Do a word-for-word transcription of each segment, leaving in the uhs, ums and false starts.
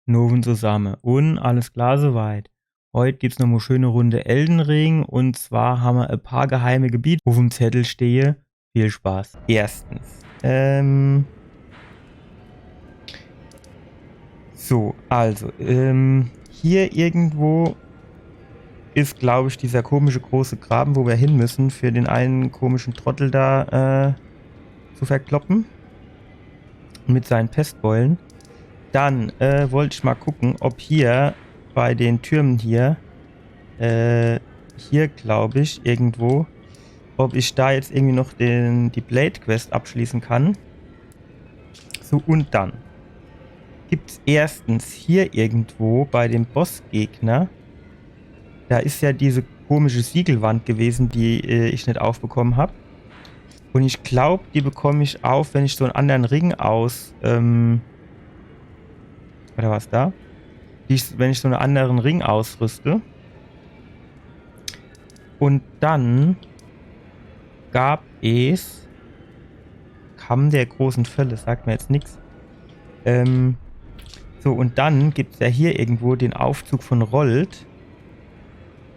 Nowend zusamme. Un alles klar soweit. Heut gibt's noch mo schöne Runde Elden Ring. Un zwar hammer e paar geheime Gebiete uff'm Zettel stehe. Viel Spaß. Erstens. Ähm. So, also, ähm, hier irgendwo is, glaub ich, dieser komische große Graben, wo wir hin müssen, für den einen komischen Trottel da, äh, zu verkloppen. Mit seinen Pestbeulen. Dann, äh, wollt ich mal gucken, ob hier bei den Türmen hier, äh, hier, glaub ich, irgendwo, ob ich da jetzt irgendwie noch den, die Blade Quest abschließen kann. So, und dann gibt's erstens hier irgendwo bei dem Bossgegner, da is ja diese komische Siegelwand gewesen, die, äh, ich net aufbekommen hab. Und ich glaub, die bekomm ich auf, wenn ich so einen anderen Ring aus, ähm, oder was da? Die ich, wenn ich so einen anderen Ring ausrüste. Und dann gab es Kamm der großen Fälle, sagt mir jetzt nix. Ähm, so, und dann gibt's ja hier irgendwo den Aufzug von Rold.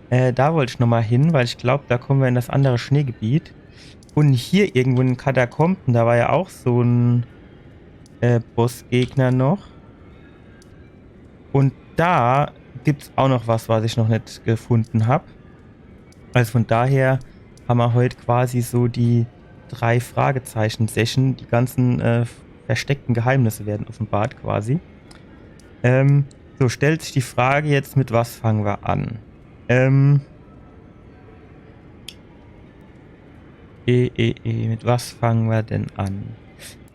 Äh, da wollt ich nochmal hin, weil ich glaub, da kommen wir in das andere Schneegebiet. Und hier irgendwo in den Katakomben, da war ja auch so ein, äh, Bossgegner noch. Und da gibt's auch noch was, was ich noch net gefunden hab. Also von daher hammer heut quasi so die drei Fragezeichen-Session. Die ganzen, äh, versteckten Geheimnisse werden offenbart quasi. Ähm, so, stellt sich die Frage jetzt, mit was fangen wir an? Ähm, eh, eh, eh, mit was fangen wir denn an?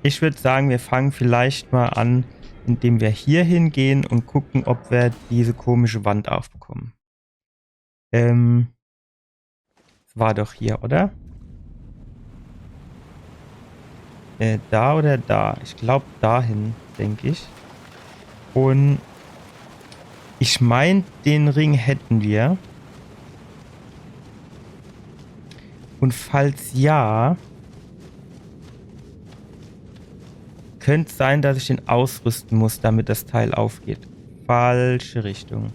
Ich würd sagen, wir fangen vielleicht mal an, indem wir hier hingehen und gucken, ob wir diese komische Wand aufbekommen. Ähm, war doch hier, oder? Äh, da oder da? Ich glaub, dahin, denk ich. Und ich mein, den Ring hätten wir. Und falls ja, könnt sein, dass ich den ausrüsten muss, damit das Teil aufgeht. Falsche Richtung.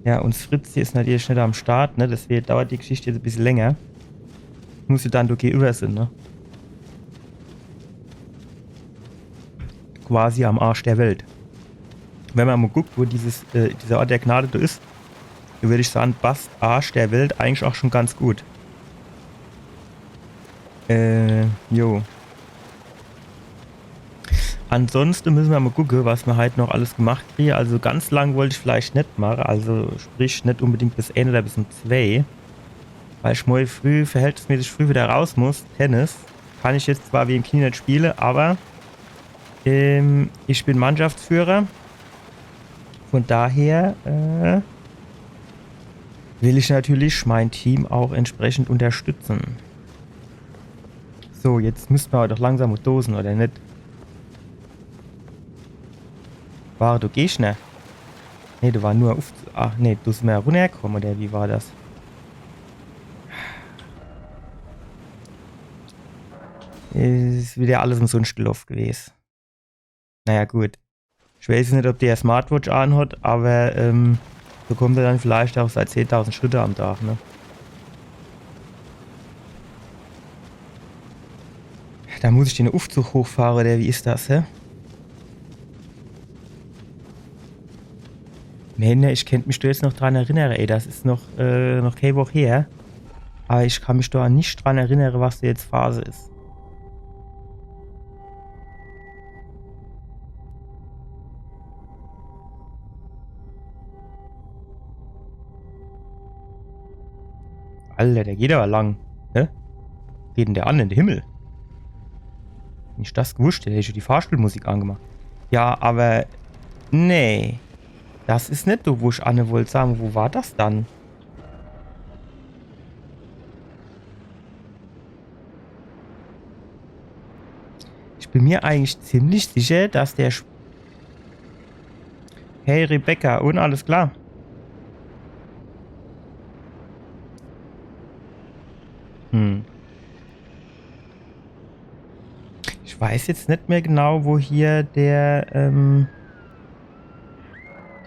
Ja, und Fritz hier is natürlich schneller am Start, ne? Deswegen dauert die Geschichte jetzt e bissel länger. Muss ja dann do gegenüber sein, ne? Quasi am Arsch der Welt. Wenn man mal guckt, wo dieses, äh, dieser Ort der Gnade do is, dann würd ich sagen, passt Arsch der Welt eigentlich auch schon ganz gut. Äh, jo. Ansonsten müssen wir mal gucken, was wir halt noch alles gemacht kriegen. Also ganz lang wollte ich vielleicht net machen, also sprich net unbedingt bis eins oder bis um zwei. Weil ich morgen früh, verhältnismäßig früh wieder raus muss. Tennis. Kann ich jetzt zwar wegen Knie net spielen, aber, ähm, ich bin Mannschaftsführer. Von daher, äh, will ich natürlich mein Team auch entsprechend unterstützen. So, jetzt müssten wir aber doch langsam mal dosen, oder net? War do Gegner? Nee, do war nur uff. Ach nee, do sind wir runtergekommen, oder wie war das? Is wieder alles umsonst gelaufen gewesen. Naja, gut. Ich weiß net, ob der Smartwatch anhat, aber, ähm, so kommt er dann vielleicht auch seine zehntausend Schritte am Tag, ne? Da muss ich den Uffzug hochfahre, oder wie is das, hä? Nee, nee, ich kennt mich do jetzt noch dran erinnere, ey, das is noch, äh, noch kee Woch her. Aber ich kann mich do net dran erinnere, was do jetzt Phase is. Alter, der geht aber lang. Hä? Geht denn der an in den Himmel? Wenn ich das gewusst hätt, hätt ich schon die Fahrstuhlmusik angemacht. Ja, aber nee. Das is net do, wo ich anne wollt. Sag mo, wo war das dann? Ich bin mir eigentlich ziemlich sicher, dass der Sp- Hey Rebecca, und alles klar? Hm. Ich weiß jetzt net mehr genau, wo hier der, ähm,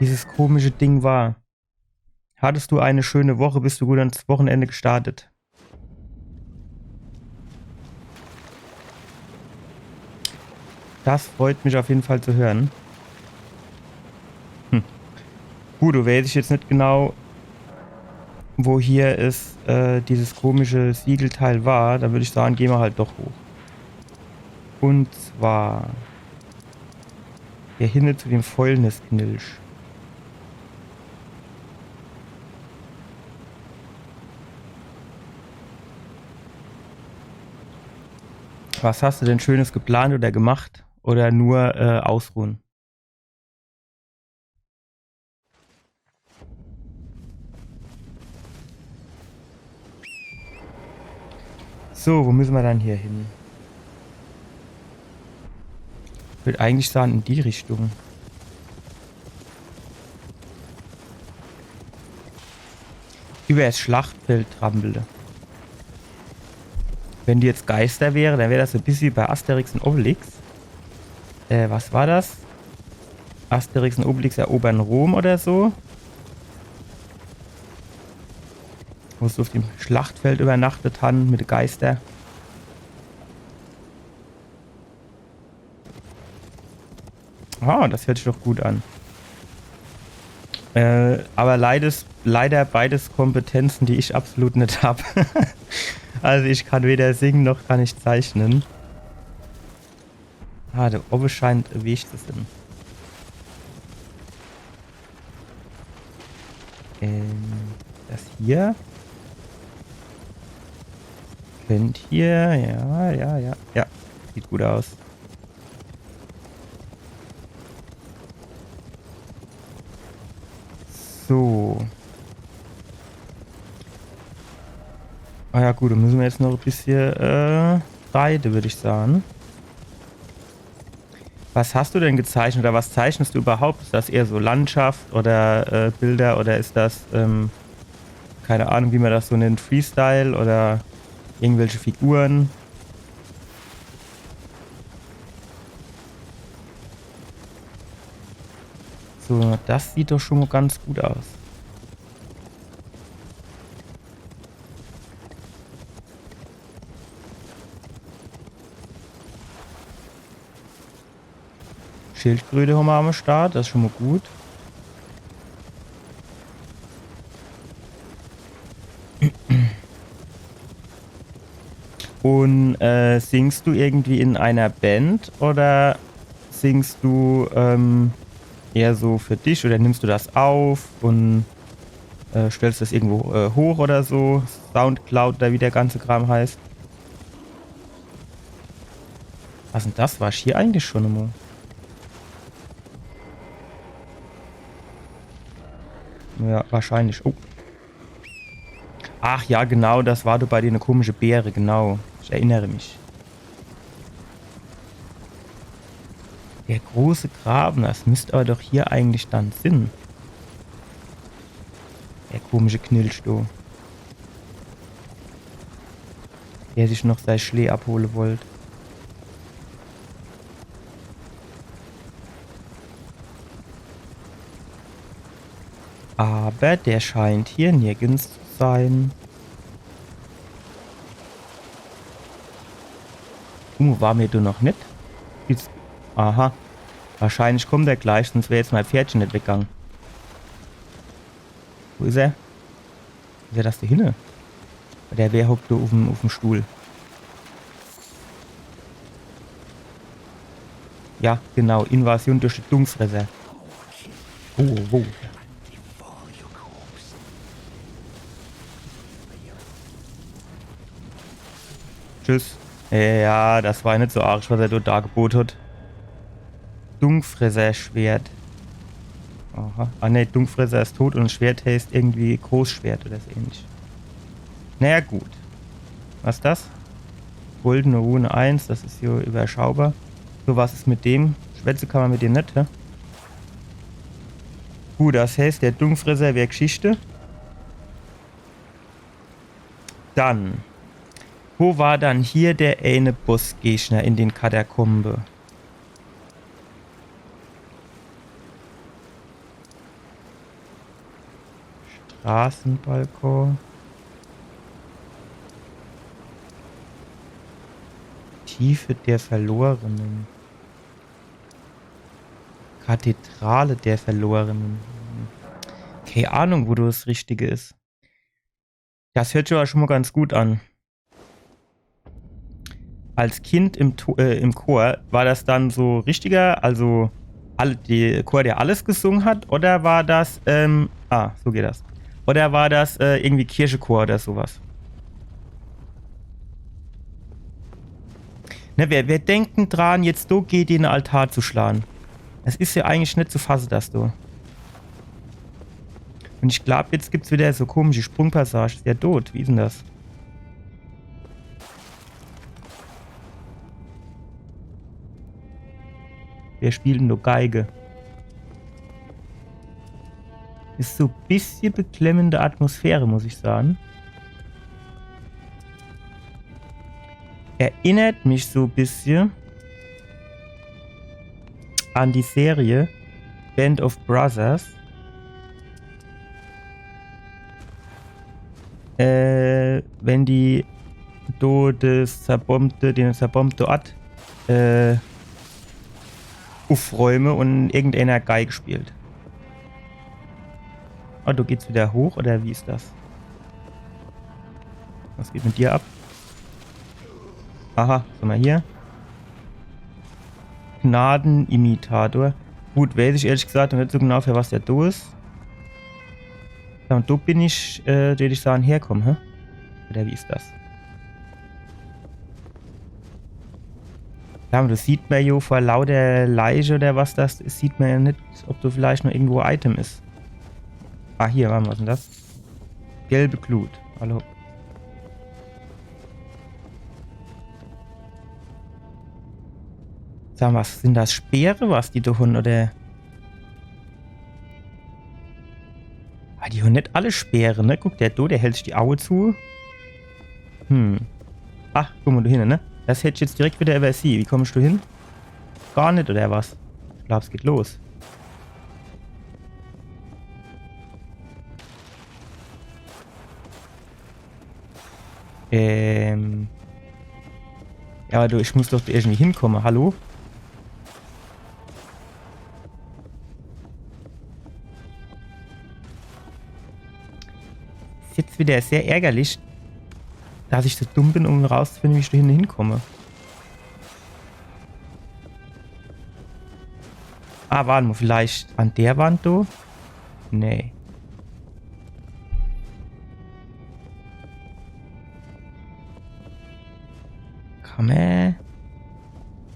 dieses komische Ding war. Hattest du eine schöne Woche? Bist du gut ins Wochenende gestartet? Das freut mich auf jeden Fall zu hören. Hm. Gut, do weiß ich jetzt net genau, wo hier is, äh, dieses komische Siegelteil war. Da würd ich sagen, geh mer halt doch hoch. Und zwar hier hinne zu dem Fäulnisknilch. Was hast du denn Schönes geplant oder gemacht? Oder nur, äh, ausruhen? So, wo müsse mer dann hier hin? Ich würd eigentlich sagen, in die Richtung. Übers Schlachtfeld trampele. Wenn die jetzt Geister wäre, dann wär das so e bissje wie bei Asterix und Obelix. Äh, was war das? Asterix und Obelix erobern Rom oder so. Wo se auf dem Schlachtfeld übernachtet han mit de Geister. Ah, das hört sich doch gut an. Äh, aber leides, leider beides Kompetenzen, die ich absolut net hab. Also ich kann weder singen noch kann ich zeichnen. Ah, do owwe scheint e Weg zu sin. Ähm, das hier? Könnt hier, ja, ja, ja. Ja, sieht gut aus. So. Ah ja, gut, dann müsse mer jetzt noch e bissje, äh, reite, würd ich sagen. Was hast du denn gezeichnet oder was zeichnest du überhaupt? Ist das eher so Landschaft oder, äh, Bilder oder ist das, ähm, keine Ahnung, wie man das so nennt, Freestyle oder irgendwelche Figuren? So, das sieht doch schon mal ganz gut aus. Schildkröte haben wir am Start, das ist schon mal gut. Und, äh, singst du irgendwie in einer Band oder singst du, ähm, eher so für dich oder nimmst du das auf und, äh, stellst das irgendwo, äh, hoch oder so? Soundcloud oder wie der ganze Kram heißt. Was denn das? War ich hier eigentlich schon immer? Ja, wahrscheinlich. Oh. Ach ja, genau, das war doch bei dene komische Beere, genau. Ich erinnere mich. Der große Graben, das müsst aber doch hier eigentlich dann sin. Der komische Knilch, du. Der sich noch sei Schlee abhole wollt. Aber der scheint hier nirgends zu sein. Uh, war mir do noch net? Jetzt, aha. Wahrscheinlich kommt er gleich, sonst wär jetzt mein Pferdchen net weggegangen. Wo is er? Is er das do hinne? Der, wer hockt do uff'm, uff'm Stuhl? Ja, genau. Invasion durch die Dungfresser. Oh, wo? Tschüss. Ja, das war net so arg, was er dort dargebot hat. Dungfresser-Schwert. Aha. Ah ne, Dungfresser is tot und Schwert heißt irgendwie Großschwert oder so ähnlich. Naja, gut. Was is das? Goldene Rune eins, das is hier überschaubar. So, was is mit dem? Schwätze kann man mit dem net, hä? Gut, das heißt, der Dungfresser wär Geschichte. Dann, wo war dann hier der eine Bossgegner in den Katakombe? Straßenbalkon. Tiefe der Verlorenen. Kathedrale der Verlorenen. Kei Ahnung, wo do das Richtige is. Das hört sich aber schon mal ganz gut an. Als Kind im, To- äh, im Chor, war das dann so richtiger, also alle, die Chor, der alles gesungen hat, oder war das, ähm, ah, so geht das. Oder war das äh, irgendwie Kirchechor oder sowas? Ne, wer, wer denkt denn dran, jetzt do gege den Altar zu schlagen? Das is ja eigentlich net zu fasse, das do. Und ich glaub, jetzt gibt's wieder so komische Sprungpassage. Is der tot? Wie is denn das? Wer spielt denn do Geige? Is so bissje beklemmende Atmosphäre, muss ich sagen. Erinnert mich so bissje an die Serie Band of Brothers. Äh, wenn die do das zerbombte, den zerbombte Ort äh, uffräume und irgendeiner Geige spielt. Ah, do geht's wieder hoch, oder wie is das? Was geht mit dir ab? Aha, schau mal hier. Gnadenimitator. Gut, weiß ich ehrlich gesagt noch net so genau, für was der do is. Ja, und do bin ich, äh, würd ich sagen, herkomme, hä? Oder wie is das? Ja, aber das sieht man jo vor lauter Leiche oder was das is, sieht man ja net, ob do vielleicht noch irgendwo e Item is. Ah, hier, warte mal, was is denn das? Gelbe Glut. Hallo. Sag mal, was sind das Speere, was die do hunn, oder? Ah, die hunn net alle Speere, ne? Guck, der do, der hält sich die Aue zu. Hm. Ach, guck mal, do hinne, ne? Das hätt ich jetzt direkt wieder übersieh. Wie kommst du hin? Gar net, oder was? Ich glaub, es geht los. Ähm. Ja, aber du, ich muss doch irgendwie hinkomme. Hallo? Is jetzt wieder sehr ärgerlich, dass ich so dumm bin, um rauszufinden, wie ich do hinne hinkomme. Ah, warte mal, vielleicht an der Wand do? Nee. Komm, ey.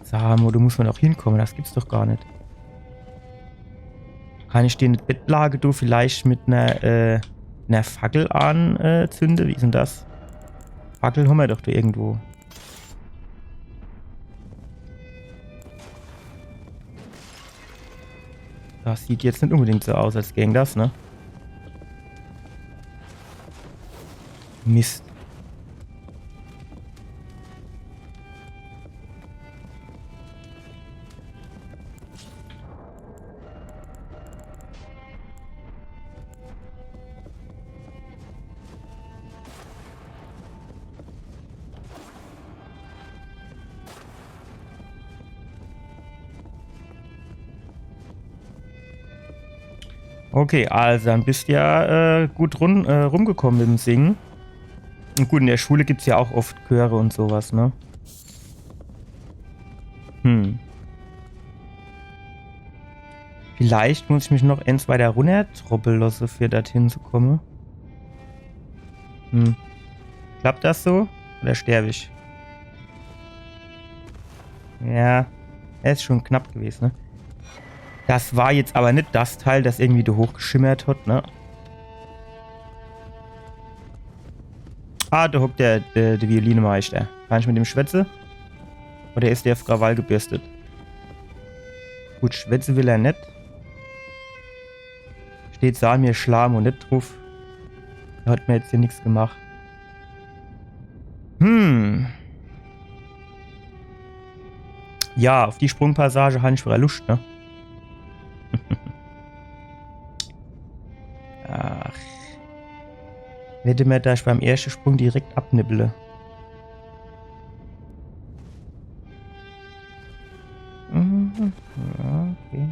Sag mal, do muss man doch hinkomme, das gibt's doch gar net. Kann ich die Bettlage do vielleicht mit ner, äh, ner Fackel anzünde? Wie is denn das? Fackel hommer doch do irgendwo. Das sieht jetzt net unbedingt so aus, als gäng das, ne? Mist. Okay, also dann bist du ja äh, gut run, äh, rumgekommen mit dem Singen. Und gut, in der Schule gibt's ja auch oft Chöre und sowas, ne? Hm. Vielleicht muss ich mich noch eens weiter runnertroppeln lassen, für dorthin zu kommen. Hm. Klappt das so? Oder sterb ich? Ja. Er is schon knapp gewesen, ne? Das war jetzt aber net das Teil, das irgendwie do hochgeschimmert hat, ne? Ah, do hockt der, der, der Violinmeister. Kann ich mit dem schwätze? Oder is der auf Krawall gebürstet? Gut, schwätze will er net. Steht Samir Schlamo net druff. Er hat mir jetzt hier nix gemacht. Hm. Ja, auf die Sprungpassage han ich wieder Luscht, ne? Ach. Wett mer, dass ich beim erschte Sprung direkt abnibbel. Mhm. Ja, okay.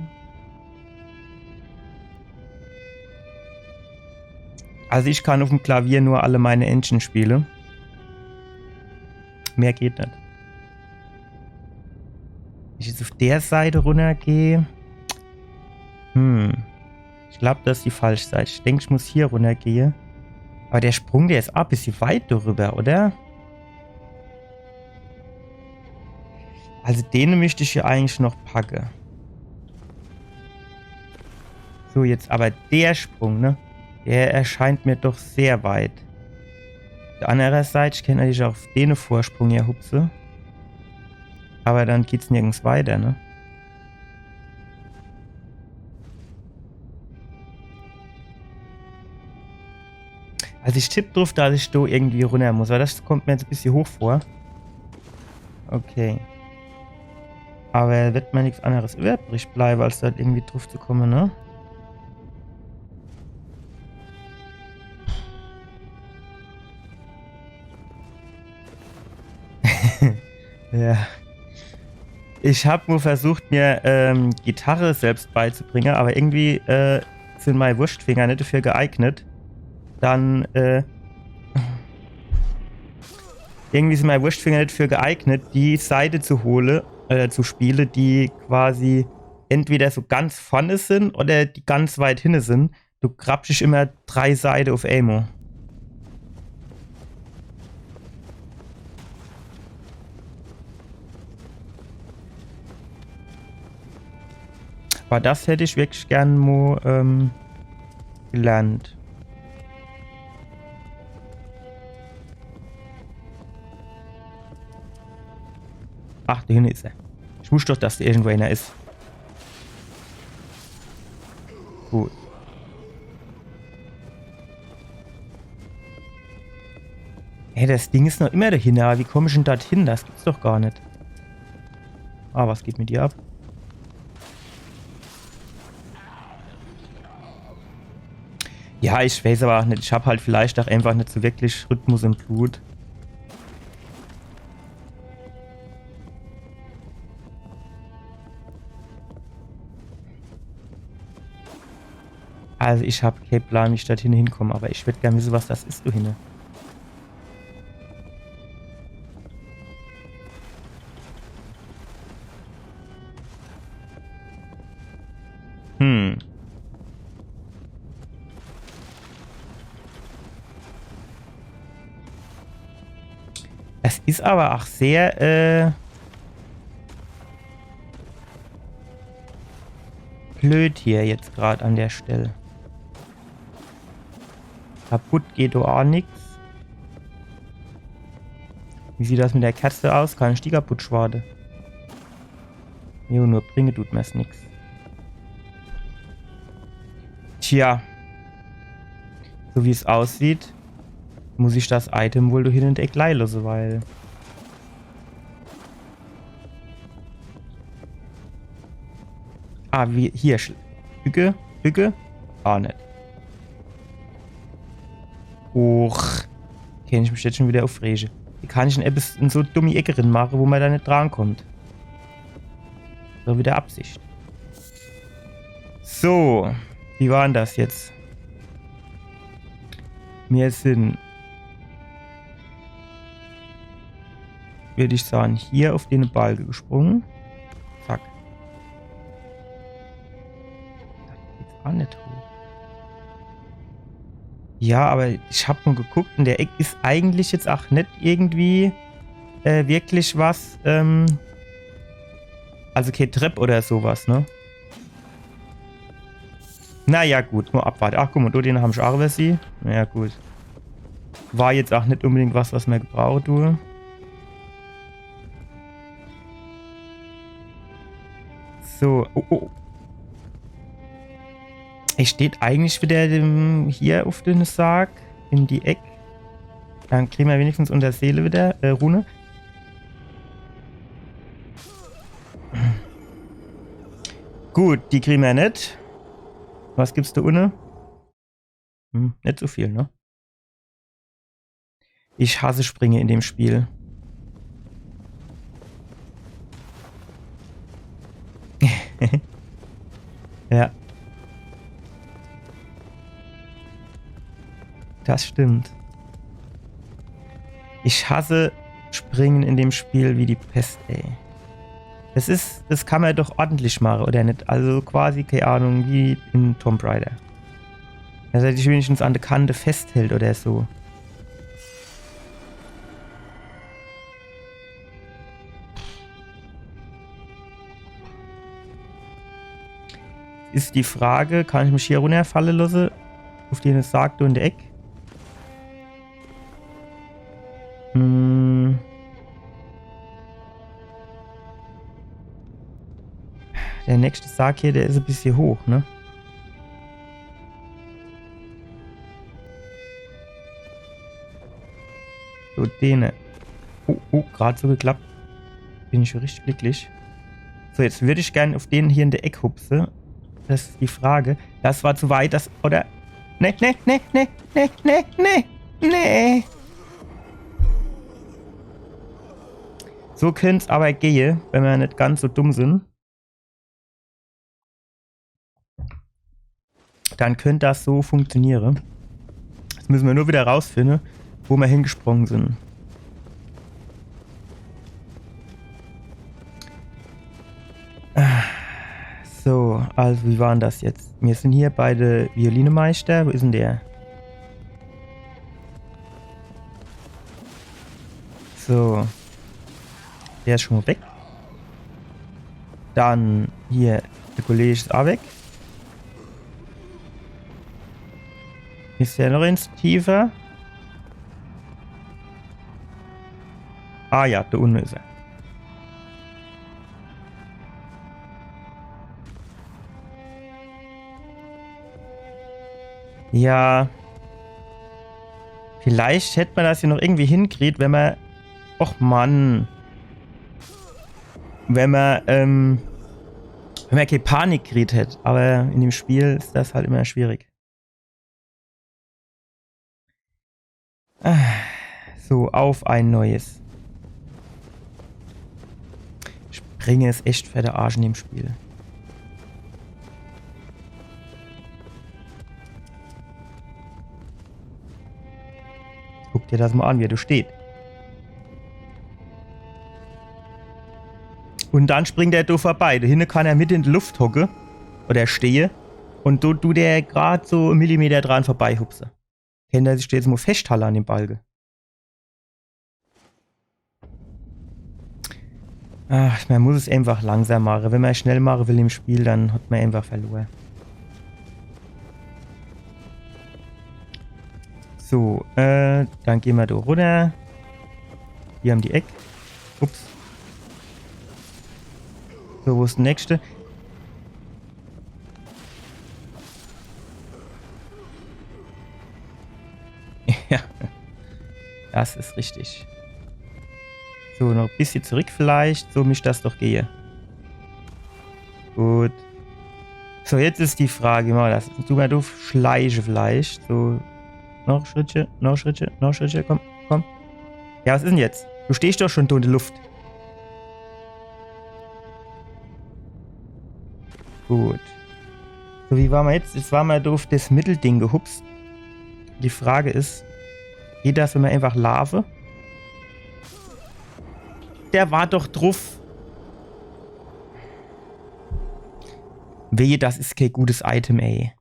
Also ich kann uffm Klavier nur alle meine Endchen spiele. Mehr geht net. Wenn ich jetzt uff der Seit runnergeh. Hm. Ich glaab, das is die falsch Seit. Ich denk, ich muss hier runnergehe. Awwer der Sprung, der is ach e bissje weit driwwer, oder? Also den möcht ich jo eigentlich noch packe. So, jetzt awwer der Sprung, ne? Der erscheint mer doch sehr weit. Uff der anner Seit, ich kennt natürlich ach uff den Vorsprung jo hupse. Awwer dann geht's nirgends weiter, ne? Also ich tipp druff, dass ich do irgendwie runner muss, weil das kommt mer jetzt e bissje hoch vor. Okay. Awwer wett mer nix anneres übrig bleiwe, als do irgendwie druff zu komme, ne? Ja. Ich hab nur versucht, mir ähm, Gitarre selbst beizubringe, awwer irgendwie äh, sin mei Wurschtfinger net dafür geeignet. Dann äh, irgendwie sin mei Wurschtfinger net dafür geeignet, die Seite zu hole, äh, zu spiele, die quasi entweder so ganz vorne sin oder die ganz weit hinne sin. Du grapsch immer drei Seite uff emol. Awwer das hätt ich wirklich gern mo ähm, gelernt. Ach, do hinne is er. Ich wusst doch, dass do irgendwo ener is. Gut. Hey, das Ding is noch immer do hinne, awwer wie komm ich dann dort hin? Das gibt's doch gar net. Ah, was geht mit dir ab? Ja, ich weiß awwer ach net. Ich hab halt vielleicht ach einfach net so wirklich Rhythmus im Blut. Also ich hab kee Plan, wie ich dort hinne hinkomm, awwer ich würd gern wisse, was das is, do hinne. Hm. Das is awwer ach sehr äh, blöd hier jetzt grad an der Stell. Kaputt geht do ach nix. Wie sieht das mit der Kerz aus? Kann ich die kaputt schwade? Jo, nur bringe dut mer's nix. Tja. So wie's aussieht, muss ich das Item wohl do hinne in der Eck leie losse, weil Ah, wie, hier, Schl-, Hücke, Hücke? Ah, net. Och. Kennt ich mich jetzt schun widder uffrege. Wie kann ich dann ebbes in so dumme Ecke rin mache, wo mer do net drankommt? So, widder Absicht. So, wie war dann das jetzt? Mir sin, würd ich sage, hier uff den Balke gesprunge. Zack. Do geht's ach net hoch. Ja, awwer ich hab nur geguckt, in der Eck is eigentlich jetzt ach net irgendwie äh, wirklich was, ähm, also kee Trepp oder so was, ne? Na ja, gut, nur abwarte. Ach, guck mol, do den hab ich ach iwwersieh. Na ja, gut. War jetzt ach net unbedingt was, was mer gebrauche dun. So, oh, oh. Ich steht eigentlich widder dem, hier uff den Sarg in die Eck. Dann krie mer wenigstens unser Seele widder, äh, Rune. Gut, die krie mer net. Was gibt's do unne? Hm, net so viel, ne? Ich hasse Springe in dem Spiel. Ja. Das stimmt. Ich hasse Springen in dem Spiel wie die Pest, ey. Das is, das kann mer doch ordentlich mache, oder net? Also quasi, kei Ahnung, wie in Tomb Raider. Dass er dich wenigstens an de Kante festhält oder so. Is die Frage, kann ich mich hier runnerfalle losse? Uf die Sarg do in de Eck? Hm. De nächschte Sarg hier, der is e bissje hoch, ne? So, dene. Oh, oh, grad so geklappt. Bin ich schon richtig glücklich. So, jetzt würd ich gern uf den hier in de Eck hupse. Das is die Frage. Das war zu weit, das, oder? Nee, nee, nee, nee, nee, nee, nee, nee. So könnt's aber gehe, wenn mer net ganz so dumm sin. Dann könnt das so funktioniere. Jetzt müsse mer nur wieder rausfinde, wo mer hingesprunge sin. So, also wie war'n das jetzt? Mir sin hier bei de Violinemeister. Wo is'n der? So. Der is schon mol weg. Dann hier, de Kollege is aa weg. Is der noch ins Tiefe? Ah ja, do unne is er. Ja. Vielleicht hätt mer das hier noch irgendwie hinkriet, wenn mer, och Mann. Wenn mer, ähm, wenn mer kee Panik kriet hätt. Aber in dem Spiel is das halt immer schwierig. Ah, so, auf ein Neues. Springe is echt fer de Arsch in dem Spiel. Guck dir das mol an, wie er do steht. Und dann springt er do vorbei. Do hinne kann er mit in de Luft hocke oder stehe. Und do dut er grad so e Millimeter dran vorbeihupse. Kennt er sich jetzt mol feschthalle an dem Balke. Ach, mer muss es einfach langsam mache. Wenn mer schnell mache will im Spiel, dann hat mer einfach verlor. So, äh, dann gehn mer do runner. Hier um die Eck. Ups. So, wo is de nächste? Ja, das is richtig. So, noch e bissje zurück vielleicht. So misst das doch gehe. Gut. So, jetzt is die Frage, wie mache mer das? Du mer do schleiche vielleicht. So, noch Schrittche, noch Schrittche, noch Schrittche. Komm, komm. Ja, was is'n jetzt? Du stehst doch schon do in de Luft. Gut. So, wie ware mer jetzt? Jetzt ware mer do uf das Mittelding gehupst. Die Frage is, geht das, wenn mer einfach laafe? Der war doch druf. Wehe, das is kee gutes Item, ey.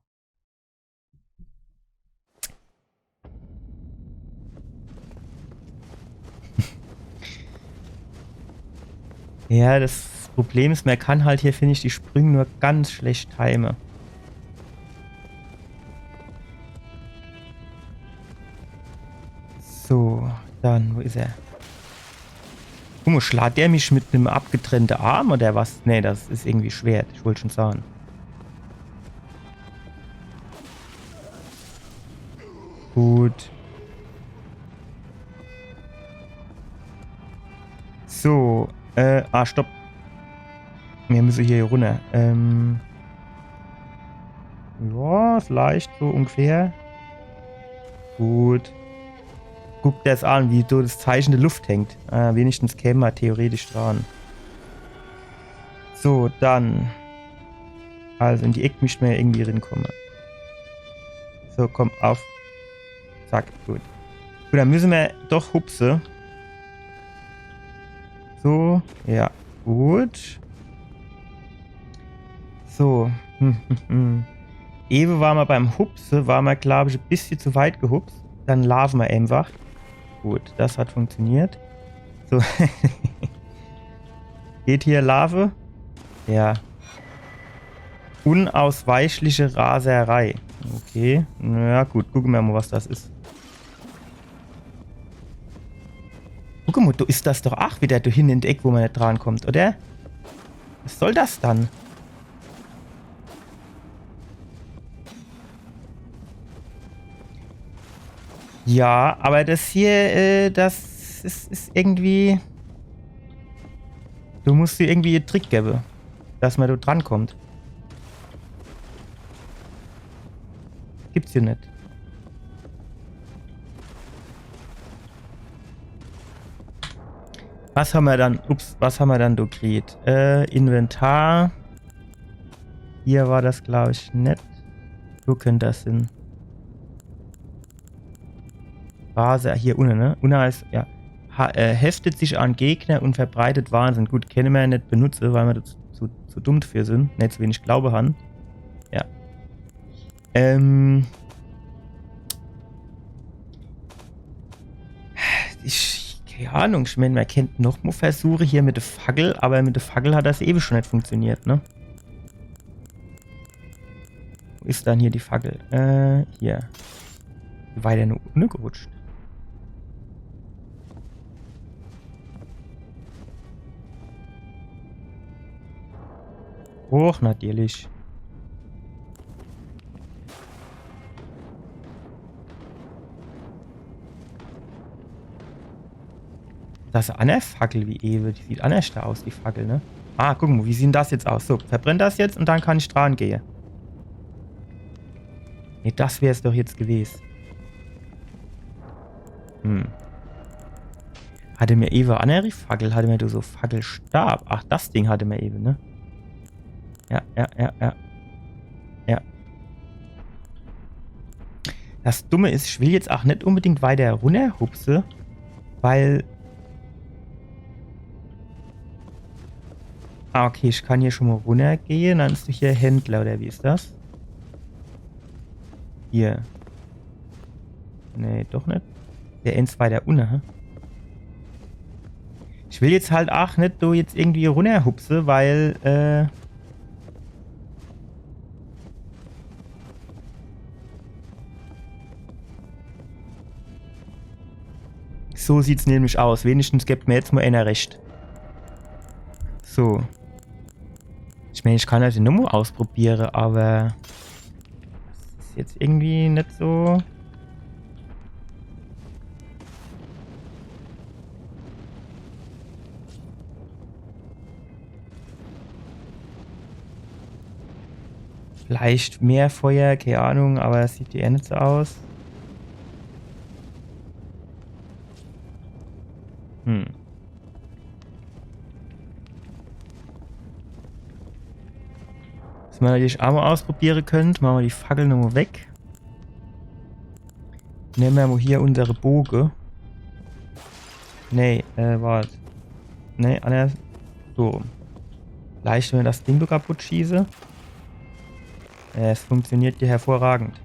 Ja, das Problem is, mer kann halt hier, find ich, die Sprünge nur ganz schlecht time. So, dann, wo is er? Guck mol, schlaat der mich mit nem abgetrennte Arm oder was? Nee, das is irgendwie Schwert, ich wollt schon sage. Gut. So, äh, ah, stopp. Mir müsse hier runner. Ähm, ja, vielleicht so ungefähr. Gut. Guck der's an, wie do das Zeiche in de Luft hängt. Äh, wenigstens käm ma theoretisch dran. So, dann. Also in die Eck misst ma ja irgendwie rinkomme. So, komm, auf. Zack, gut. Gut, dann müsse ma doch hupse. So, ja, gut. So. Hm, hm, hm. Ewe war ma beim Hupse, war ma, glaub ich, e bissje zu weit gehupst. Dann laafe ma einfach. Gut, das hat funktioniert. So. Geht hier Lava? Ja. Unausweichliche Raserei. Okay. Na ja, gut, gucke ma mo, was das is. Guck mo, do is das doch ach wieder do hinne in de Eck, wo ma net drankommt, oder? Was soll das dann? Ja, aber das hier, äh, das is, is irgendwie. Do musst do irgendwie e Trick gewwe, dass ma do drankommt. Gibt's hier net. Was ha ma dann? Ups, was ha ma dann do kriet? Äh, Inventar. Hier war das, glaub ich, net. Wo könnt das hin? Phase, hier unne, ne? Unne is, ja. Ha äh, heftet sich an Gegner und verbreitet Wahnsinn. Gut, kenne ma ja net benutze, weil ma do zu, zu, zu dumm dafür sin. Ne, zu wenig Glaube han. Ja. Ähm. Ich, keine Ahnung, ich mein, ma kennt noch mo versuche hier mit de Fackel, aber mit de Fackel hat das ewe schon net funktioniert, ne? Wo is dann hier die Fackel? Äh, hier. Weiter no unne gerutscht. Hoch, natürlich. Das is e anner Fackel wie ewe. Die sieht annerschter aus, die Fackel, ne? Ah, guck mo, wie sieht denn das jetzt aus? So, verbrennt das jetzt und dann kann ich dran gehe. Ne, das wär's doch jetzt gewes. Hm. Hatte ma ewe annere Fackel? Hatte ma do so Fackelstab? Ach, das Ding hatte ma ewe, ne? Ja, ja, ja, ja. Ja. Das Dumme is, ich will jetzt ach net unbedingt weiter runnerhupse, weil. Ah, okay, ich kann hier schon mo runnergehe. Dann is doch hier Händler, oder wie is das? Hier. Nee, doch net. Der eens weiter unne, hä? Ich will jetzt halt ach net do jetzt irgendwie runnerhupse, weil, äh, so sieht's nämlich aus. Wenigstens gebt mir jetzt mo ener recht. So. Ich mein, ich kann das jo nomo ausprobiere, aber das is jetzt irgendwie net so. Vielleicht mehr Feuer, keine Ahnung, aber das sieht do eher net so aus. Hm. Was ma natürlich ach mo ausprobiere könnt, mache ma die Fackel nomo weg. Nemme ma mo hier unsere Boge. Nee, äh, wart. Nee, anners. So rum. Vielleicht, wenn ma das Ding do kaputt schieße. Äh, es funktioniert hier hervorragend.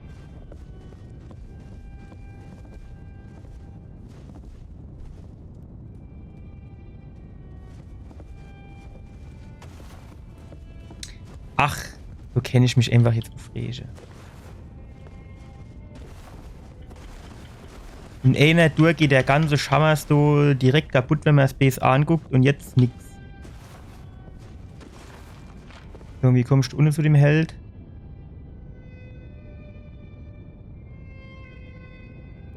Ach, so kennt ich mich einfach jetzt uffrege. In ener Tour geht der ganze Schammers do direkt kaputt, wenn ma's bees anguckt, und jetzt nix. So, wie kommst du unne zu dem Held?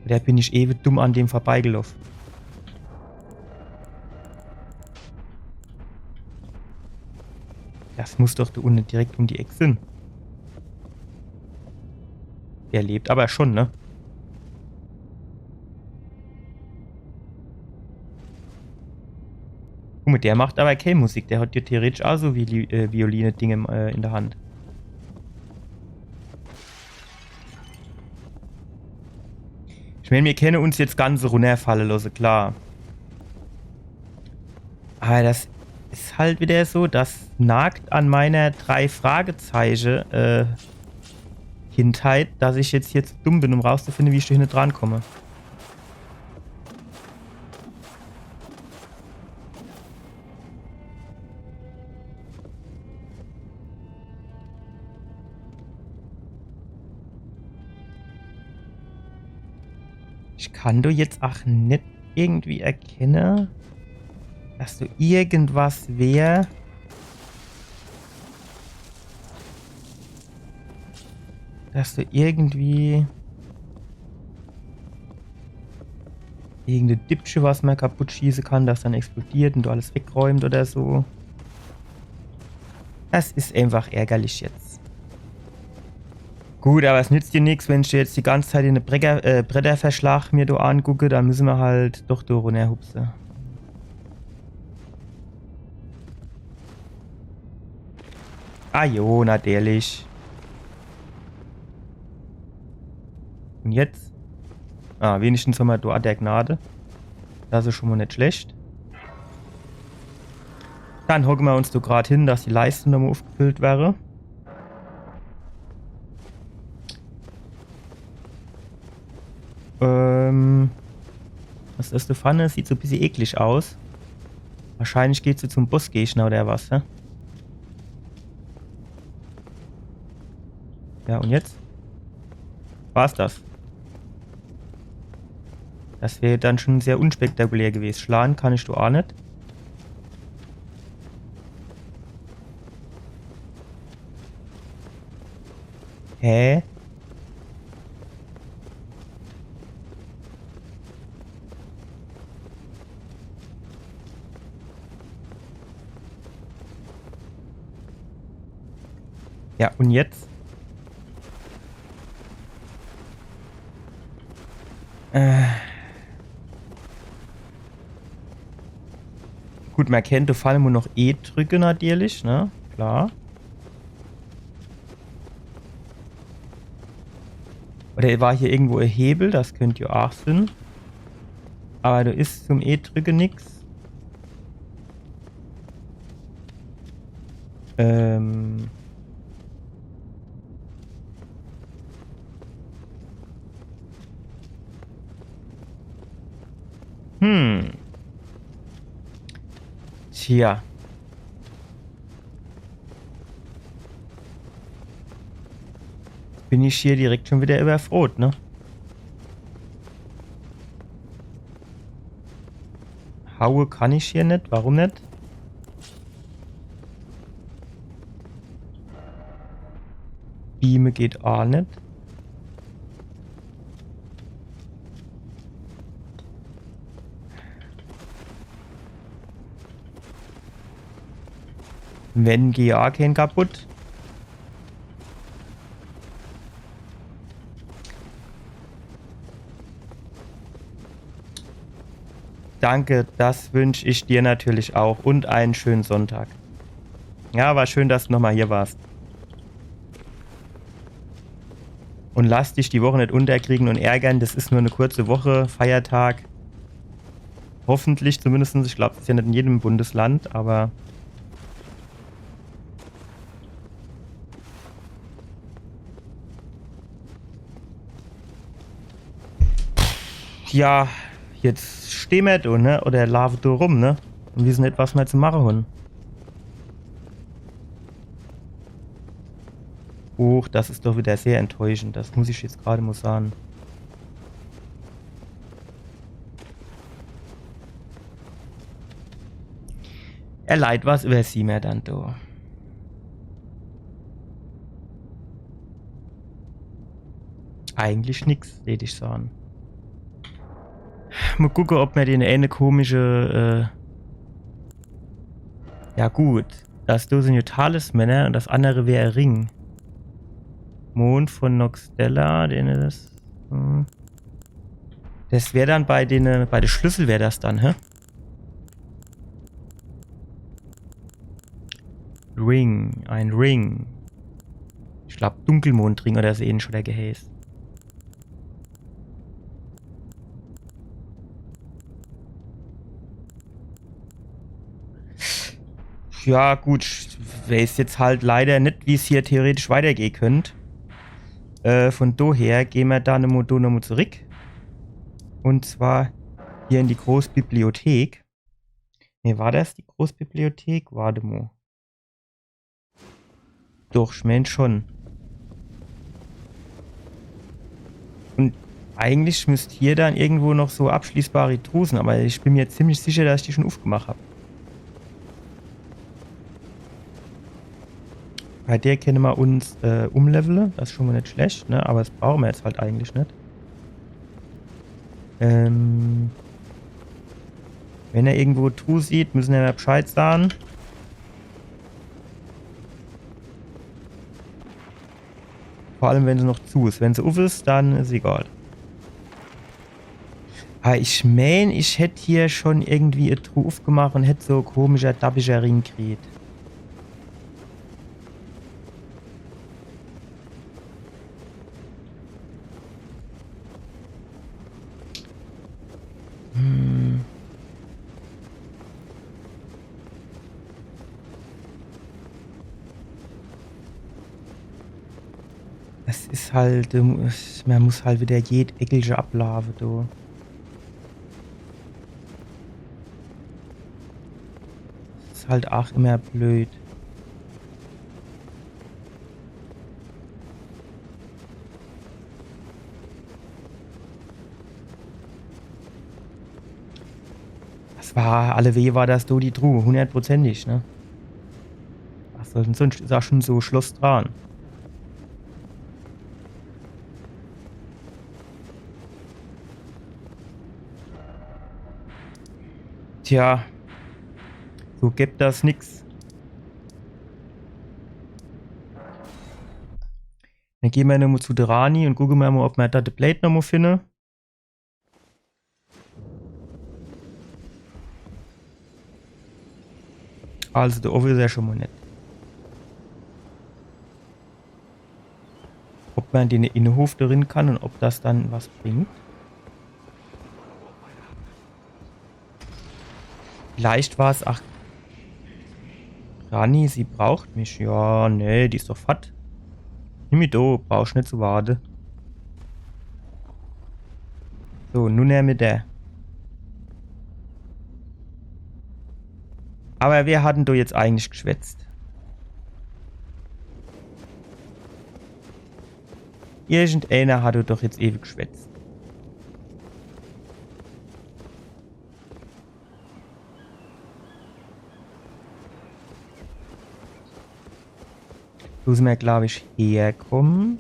Do bin ich ewe dumm an dem vorbeigeloff. Das muss doch do unne direkt um die Eck sin. Der lebt aber schon, ne? Guck mol, der macht awwer kee Musik. Der hat jo theoretisch aa so wie äh, Violine-Ding im, äh, in de Hand. Ich meen, mir kenne uns jetzt ganz runnerfalle losse, klar. Awwer das is halt widder so, das nagt an meiner drei Fragezeiche äh, Kindheit, dass ich jetzt hier zu dumm bin, um rauszufinde, wie ich do hinne dran komm. Ich kann do jetzt aa net irgendwie erkenne, dass do irgendwas wär, dass do irgendwie irgend e Dippche, was mer kaputt schieße kann, das dann explodiert un do alles wegräumt oder so. Das is eenfach ärgerlich jetzt. Gut, awwer es nützt jo nix, wenn ich jetzt die ganz Zeit in de Brecker, äh, Bretterverschlag mir do angucke, dann misse mer halt doch do runnerhupse. Ah jo, natürlich. Un jetzt? Ah, wenigstens hammer do aa de Gnade. Das is schon mol net schlecht. Dann hocke mer uns do grad hin, dass die Leiste nochmol uffgefüllt wäre. Ähm, was is das do vorne? Sieht so bissje eklig aus. Wahrscheinlich geht's jetzt zum Bossgegner oder was, hä? Ja, un jetzt? War's das? Das wär dann schon sehr unspektakulär gewese. Schlan kann ich do aa net. Hä? Ja, un jetzt? Äh. Gut, mer kennt do vorne nur noch E dricke natürlich, ne? Klar. Oder war hier irgendwo e Hebel? Das könnt jo aa sin. Awwer do is zum E dricke nix. Ähm. Hm. Tja. Bin ich hier direkt schon wieder überfroht, ne? Haue kann ich hier net. Warum net? Beame geht aa net. Wenn G A kein kaputt. Danke, das wünsch ich dir natürlich auch und einen schönen Sonntag. Ja, war schön, dass du nochmal hier warst. Und lass dich die Woche net unterkriegen und ärgern. Das is nur e kurze Woche, Feiertag. Hoffentlich zumindestens. Ich glaub, das is ja net in jedem Bundesland, aber ja, jetzt stehn mer do, ne? Oder laafe do rum, ne? Und wisse net, was mer zu mache hun. Huch, das is doch wieder sehr enttäuschend. Das muss ich jetzt grad mol sahn. Er leid was über sie mehr dann do. Eigentlich nix, red ich sahn. Mol gucke, ob mer den eine komische, äh ja gut, das do sin jo Talismänner und das andere wär e Ring. Mond von Nokstella, den is. Hm. Das wär dann bei den, äh, bei de Schlüssel wär das dann, hä? Ring, ein Ring. Ich glaab, Dunkelmondring oder so ähnlich hat der gehääß. Ja, gut, ich weeß jetzt halt leider net, wie's hier theoretisch weitergehe könnt. Äh, von doher gehn mer do nochmo, do nochmo zurick. Und zwar hier in die Großbibliothek. Nee, war das die Großbibliothek? Wart emol. Doch, ich mään schon. Und eigentlich müsst hier dann irgendwo noch so abschließbare Truhe sin, aber ich bin mir ziemlich sicher, dass ich die schon ufgemacht hab. Bei der kenne mer uns, äh, umlevele, das is schon mol net schlecht, ne? Aber das brauche mer jetzt halt eigentlich net. Ähm, wenn er irgendwo Truhe sieht, müsse er mer Bescheid sage. Vor allem, wenn se noch zu is. Wenn se uf is, dann is egal. Aber ich mään, ich hätt hier schon irgendwie e Truh ufgemacht und hätt so komischer, dappischer Ring kriet. Hm. Das is halt, ähm, es, mer muss halt wieder jed Eckelche ablaafe, du. Das is halt aach immer blöd. Das war, alleweil war das do die Truh, hundertprozentig, ne? Was soll denn sonst? Is aach schon so Schloss dran. Tja, so gibt das nix. Dann gehn mer nochmo zu de Ranni und gucke mer mol, ob mer do de Blade nochmo finne. Also, do owwe is er schon mol net. Ob mer in de Innehof do rin kann und ob das dann was bringt. Vielleicht war's, ach. Ranni, sie braucht mich. Ja, nee, die is doch fort. Nimm mi do, brauchsch net zu warte. So, nun her mit der. Aber wer hat denn do jetzt eigentlich geschwätzt? Irgendeener hat doch jetzt ewig geschwätzt. Do sin mer, glaub ich, herkomme.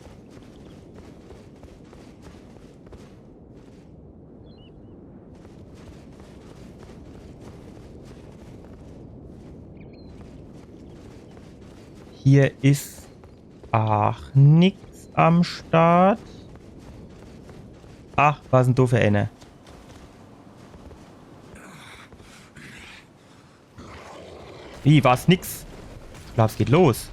Hier is aach nix am Start. Ach, was sin do für eener? Wie, war's nix? Ich glaub, es geht los.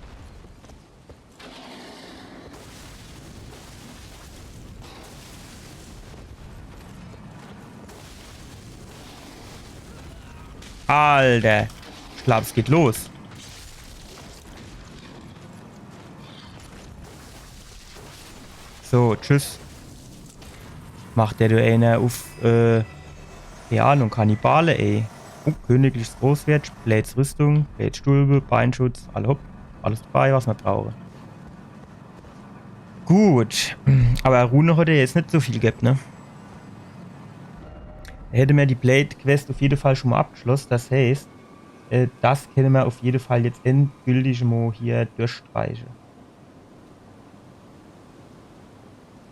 Alter. Ich glaub, es geht los. So, tschüss. Macht der do eener uff, äh, keine Ahnung, Kannibale, ey. Oh, königliches Großschwert, Blades Rüstung, Blades Stulpe, Beinschutz, alla hopp. Alles dabei, was mer brauche. Gut. Aber Rune hat er jetzt net so viel gebb, ne? Hätte mer die Blade-Quest uff jede Fall schon mol abgeschloss. Das heißt, äh, das kenne mer uff jede Fall jetzt endgültig mol hier durchstreiche.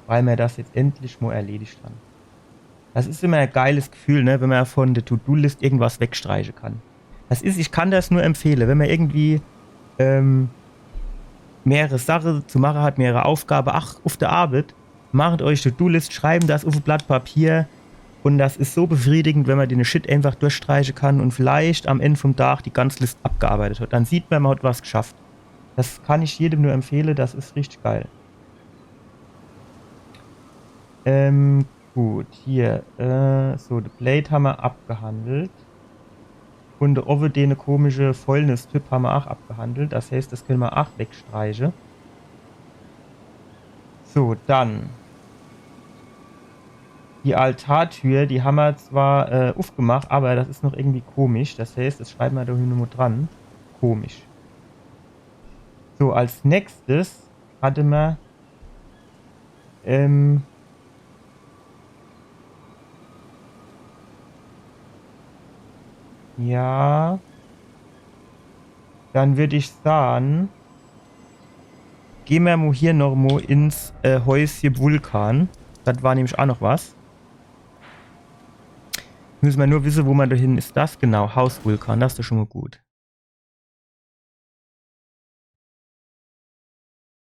Weil mer das jetzt endlich mol erledigt han. Das is immer e geiles Gefühl, ne, wenn mer von de To-Do-List irgendwas wegstreiche kann. Das is, ich kann das nur empfehle, wenn mer irgendwie, ähm, mehrere Sache zu mache hat, mehrere Aufgabe, ach, uff de Arbeit, macht euch To-Do-List, schreiben das uff e Blatt Papier, Und das is so befriedigend, wenn mer den Shit einfach durchstreiche kann und vielleicht am End vom Tag die ganze List abgearbeitet hat. Dann sieht mer, mer hat was geschafft. Das kann ich jedem nur empfehle, das is richtig geil. Ähm, gut, hier, äh, so, de Blade hammer abgehandelt. Und de owwe, dene komische Fäulnis-Typ hammer ach abgehandelt. Das heißt, das könne mer ach wegstreiche. So, dann. Die Altartür, die hammer zwar, äh, ufgemacht, aber das is noch irgendwie komisch. Das heißt, das schreibe mer do hinne mo dran. Komisch. So, als nächstes hatte mer, ähm, ja, dann würd ich sahn, geh mer mo hier noch mo ins, äh, Häusche Vulkan. Das war nämlich ach noch was. Müsse mer nur wisse, wo mer do hin is. Das genau, Haus Vulkan, das is doch schon mo gut.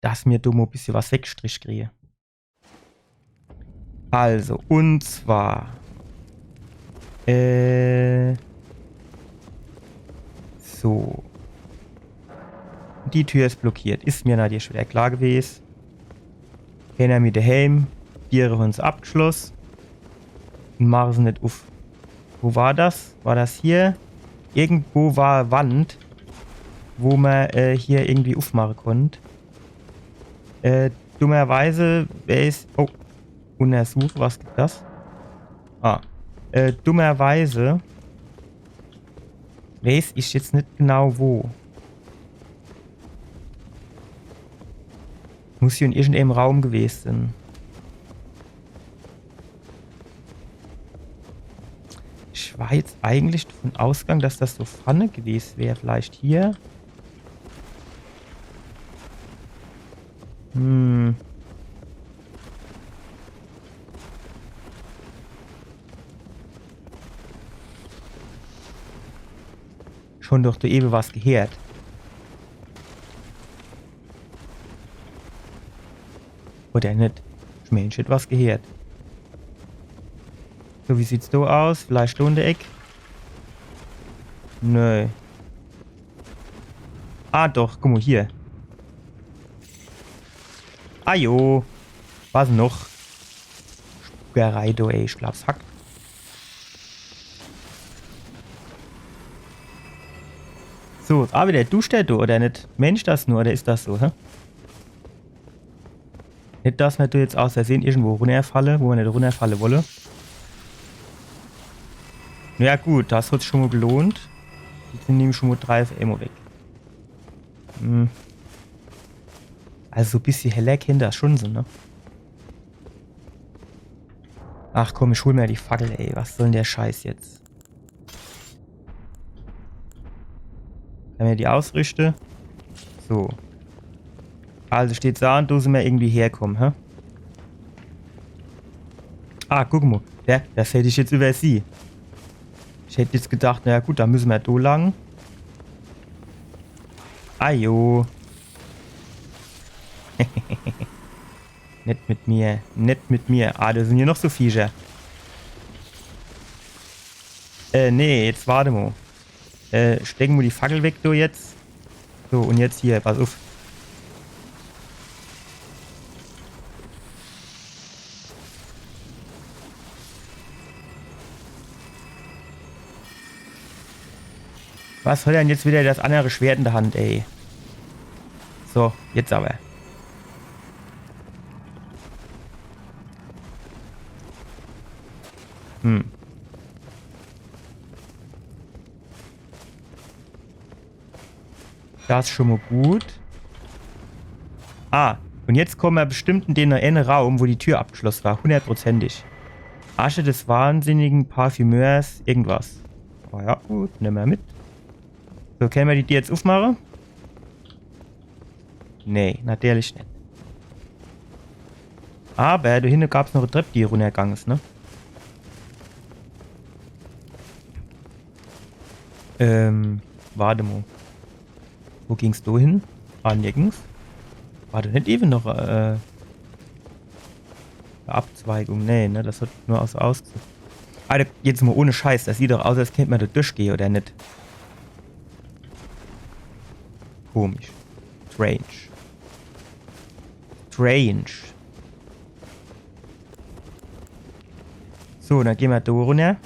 Dass mer do mo bissje was weggestrich kriege. Also, und zwar. Äh. So. Die Tür is blockiert. Is mer natürlich wieder klar gewes. Kenner mit daheim. Diere hun's abgeschloss. Und mache se net uff. Wo war das? War das hier? Irgendwo war e Wand, wo mer, äh, hier irgendwie uffmache konnt. Äh, dummerweise, wer is, oh, untersuche, was gibt das? Ah, äh, dummerweise wees ich jetzt net genau wo. Muss hier in irgendeinem Raum gewes sin. Ich war jetzt eigentlich davon ausgang, dass das so vorne gewes wär. Vielleicht hier. Hm. Schon doch do ewe was geheert. Oder net? Ich meen, ich hätt was geheert. So, wie sieht's do aus? Vielleicht do in der Eck? Nö. Ah, doch, guck mo hier. Ah jo. Was noch? Spukerei, du, ey, ich glaab's hackt. So, awwer der duscht der do, oder net? Mensch, das nur, oder is das so, hä? Net, dass mer do jetzt aus Versehen irgendwo runnerfalle, wo mer net runnerfalle wolle. Na ja, gut, das hat sich schon mo gelohnt. Die sin nämlich schon mo drei uff emol weg. Hm. Also so bissje heller kennt das schon sin, ne? Ach komm, ich hol mer die Fackel, ey. Was soll denn der Scheiß jetzt? Kann mer die ausrichte? So. Also steht's an, do sin mer irgendwie herkomme, hä? Ah, guck mo. Ja, das hätt ich jetzt übersieh. Ich hätt jetzt gedacht, na ja, gut, do müsse mer do lang. Ajo. Net mit mir, net mit mir. Ah, do sin jo noch so Viecher. Äh, nee, jetzt wart mo. Äh, steck mo die Fackel weg, du, jetzt. So, un jetzt hier, pass uff. Was hat er denn jetzt wieder das andere Schwert in der Hand, ey? So, jetzt awwer. Hm. Das is schon mo gut. Ah, un jetzt komme mer bestimmt in den ene Raum, wo die Tür abgeschloss war. Hundertprozentig. Asche des wahnsinnigen Parfümeurs, irgendwas. Oh ja, gut, nemme mer mit. So, kenne mer die Tür jetzt uffmache? Nee, natürlich net. Awwer do hinne gab's noch e Trepp, die runnergang is, ne? Ähm, wart mo. Wo ging's do hin? Ah, nirgends. War do net ewe noch, äh, e Abzweigung? Nee, ne? Das hat nur aus, ausgesucht. Alter, jetzt mo ohne Scheiß, das sieht doch aus, als kennt mer do durchgehe, oder net? Komisch. Strange. Strange. So, dann gehn mer do runner.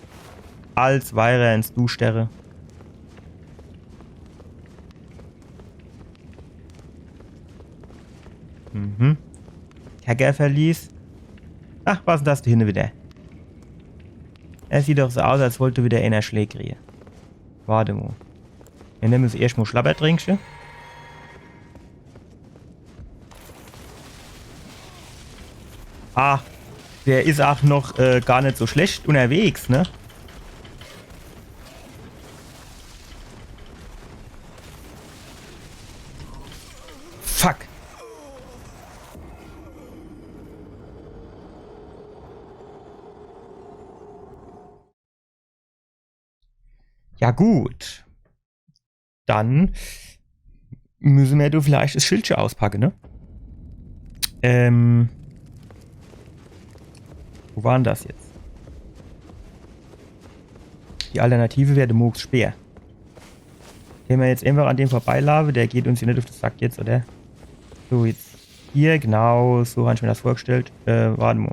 Als weirer ins Duschtere. Mhm. Kerkerverlies. Ach, was is das do hinne wieder? Es sieht doch so aus, als wollt do wieder eener Schläg kriege. Wart mo. Mir nemme uns erscht mo Schlabbertrinkche. Ah, der is ach noch äh, gar net so schlecht unterwegs, ne? Fuck. Ja gut. Dann müsse mer do vielleicht das Schildche auspacke, ne? Ähm. Wo war dann das jetzt? Die Alternative wär de Mohgs Speer. Wenn mer jetzt eenfach an dem vorbeilaafe, der geht uns jo net uff de Sack jetzt, oder? So, jetzt hier, genau, so han ich mer das vorgestellt. Äh, wart mo.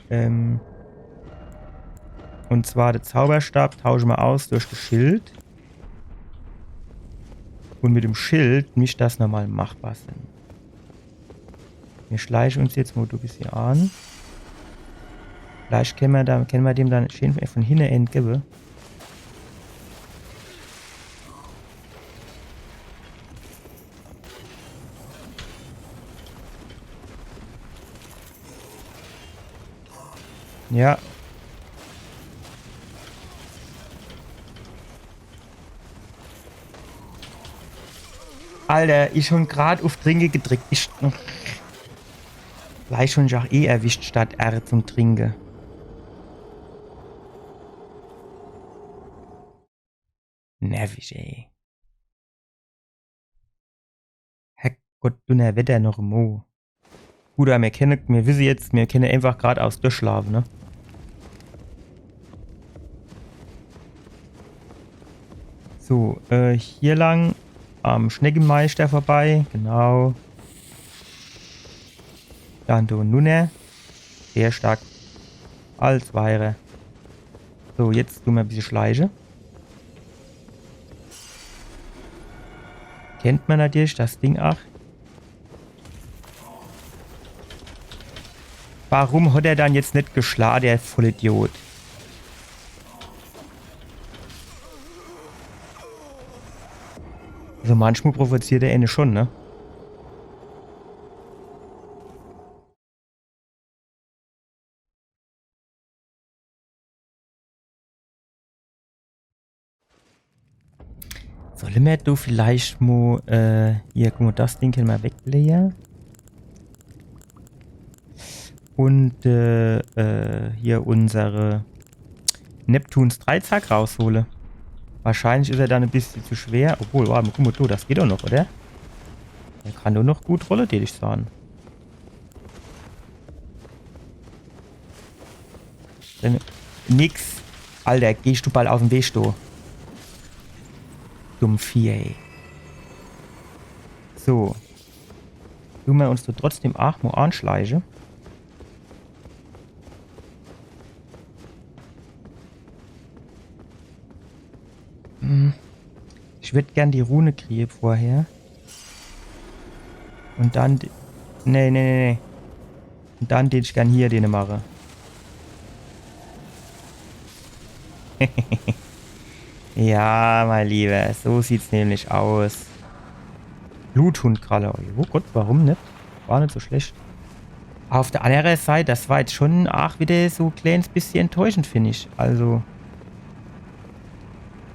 Ähm, und zwar de Zauberstab tausche mer aus durch das Schild. Und mit dem Schild misst das normal machbar sin. Mir schleiche uns jetzt mo do bissje an. Vielleicht kenne mer, do, kenne mer dem dann schön von hinne eener gewwe. Ja. Alter, ich schon grad uff Trinke gedrickt. Ich. Vielleicht schon ich ach eh erwischt statt R zum Trinke. Nervig, ey. Herrgott, Dunnerwetter noch mo. Gut, awwer mir kenne, mir wisse jetzt, mir kenne eenfach gradaus durchschlafe, ne? So, äh, hier lang am Schneckemeister vorbei, genau. Dann do nunner. Sehr stark. Als weirer. So, jetzt du mer bissje schleiche. Kennt mer natürlich das Ding ach. Warum hat er dann jetzt net geschla, der Vollidiot? Also manchmal provoziert er eener schon, ne? Solle mer do vielleicht mo, äh, hier, guck mo, das Ding kenne mer weglehe. Und, äh, äh, hier unsere Neptuns Dreizack raushole. Wahrscheinlich is er dann e bissje zu schwer. Obwohl, wart mo, guck mo, do, das geht doch noch, oder? Er kann doch noch gut rolle, deet ich saan. Dann nix. Alter, gehscht du bald aus em Weg, du. Dumm Vieh, ey. So. Du mer uns do trotzdem ach mo anschleiche. Hm. Ich würd gern die Rune kriege vorher. Und dann. Die, nee, nee, nee, nee. Und dann deet ich gern hier dene mache. Ja, mein Lieber, so sieht's nämlich aus. Bluthundkralle. Oh Gott, warum net? War net so schlecht. Auf der andere Seite, das war jetzt schon ach wieder so e kleines bisschen enttäuschend, find ich. Also.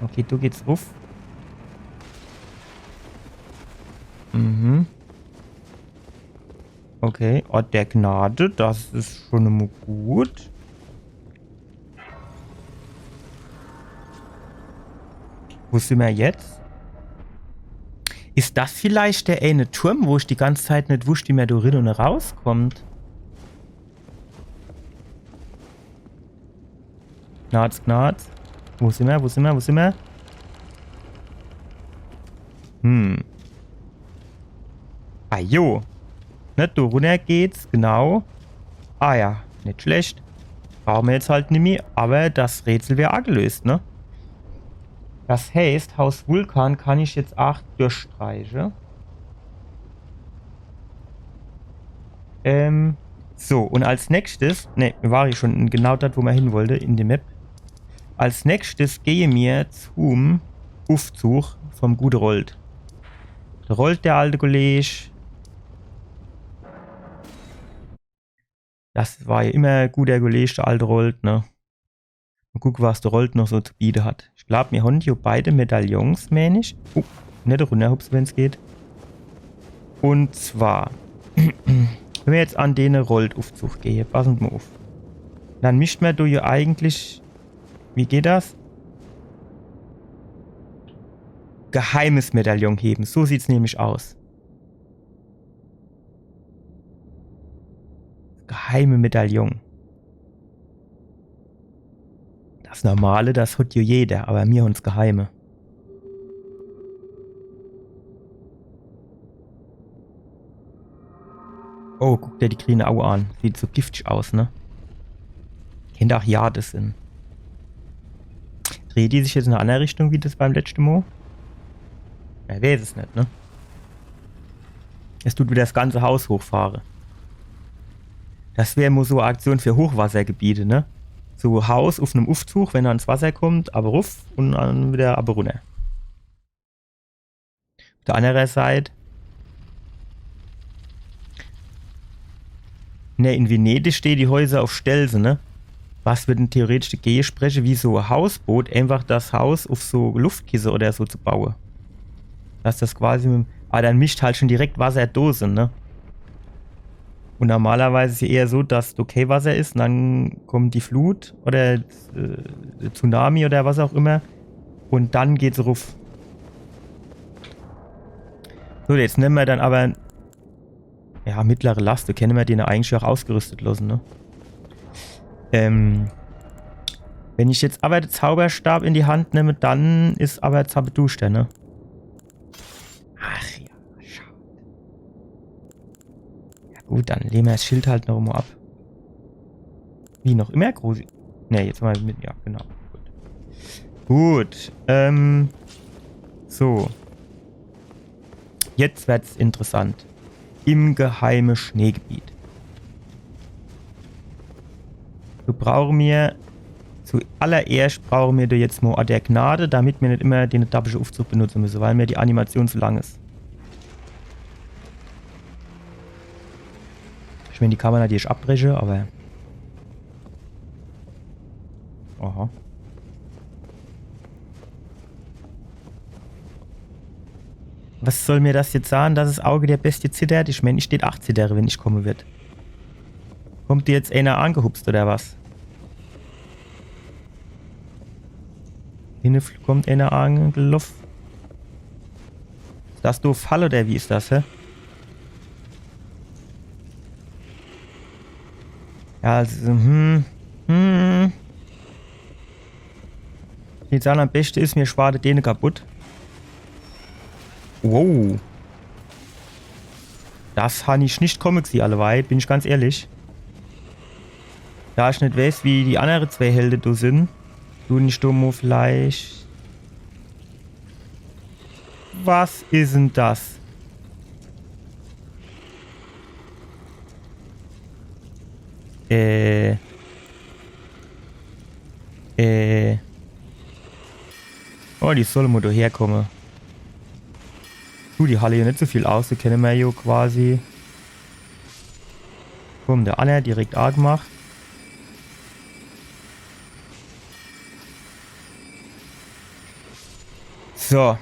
Okay, do geht's ruff. Mhm. Okay, Ort der Gnade, das is schon mo gut. Wo sin mer jetzt? Is das vielleicht der eene Turm, wo ich die ganze Zeit net wusst, wie mer do rin und rauskommt? Knarz, knarz. Wo simmer, wo simmer, wo simmer? Hm. Ah, jo. Ne, do runner geht's, genau. Ah ja, net schlecht. Brauche mer jetzt halt nimmi, awwer das Rätsel wär agelöst, ne? Das heißt, Haus Vulkan kann ich jetzt aach durchstreiche. Ähm, so, un als nächstes, ne, mir ware jo schon genau dort, wo mer hin wollte, in de Map. Als nächstes gehe mir zum Uffzug vom gute Rold. De Rold, der alte Kolleg. Das war jo immer guter Kolleg, der alte Rold, ne? Mol gucke, was de Rold noch so zu biete hat. Ich glaab, mir hon jo beide Medaillons, meen ich. Oh, net runnerhupse, wenn's geht. Un zwar, wenn mer jetzt an dene Rold-Uffzug gehe, passe mer uff. Dann mischt mer do jo eigentlich, wie geht das? Geheimes Medaillon hebe. So sieht's nämlich aus. Geheime Medaillon. Das normale, das hot jo jeder, awwer mir hon's geheime. Oh, guck der die grüne Aue an. Sieht so giftig aus, ne? Kennt aach Jade sin. Dreht die sich jetzt in e anner Richtung wie das beim letschte Mol? Mer weeß es net, ne? Es dut widder das ganze Haus hochfahre. Das wär mol so e Aktion für Hochwassergebiete, ne? So Haus uff nem Uffzug, wenn er ans Wasser kommt, awwer ruff un dann widder awwer runner. Uff de anner Seit. Ne, in Venedig stehn die Häuser uff Stelze, ne? Was würd dann theoretisch degehe spreche, wie so e Hausboot, einfach das Haus uff so Luftkisse oder so zu baue? Dass das quasi mit, ah, dann mischt halt schon direkt Wasser do sin, ne? Un normalerweis is es jo eher so, dass do kee Wasser is, un dann kommt die Flut oder, äh, Tsunami oder was aach immer. Un dann geht's ruff. So, jetzt nemme mer dann awwer, ja, mittlere Last, do kenne mer dene eigentlich aach ausgerüstet losse, ne? Ähm, wenn ich jetzt awwer de Zauberstab in die Hand nemme, dann is awwer zappeduschter, ne? Ach ja, schad. Ja gut, dann lege mer das Schild halt noch mol ab. Wie noch immer groß. Ne, jetzt mol mit, ja, genau. Gut. Gut, ähm, so. Jetzt werd's interessant. Im geheime Schneegebiet. Do brauche mer, zuallererscht brauche mer do jetzt mol Ort der Gnade, damit mer net immer den dappische Uffzug benutze misse, weil mer die Animation zu lang is. Ich mein, die kann mer natürlich abbreche, awwer. Aha. Was soll mer das jetzt sage, dass das Auge der Bestie zittert? Ich mein, ich deet aach zittere, wenn ich komme würd. Kommt do jetzt ener angehupst oder was? Hinne fl-, kommt ener angeloff. Is das do Fall oder wie is das, hä? Ja, also, hm, hm. Ich würd sage, am beschte is, mer schwade dene kaputt. Wow. Das han ich net komme gesieh, alleweil, bin ich ganz ehrlich. Do ich net weeß, wie die annere zwee Helde do sin, du ich do mol vielleicht. Was is dann das? Äh. Äh. Oh, die solle mol do herkomme. Du, die halle jo net so viel aus, die kenne mer jo quasi. Komm, der anner direkt aagemacht. So.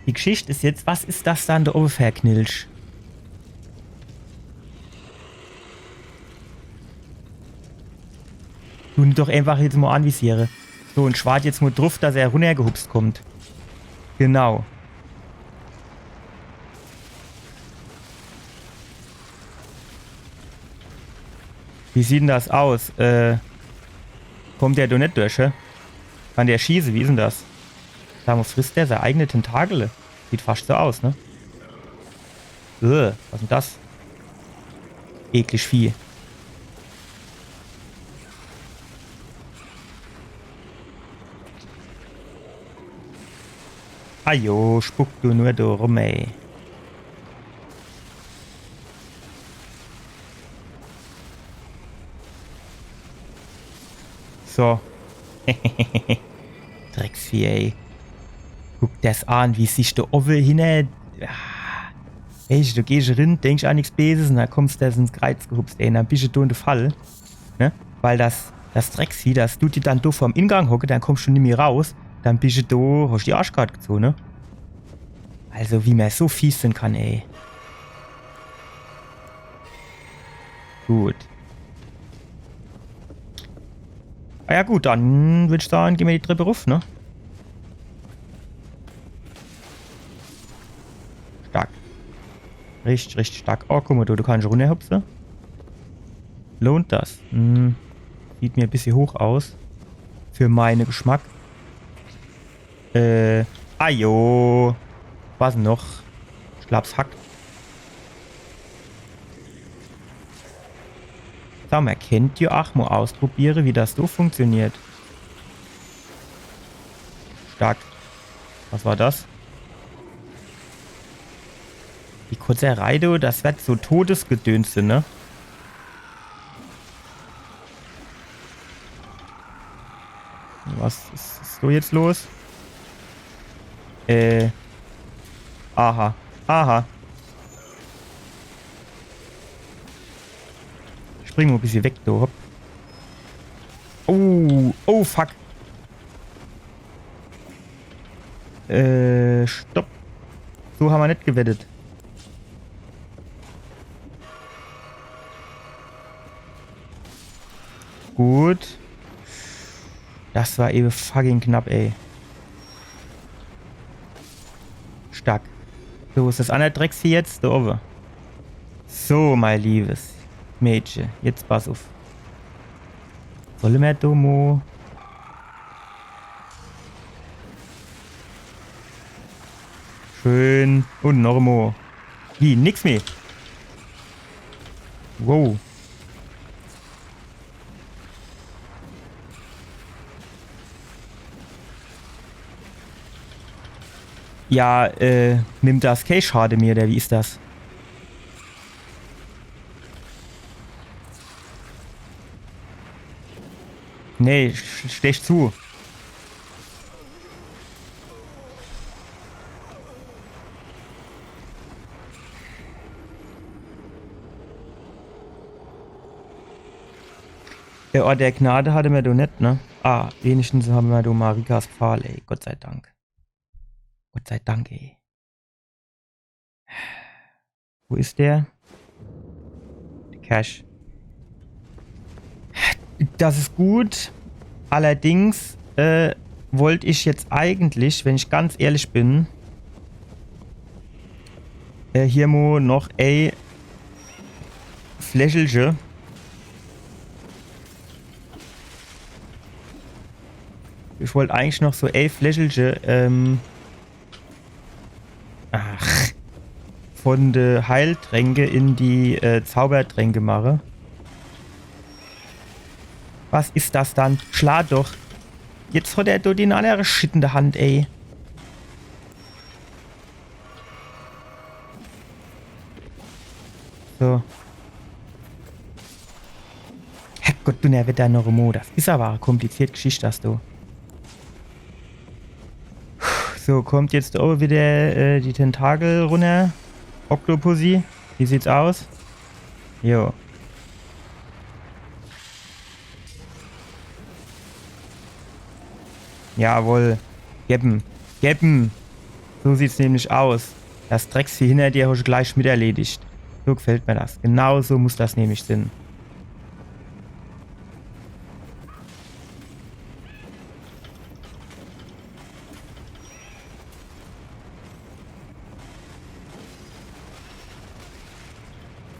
Die Geschicht is jetzt, was is das dann do owwe fer Knilch? Du, doch einfach jetzt mol anvisiere. So, un schwad jetzt mol druff, dass er runnergehupst kommt. Genau. Wie sieht dann das aus? Äh, Kommt der do net durch, hä? Kann der schieße? Wie is dann das? Sa mo, frisst der sei eigene Tentakel? Sieht fascht so aus, ne? Äh, was is dann das? Eklig Vieh. Ajo, spuck du nur do rum, ey. So. Drecksvieh, ey. Guck der's an, wie sich do owwe hinner. Ah. Ey, du gehsch rin, denksch an nix Beses un dann kommsch do ins Kreiz gehupst, ey. Un dann bisch du do in de Fall. Ne? Weil das, das Drecksvieh, das dut sich dann do vorm Ingang hocke, dann kommsch du nimmi raus, dann bisch du do, hosch die Arschkart gezoge, ne? Also, wie mer so fies sin kann, ey. Gut. Ah ja, gut, dann würd ich sage, gehn mer die Trepp ruff, ne? Stark. Richtig, richtig stark. Oh, guck mo, du, du kannsch runnerhupse. Lohnt das? Hm. Sieht mer e bissje hoch aus. Für meine Geschmack. Äh, ajo. Was noch? Ich glaab's hackt. Sa mo, kennt ihr ach mo ausprobiere, wie das so funktioniert? Stark. Was war das? Die Kotzerei, du, das werd so Todesgedöns, ne? Was is, is so jetzt los? Äh. Aha. Aha. Spring mo e bissje weg, du. Hopp. Oh, oh, fuck. Äh, stopp. So ha mer net gewettet. Gut. Das war ewe fucking knapp, ey. Stark. So, wo is das anner Drecksvieh jetzt? Do owwe. So, mei liebes Mädche, jetzt pass uff. Solle mer do mo? Schön. Un noch mo. Wie? Nix mehr. Wow. Ja, äh, nimmt das kee Schade mehr, oder wie is das? Nee, sch-, stech zu. Der Ort der Gnade hatte mer do net, ne? Ah, wenigstens haben mer do Marikas Pfahl, ey. Gott sei Dank. Gott sei Dank, ey. Wo is der? Cash. Das is gut. Allerdings, äh, wollt ich jetzt eigentlich, wenn ich ganz ehrlich bin, äh, hier mo noch e Fläschelche. Ich wollt eigentlich noch so e Fläschelche, ähm, ach, von de Heiltränke in die, äh, Zaubertränke mache. Was is das dann? Schla doch. Jetzt hat er do den annere Shit in der Hand, ey. So. Herrgott, du, der wird do noch mo. Das is aber e kompliziert Geschicht, das do. So, kommt jetzt do wieder, äh, die Tentakel runner. Octopussy, wie sieht's aus? Jo. Jawohl. Geb em. Geb em. So sieht's nämlich aus. Das Drecksvieh hinner dir hosch gleich mit erledigt. So gefällt mir das. Genau so muss das nämlich sin.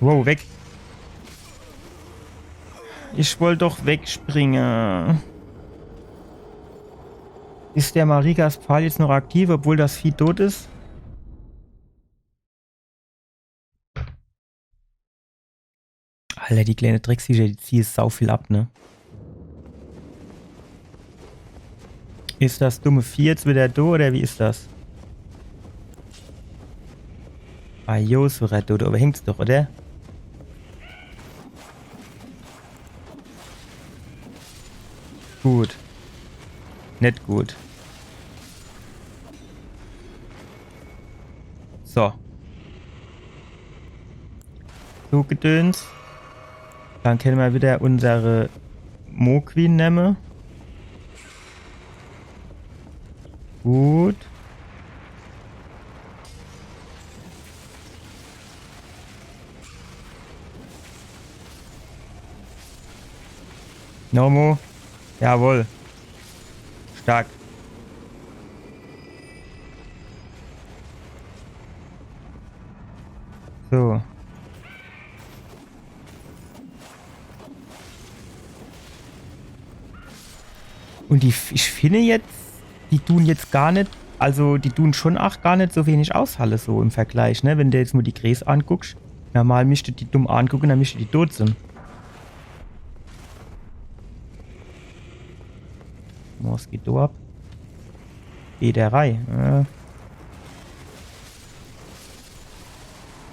Wow, weg. Ich wollt doch wegspringe. Is der Marikas Pfahl jetzt noch aktiv, obwohl das Vieh tot is? Alter, die kleine Drecksviecher, die ziehe sau viel ab, ne? Is das dumme Vieh jetzt wieder do, oder wie is das? Ah, jo, so red, do, do hängt's doch, oder? Gut. Net gut. So. So Gedöns. Dann kenne mer wieder unsere Mo Queen nemme. Gut. Nomo. Jawohl. Stark. So. Und die, ich finde jetzt, die tun jetzt gar net, also die tun schon ach gar net so wenig aushalle, so im Vergleich, ne? Wenn du jetzt mo die Gräß anguckst, normal misste die dumm angucke, dann misste die tot sin. Was geht do ab? Geht der rei. Äh.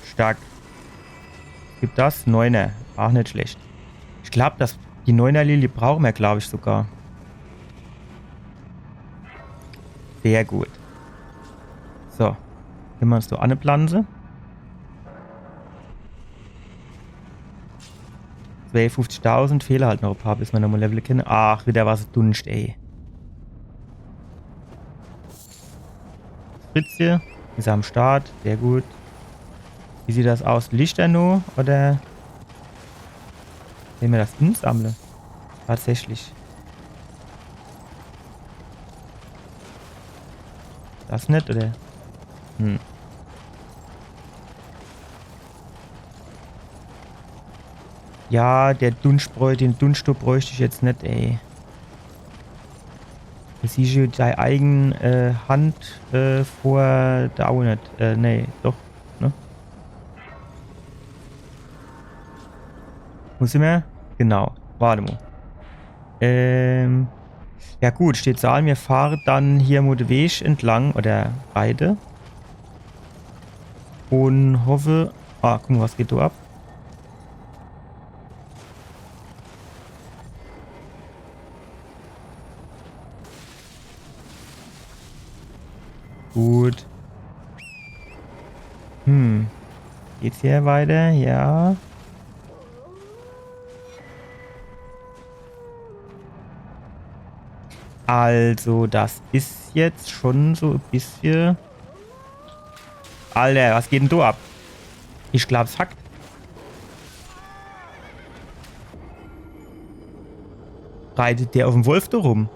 Stark. Gibt das? Neuner. Ach, net schlecht. Ich glaub, das, die Neuner-Lilie brauche mer, glaub ich, sogar. Sehr gut. So. Nemme mer uns do anne Planze. Zweiundfünfzigtausend, fehle halt noch e paar, bis mer nomo levele kenne. Ach, wieder was Dunscht, ey. Fritzje is am Start, sehr gut. Wie sieht das aus? Liegt er nur, oder? Wenn mer das insammle? Tatsächlich. Das net, oder? Hm. Ja, der Dunscht bräu-, den Dunscht do bräucht ich jetzt net, ey. Du siehsch jo dei eigen, äh, Hand, äh, vor der Au net. Äh, nee, doch, ne? Wo sin mer? Genau, wart mo. Ähm, ja gut, steht so an, mir fahre dann hier mo de Weg entlang, oder beide. Und hoffe, ah, guck mo, was geht do ab? Gut. Hm. Geht's hier weiter? Ja. Also, das is jetzt schon so e bissje. Alter, was geht denn do ab? Ich glaub's hackt. Reitet der uff'm Wolf do rum?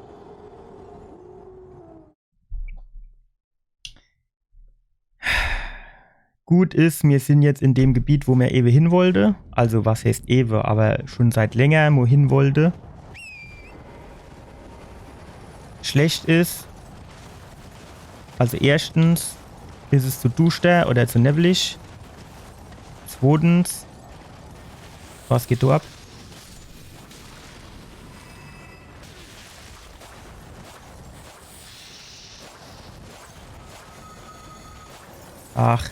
Gut is, mir sin jetzt in dem Gebiet, wo mer ewe hin wollte. Also was heißt ewe, aber schon seit länger, wo hin wollte. Schlecht is, also erschtens is es zu duschder oder zu newwelig. Zwotens, was geht do ab? Ach.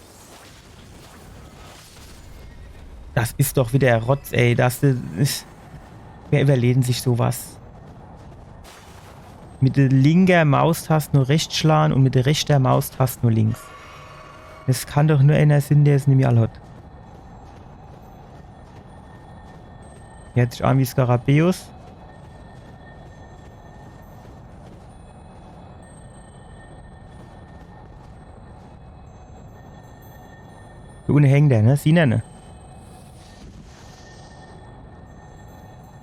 Das is doch wieder Rotz, ey. Das is, wer überlegt sich sowas? Mit der linker Maustast nur rechts schlagen und mit der rechter Maustast nur links. Es kann doch nur einer sin, der es nimmi all hat. Jetzt an wie Skarabäus. Do unne hängt er, ne? Siehn er, ne?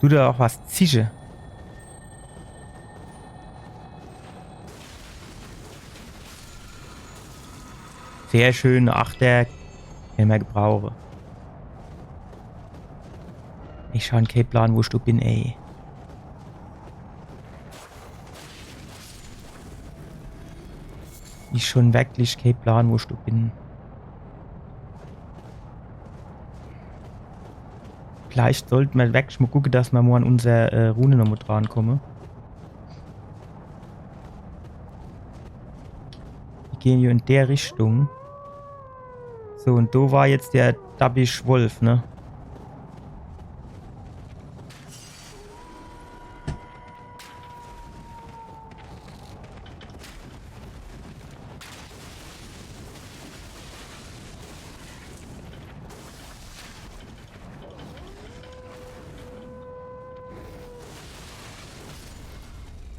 Du do auch was zische. Sehr schön, Achter. Kenne mer gebrauche. Ich han kee Plan, wo ich do bin, ey. Ich schon wirklich kee Plan, wo ich do bin. Vielleicht sollt mer wirklich mo gucke, dass mer mo an unser, äh, Rune nomo drankomme. Mir gehn jo in der Richtung. So, un do war jetzt der dabbisch Wolf, ne?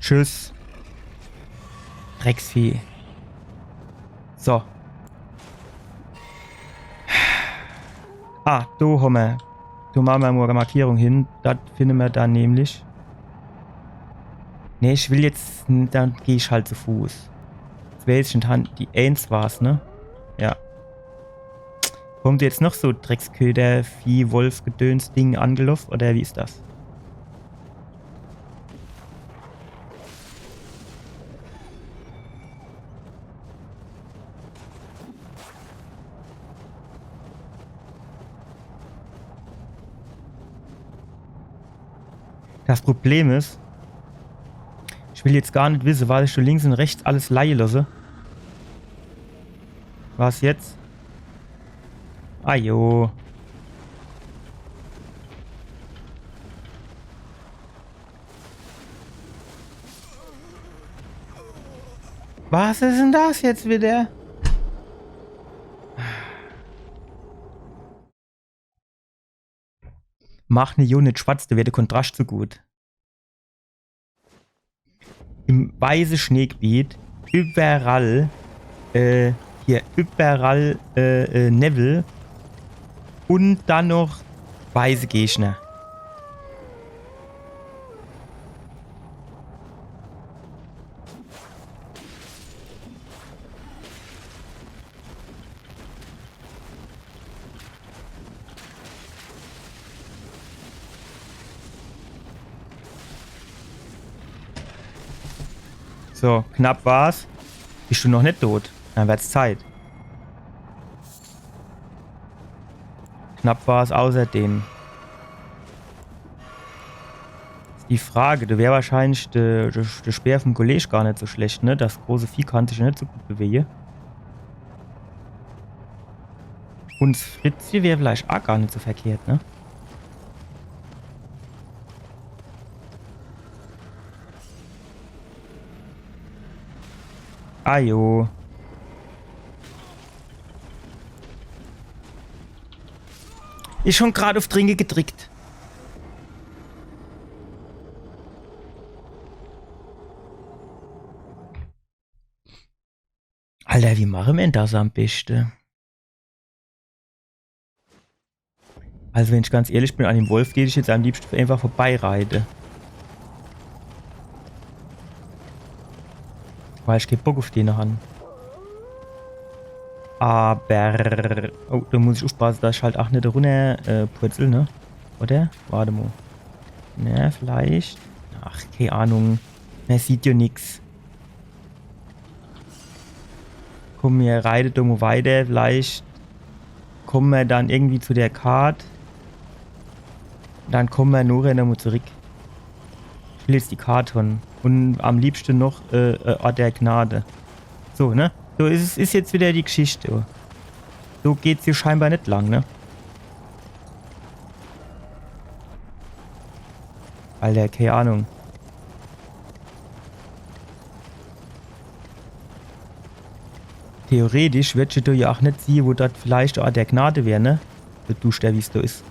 Tschüss. Drecksvieh. So. Ah, do hommer. Do mache mer mo e Markierung hin. Das finne mer dann nämlich. Nee, ich will jetzt, dann geh ich halt zu Fuß. Jetzt weiß ich net, die eins war's, ne? Ja. Kommt jetzt noch so Drecksköder, Vieh, Wolf, Gedöns, Ding angeloff, oder wie is das? Das Problem is, ich will jetzt gar net wisse, was ich do links un rechts alles leie losse. Was jetzt? Ah jo. Was is denn das jetzt wieder? Mach ne Unit schwarz, do werd de Kontrascht zu gut. Im weiße Schneegebiet überall, äh, hier, überall, äh, äh, Newwel un dann noch weiße Gegner. So, knapp war's. Bisch du noch net tot? Dann werd's Zeit. Knapp war's außerdem. Is die Frage, do wär wahrscheinlich de, de, de Speer vom Kolleg gar net so schlecht, ne? Das große Vieh kann sich jo net so gut bewege. Un 's Fritzje wär vielleicht aa gar net so verkehrt, ne? Ajo. Ich schon grad uff Trinke gedrickt. Alter, wie mache mer denn das am beschte? Also wenn ich ganz ehrlich bin, an dem Wolf deet ich jetzt am liebschte einfach vorbeireite. Weil ich kee Bock uff den han. Aber... Oh, do muss ich uffpasse, dass ich halt aa net runner, äh, purzel, ne? Oder? Wart mo. Ne, vielleicht. Ach, kee Ahnung. Mer sieht jo nix. Komm, mir reite do mo weiter. Vielleicht komme mer dann irgendwie zu der Kart. Dann komme mer nochher nomo zurick. Ich will jetzt die Kart han. Un am liebschte noch, äh, äh, Ort der Gnade. So, ne? So is, is jetzt wieder die Geschichte. So geht's hier scheinbar net lang, ne? Alter, kee Ahnung. Theoretisch würdsch du jo aa net siehe, wo dort vielleicht Ort der Gnade wär, ne? So duschter, wie's do is.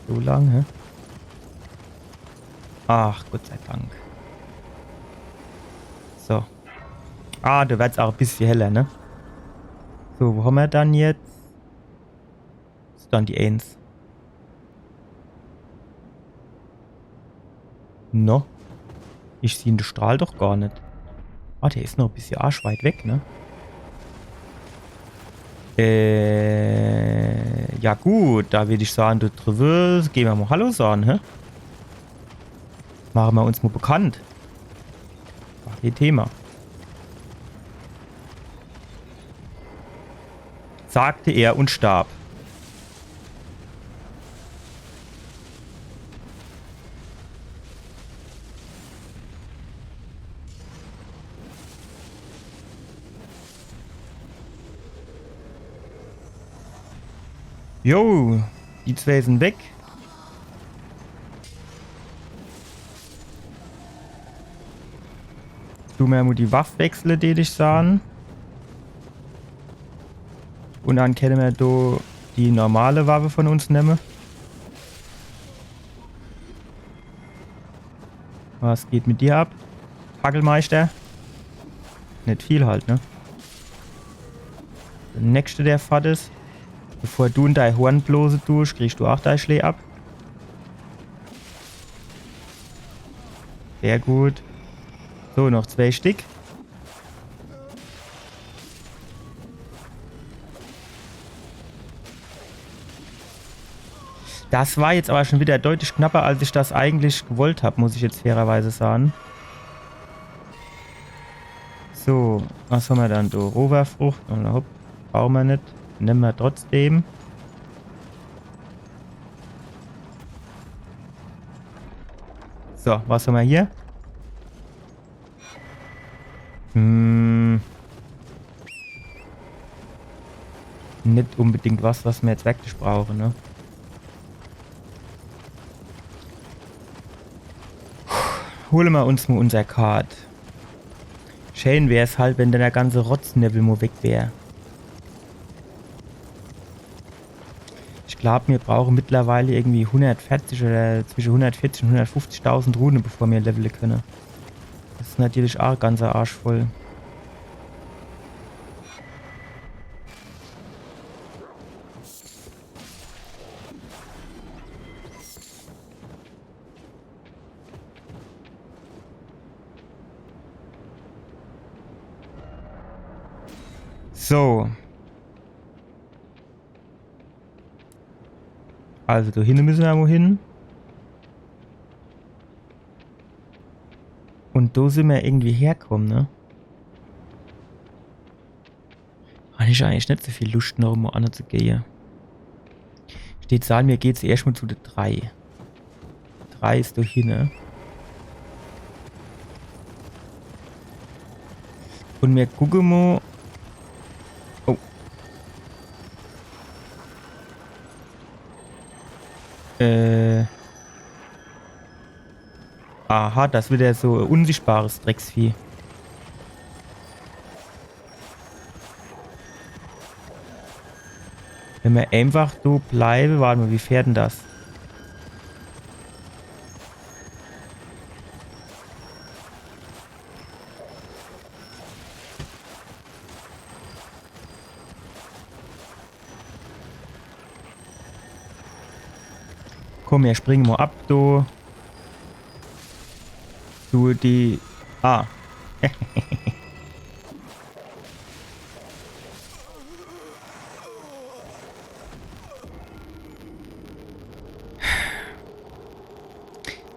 So lang, hä? Ach, Gott sei Dank. So. Ah, do werd's aa e bissje heller, ne? So, wo han mer dann jetzt? Is dann die Eins. No. Ich sieh de Strahl doch gar net. Ah, der is noch e bissje arschweit weg, ne? Äh, ja gut, do würd ich sage, do driwwe gehn mer mo Hallo sage, hä? Mache mer uns mo bekannt. War kee Thema. Sagte er und starb. Jo, die zwee sin weg. Du mer mo die Waff wechsle, deet ich sahn. Un dann kenne mer do die normale Waffe von uns nemme. Was geht mit dir ab? Fackelmeister? Net viel halt, ne? De nächste, der fort is. Bevor du in dei Horn blose dusch, kriegsch du ach dei Schlää ab. Sehr gut. So, noch zwee Stick. Das war jetzt awwer schun widder deutlich knapper, als ich das eigentlich gewollt hab, muss ich jetzt fairerweise sahn. So, was hammer dann do? Roverfrucht. Un hopp, brauche mer net. Nemme mer trotzdem. So, was hammer hier? Hm. Net unbedingt was, was mer jetzt werklich brauche, ne? Hole mer uns mo unser Kart. Schää wär's halt, wenn der ganze Rotznewwel mo weg wär. Ich glaab, mir brauche mittlerweile irgendwie hundertvierzig oder zwische hundertvierzig un hundertfuffzigdausend Rune, bevor mir levele kenne. Das is natürlich ach ganzer Arsch voll. So. Also, do hinne misse mer mo hin. Un do sin mer irgendwie herkomme, ne? Han ich eigentlich net so viel Luscht, noch mo anne zu gehe. Steht, sahn, mir gehe zuerscht mo zu de drei. Drei is do hinne. Un mir gucke mo. Oh. Äh. Aha, das is widder so e unsichtbares Drecksvieh. Wenn mer einfach do bleiwe, wart mo, wie fährt dann das? Komm, mir springe mo ab, du. Du, die. Ah.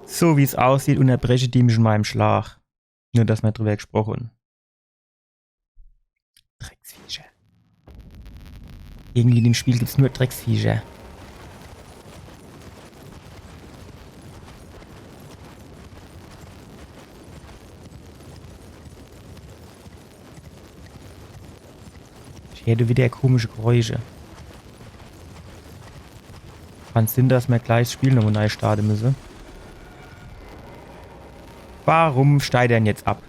So wie's aussieht, unterbreche die mich in meinem Schlaf. Nur, dass mer drüber gesproche. Drecksviecher. Irgendwie in dem Spiel gibt's nur Drecksviecher. Ich heer do wieder komische Geräusche. Kann sinn, dass mer gleich 's Spiel nochmo nei starte müsse. Warum steigt er dann jetzt ab?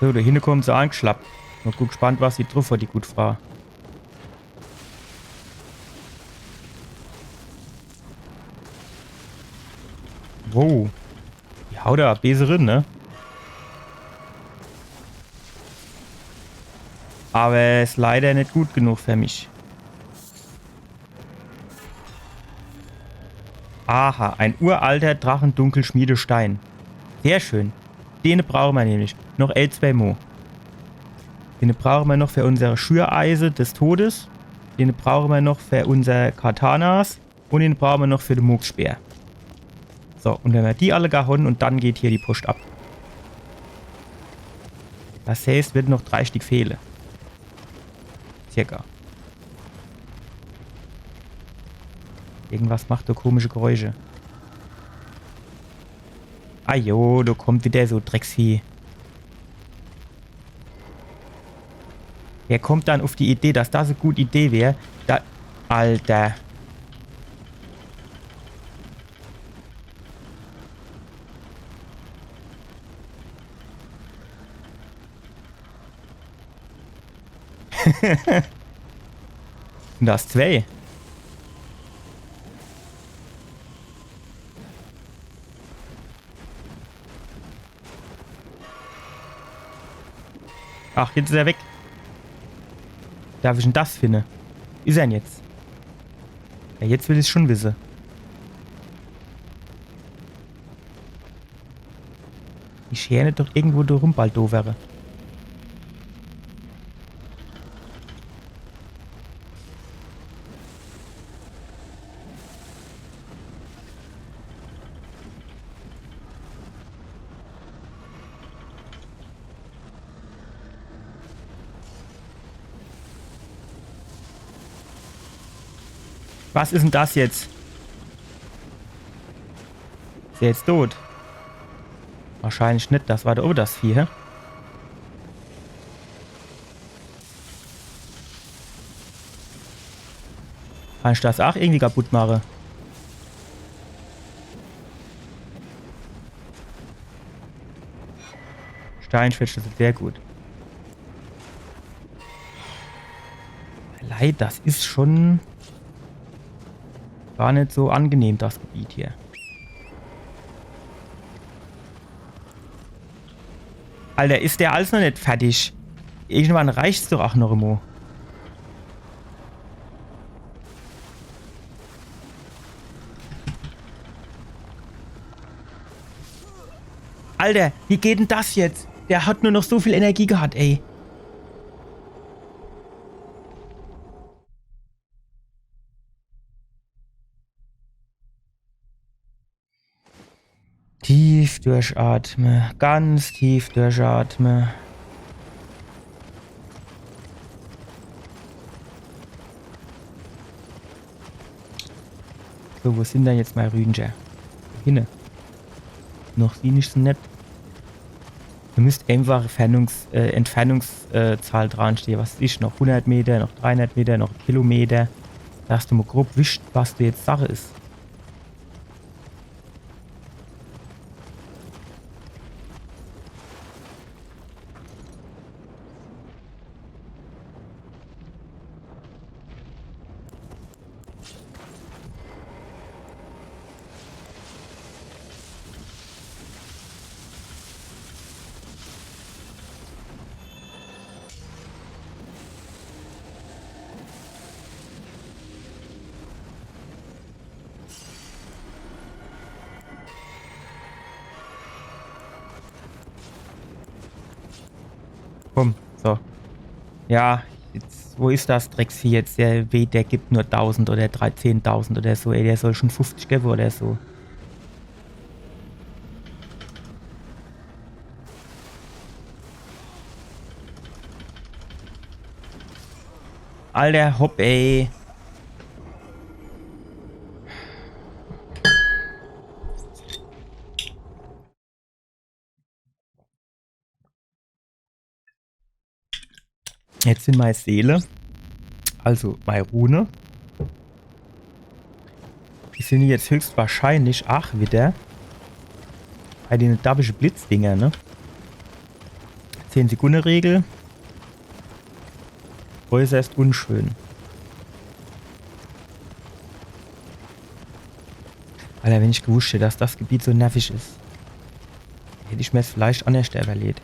So, do hinne kommt se angeschlappt. Mol gespannt, was die druff hat, die gut Frau. Wow. Die haut do bees rin, ne? Awwer is leider net gut genug für mich. Aha, ein uralter Drachendunkelschmiedestein. Sehr schön. Dene brauche mer nämlich. Noch L zwei Mo. Dene brauche mer noch für unser Schüreise des Todes. Dene brauche mer noch für unser Katanas. Un den brauche mer noch für de Mohgspeer. So, un wenn mer die alle gar honn un dann geht hier die Poscht ab. Das heißt, wird noch drei Stick fehle. Circa. Irgendwas macht do komische Geräusche. Ah jo, do kommt wieder so Drecksvieh. Wer kommt dann uf die Idee, dass das e gute Idee wär? Da, Alter. Sin das zwei? Ach, jetzt is er weg. Darf ich'n das finne? Is er'n jetzt? Ja, jetzt will ich's schon wisse. Die schäne doch irgendwo do rum bald do wäre. Was is'n das jetzt? Is er jetzt tot? Wahrscheinlich net. Das war do owwe das Vieh, hä? Kann ich das ach irgendwie kaputt mache? Steinschwertschlüssel, sehr gut. Leit, das is schon gar net so angenehm, das Gebiet hier. Alter, is der als noch net fertig? Irgendwann reicht's doch ach noch emo. Alter, wie geht denn das jetzt? Der hat nur noch so viel Energie gehat, ey. Tief durchatme, ganz tief durchatme. So, wo sin dann jetzt mei Rünscher? Hinne. Noch sieh ich se net. Do misst einfach Entfernungs-, äh, Entfernungs-, äh, Zahl dranstehe. Was is noch? Hundert Meter, noch dreihundert Meter, noch Kilometer. Do hascht du mo grob wischt, was do jetzt Sache is. Komm, so. Ja, jetzt, wo is das Drecksvieh jetzt? Der, we-, der gibt nur tausend oder drei, zehntausend oder so. Ey, der soll schon fufzig gewwe oder so. Alter, hopp, ey. Jetzt sin mei Seele, also mei Rune, die sin jetzt höchstwahrscheinlich ach wieder bei dene dabbische Blitzdinger, ne? Zehn-Sekunde-Regel. Äußerst unschön. Alter, wenn ich gewusst hätt, dass das Gebiet so nervig is, hätt ich mir's vielleicht annerschter überleht.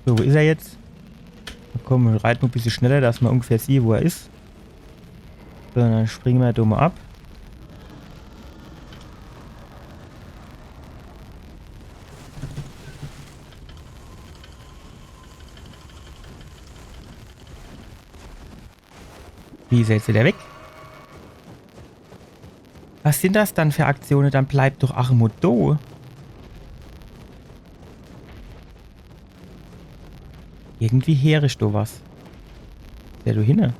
So, wo is er jetzt? Na komm, mir reite mo e bissje schneller, dass mer ungefähr siehe, wo er is. So, dann springe mer do mo ab. Die is jetzt wieder weg. Was sin das dann für Aktione? Dann bleib doch ach emol do. Irgendwie heer ich do was. Is der do hinne?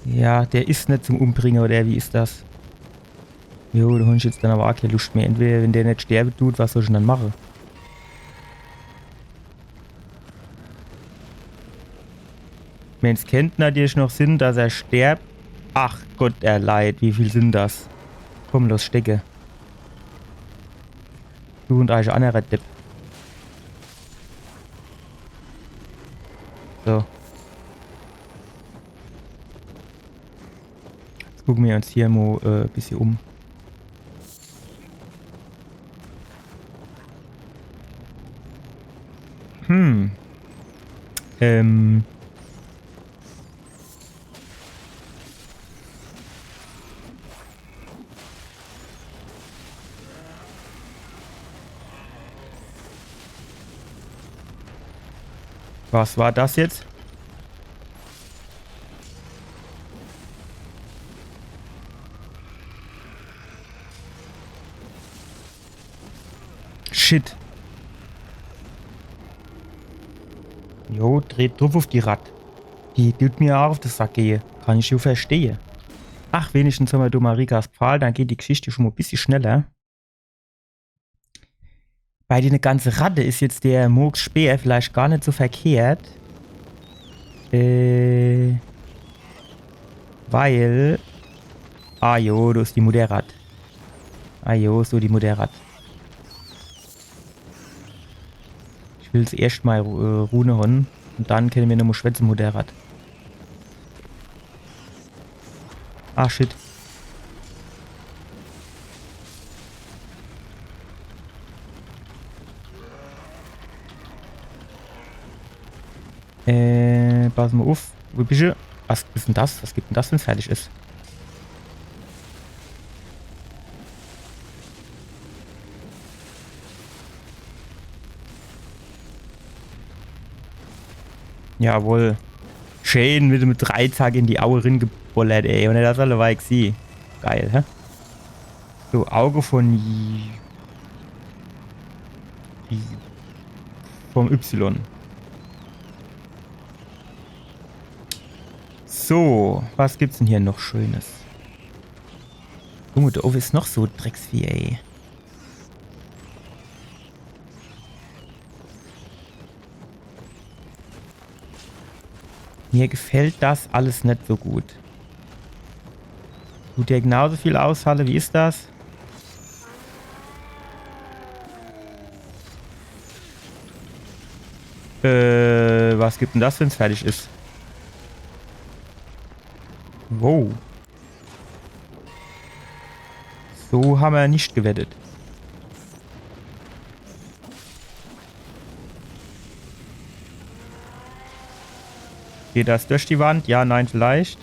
Ja, der is net zum Umbringe, oder wie is das? Jo, do hon ich jetzt dann awwer ach kee Luscht mehr. Entweder, wenn der net sterbe dut, was soll ich dann mache? Wenn's kennt natürlich noch sin, dass er sterbt. Ach Gott, er leid, wie viel sin das? Komm, los, stecke. Du un eich annerer Depp. So. Jetzt gucke mer uns hier mo, äh, e bissje um. Hm. Ähm. Was war das jetzt? Shit. Jo, dreht druff uff die Ratt. Die dut mir ach uff de Sack gehe. Kann ich jo verstehe. Ach, wenigstens hammer do Marikas Pfahl, dann geht die Geschichte schon mo e bissje schneller. Bei dene ganze Ratte is jetzt der Mohgs Speer vielleicht gar net so verkehrt. Äh, weil. Ah jo, do is die Mutterratt. Ah jo, so die Mutterratt. Ich will zuerscht mol Ru äh, Rune hon. Un dann kenne mer nomo schwätze, Mutterratt. Ah, shit. Äh, pass mo uff. Wo bisch du? Was is denn das? Was gibt denn das, wenn's fertig is? Jawohl. Schön mit dem Dreizack in die Aue ringebollert, ey. Un das alleweil gsieh. Geil, hä? So, Auge von J-, J-, vom Y. So, was gibt's denn hier noch Schönes? Junge, do owwe is noch so Drecksvieh, ey. Mir gefällt das alles net so gut. Dut der genauso viel aushalle? Wie is das? Äh, was gibt denn das, wenn's fertig is? Wow. So hammer net gewettet. Geht das durch die Wand? Ja, nein, vielleicht.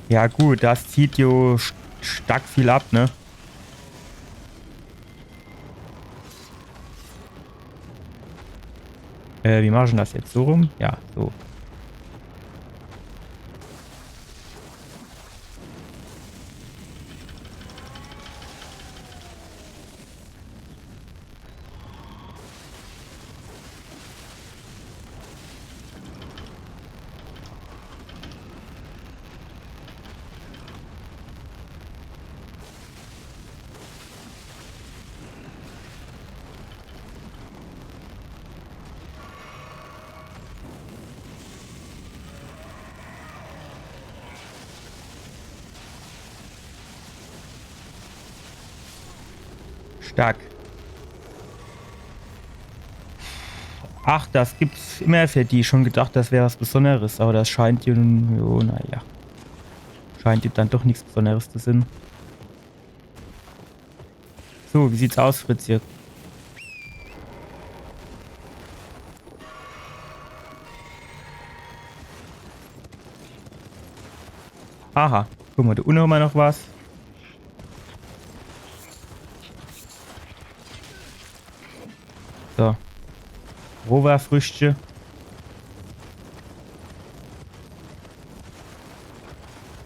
Ja gut, das zieht jo st-, stark viel ab, ne? Äh, wie mach ich denn das jetzt? So rum? Ja, so. Stark. Ach, das gibt's immer für die. Schon gedacht, das wär was Besonderes, aber das scheint jo, jo, naja. Scheint jo dann doch nix Besonderes zu sin. So, wie sieht's aus, Fritzje? Aha, guck mol, do unne hommer noch was. So. Roverfrüchtche.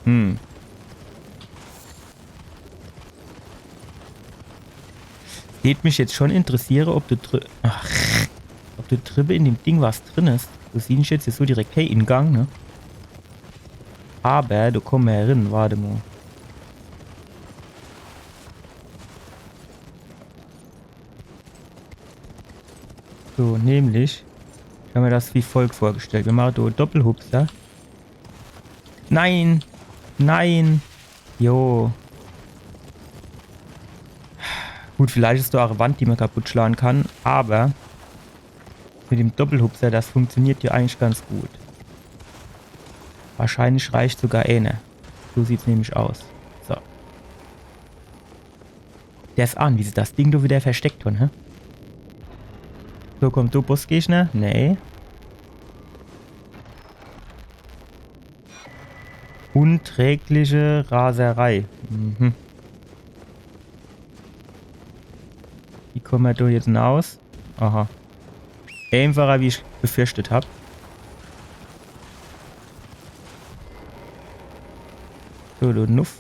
Hm. Deet mich jetzt schun interessiere, ob do dri-, ach, ob do driwwe in dem Ding was drin is. Do siehsch jetzt hier so direkt, hey, Ingang, ne? Awwer do kumme mer jo rin, wart emol. So, nämlich, ich hab mer das wie folgt vorgestellt. Mir mache do Doppelhupser. Nein! Nein! Jo. Gut, vielleicht is do ach e Wand, die mer kaputt schlage kann, awwer mit dem Doppelhupser, das funktioniert jo eigentlich ganz gut. Wahrscheinlich reicht sogar eener. So sieht's nämlich aus. So. Der is an, wie se das Ding do widder versteckt hon, hä? So, kummt do Bossgegner? Nee. Unerträgliche Raserei. Mhm. Wie kumme mer do jetzt naus? Aha. Eenfacher, wie ich befürchtet hab. So, do nuff.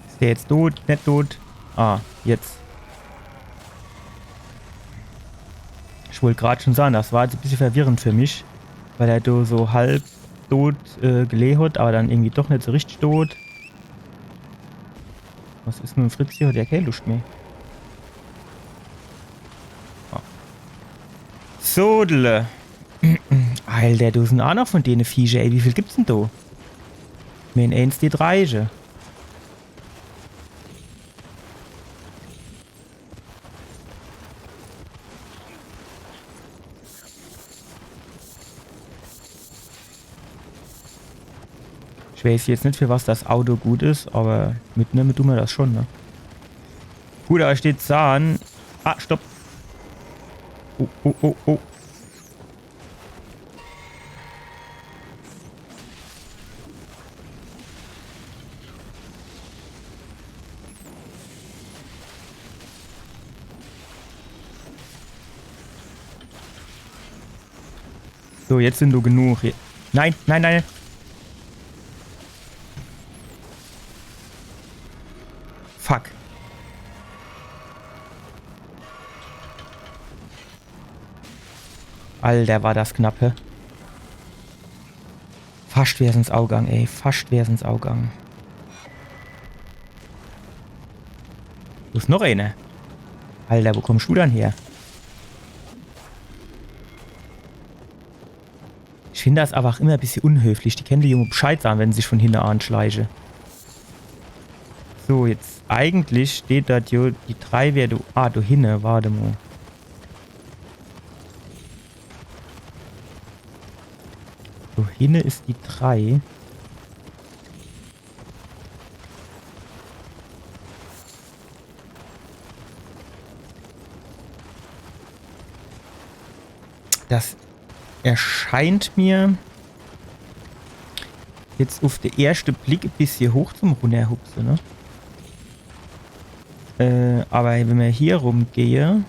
Is der jetzt tot? Net tot? Ah, jetzt. Ich wollt grad schun sage, das war jetzt e bissje verwirrend für mich, weil er do so halb tot, äh, gelehe hot, awwer dann irgendwie doch net so richtig tot. Was is mit dem Fritz hier? Hot der kee Luscht mehr. Ah. Sodele. Alter, do sin ach noch vun dene Viecher, ey. Wie viel gibt's denn do? Wenn eens die drei. Ich weiß jetzt net, für was das Auto gut is, awwer mitnemme du mer das schun, ne? Gut, do steht Zahn. Ah, stopp. Oh, oh, oh, oh. So, jetzt sin do genug. Je- Nein, nein, nein. Fuck. Alter, war das knapp, hä? Fascht wär's ins Au gang, ey. Fascht wär's ins Au gang. Wo is noch eener? Alter, wo kummsch du dann her? Ich find das awwer ach immer e bissje unhöflich. Die kenne jo mol Bescheid sage, wenn se sich vun hinne anschleiche. So, jetzt eigentlich steht do jo, die drei wär do. Ah, do hinne, wart emol. Do hinne is die drei. Das erscheint mir jetzt uff de erschte Blick e bissje hoch zum Runnerhupse, ne? Äh, awwer wenn mer hier rumgehe,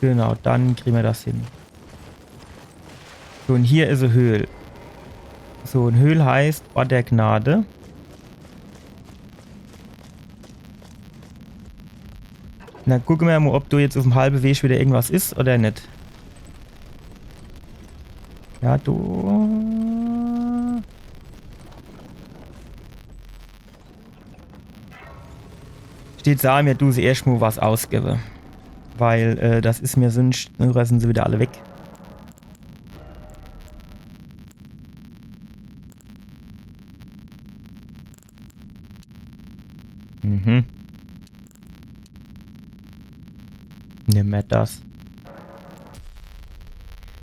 genau, dann krie mer das hin. So, un hier is e Höhl. So, un Höhl heißt Ort der Gnade. Na, gucke mer mol, ob do jetzt uff'm halbe Weg widder irgendwas is oder net. Ja, do. Steht, sa mer, du se erscht mol was ausgewwe. Weil, äh, das is mer sunscht, nur sin se widder alle weg. Mhm. Matters.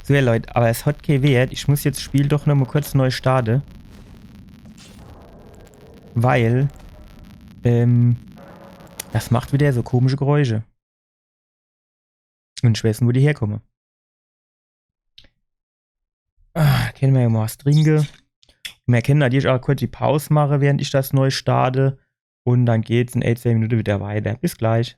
So, ja, Leute, aber es hat kee Wert. Ich muss jetzt das Spiel doch noch mal kurz neu starten. Weil, ähm, das macht wieder so komische Geräusche. Und ich weiß nicht, wo die herkommen. Ah, können wir ja mal was trinken. Und wir können natürlich auch kurz die Pause machen, während ich das neu starte. Und dann geht's in ein, zwei Minuten wieder weiter. Bis gleich.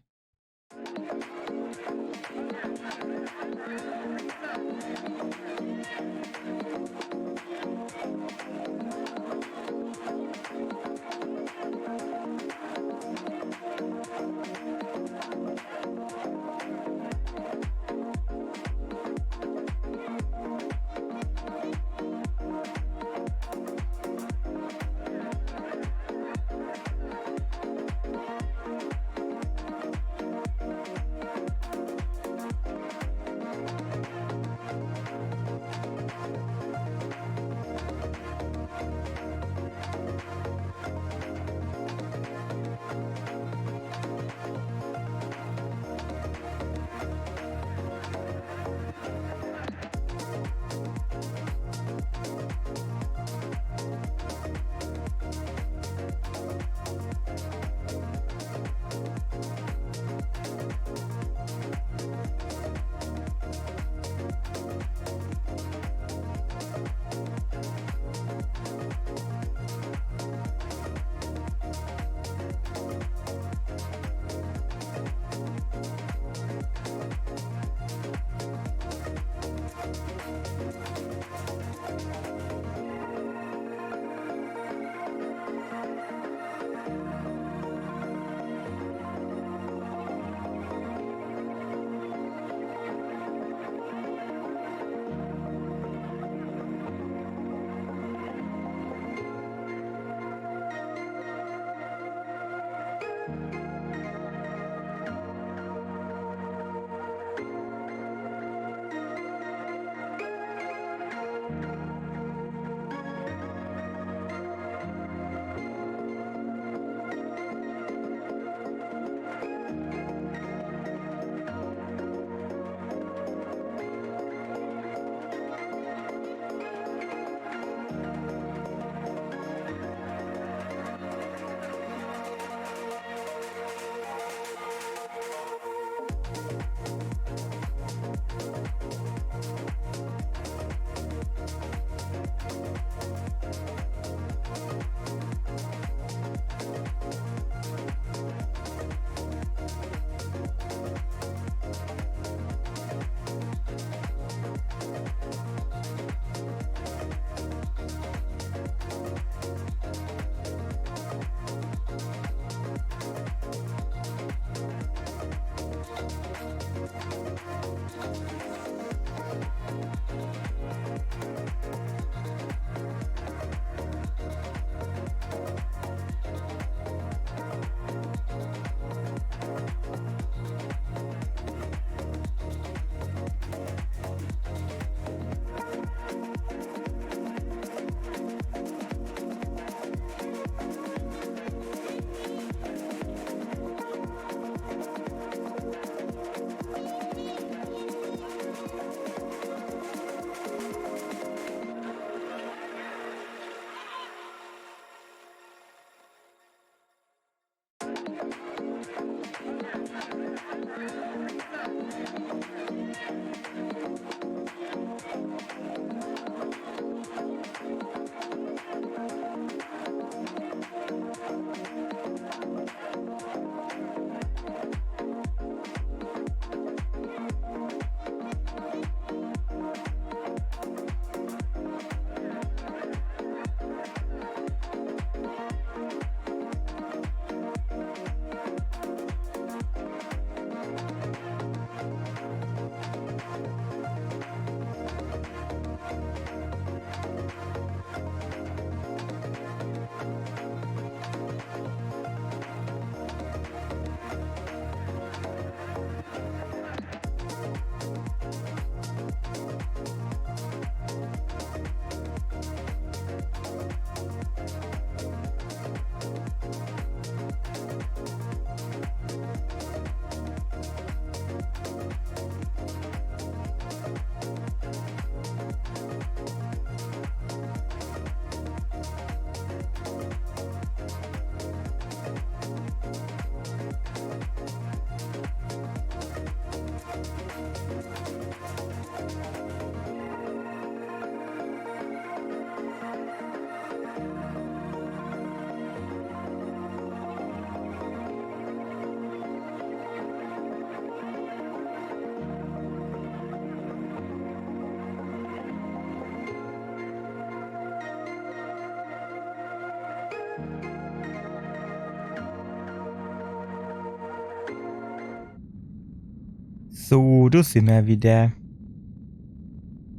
So, do simmer wieder.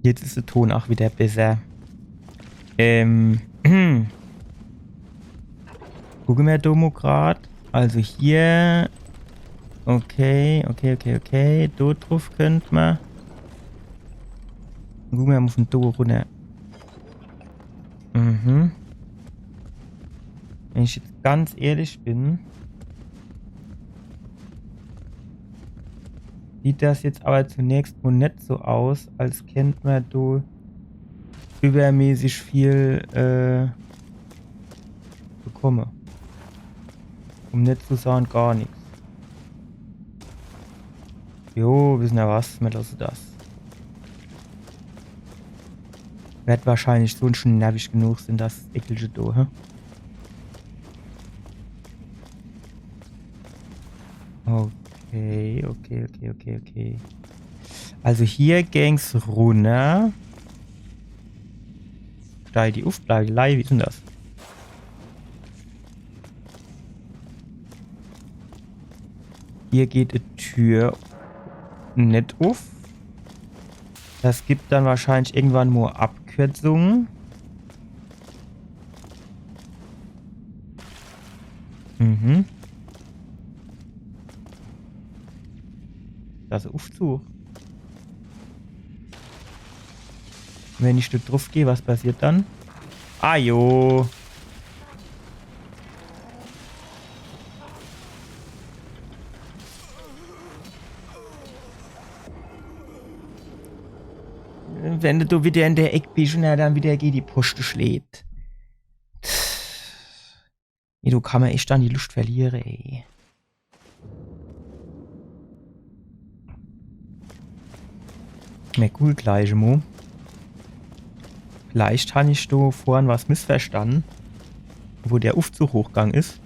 Jetzt is de Ton ach wieder besser. Ähm. Gucke mer do mo grad. Also hier. Okay, okay, okay, okay. Do druff könnt mer. Gucke mer mo vun do runner. Mhm. Wenn ich jetzt ganz ehrlich bin, sieht das jetzt aber zunächst mo net so aus, als kennt mer do übermäßig viel, äh, bekomme. Um net zu sage gar nix. Jo, wissener was, mer losse das. Werd wahrscheinlich so schun nervig genug sin, das Eckelche do, hä? Okay, okay, okay, okay, okay. Also hier ging's runner. Steige die uff, bleib lei, wie is dann das? Hier geht die Tür net uff. Das gibt dann wahrscheinlich irgendwann mo Abkürzungen. Mhm. Das is Uffzug. Wenn ich do druff geh, was passiert dann? Ah jo. Wenn du wieder in der Eck bist und er dann wieder gegen die Poste schlägt. Ey, do kann mer echt dann die Luscht verliere, ey. Mer gucke gleich mo. Vielleicht han ich do vorhin was missverstanne, wo der Uffzug hochgang is.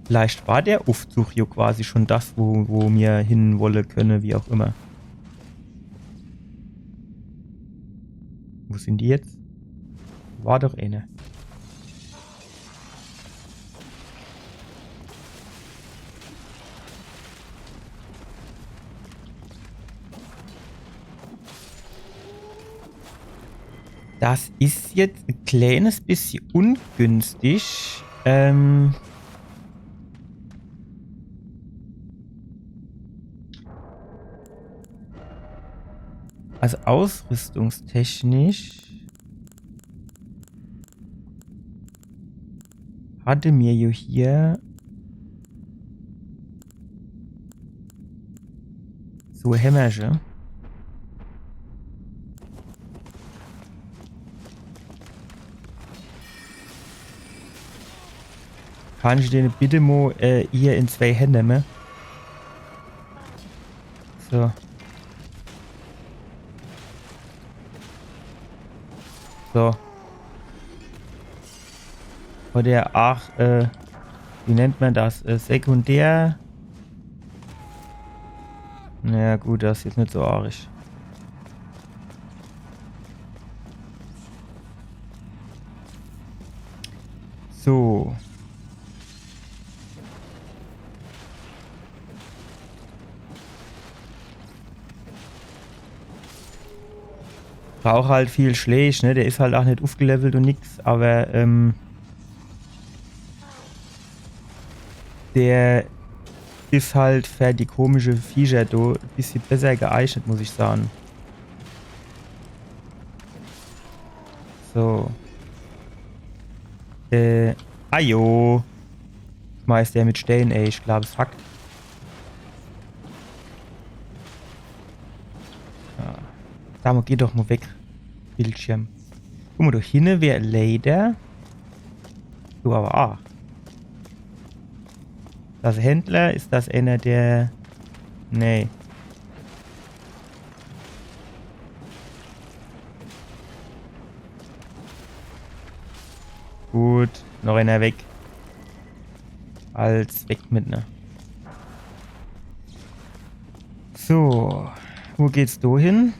Vielleicht war der Uffzug jo quasi schun das, wo, wo mer hin wolle könne, wie auch immer. Wo sin die jetzt? War doch eener. Das is jetzt e kleenes bissje ungünstig. Ähm, also ausrüstungstechnisch hatte mer jo hier so Hämmerche. Kann ich den bitte mo, äh, hier in zwei Hände nemme? So. So. Oder ach, äh, wie nennt mer das? Äh, sekundär. Naja, gut, das is jetzt net so arisch. So. Brauch halt viel Schläg, ne? Der is halt ach net uffgelevelt un nix, awwer, ähm, der is halt fer die komische Viecher do e bissje besser geeignet, muss ich sage. So. Äh, ajo. Schmeißt der mit Stään, ey, ich glaab, es hackt. Ja. Sa mo, geh doch mo weg. Bildschirm. Guck mo, do hinne wär Leeder. Du awwer ach. Das Händler, is das eener, der... Nee. Gut, noch eener weg. Alles weg mit, ne? So, wo geht's do hin?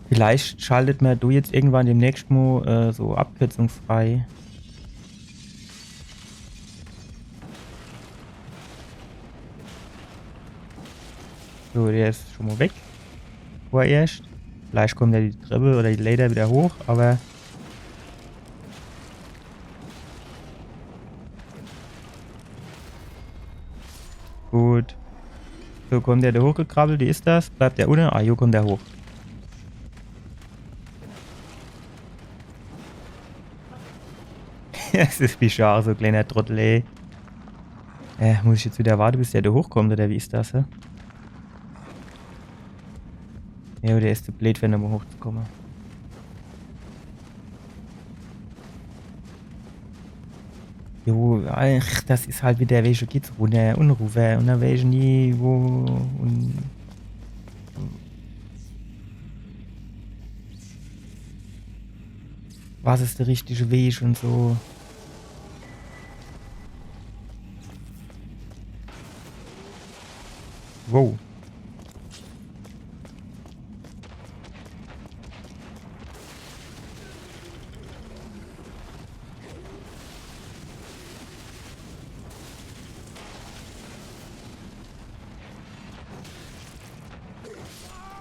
Vielleicht schaltet mer do jetzt irgendwann demnächst mo, äh, so Abkürzung frei. So, der is schon mo weg. Vorerscht. Vielleicht kommt er die Trepp oder die Leiter wieder hoch, aber gut. So, kommt der do hochgekrabbelt? Wie is das? Bleibt der unne? Ah, jo, kommt der hoch. Es is bizarr, so e kleiner Trottel, ey. Äh, muss ich jetzt wieder warte, bis der do hochkommt, oder wie is das, hä? Jo, der is zu bleed, für nomo hochzukomme. Jo, ach, das is halt wieder, weesche, geht's runner un ruwwer un dann weesche nie, wo un was is de richtige Weg un so. Wow.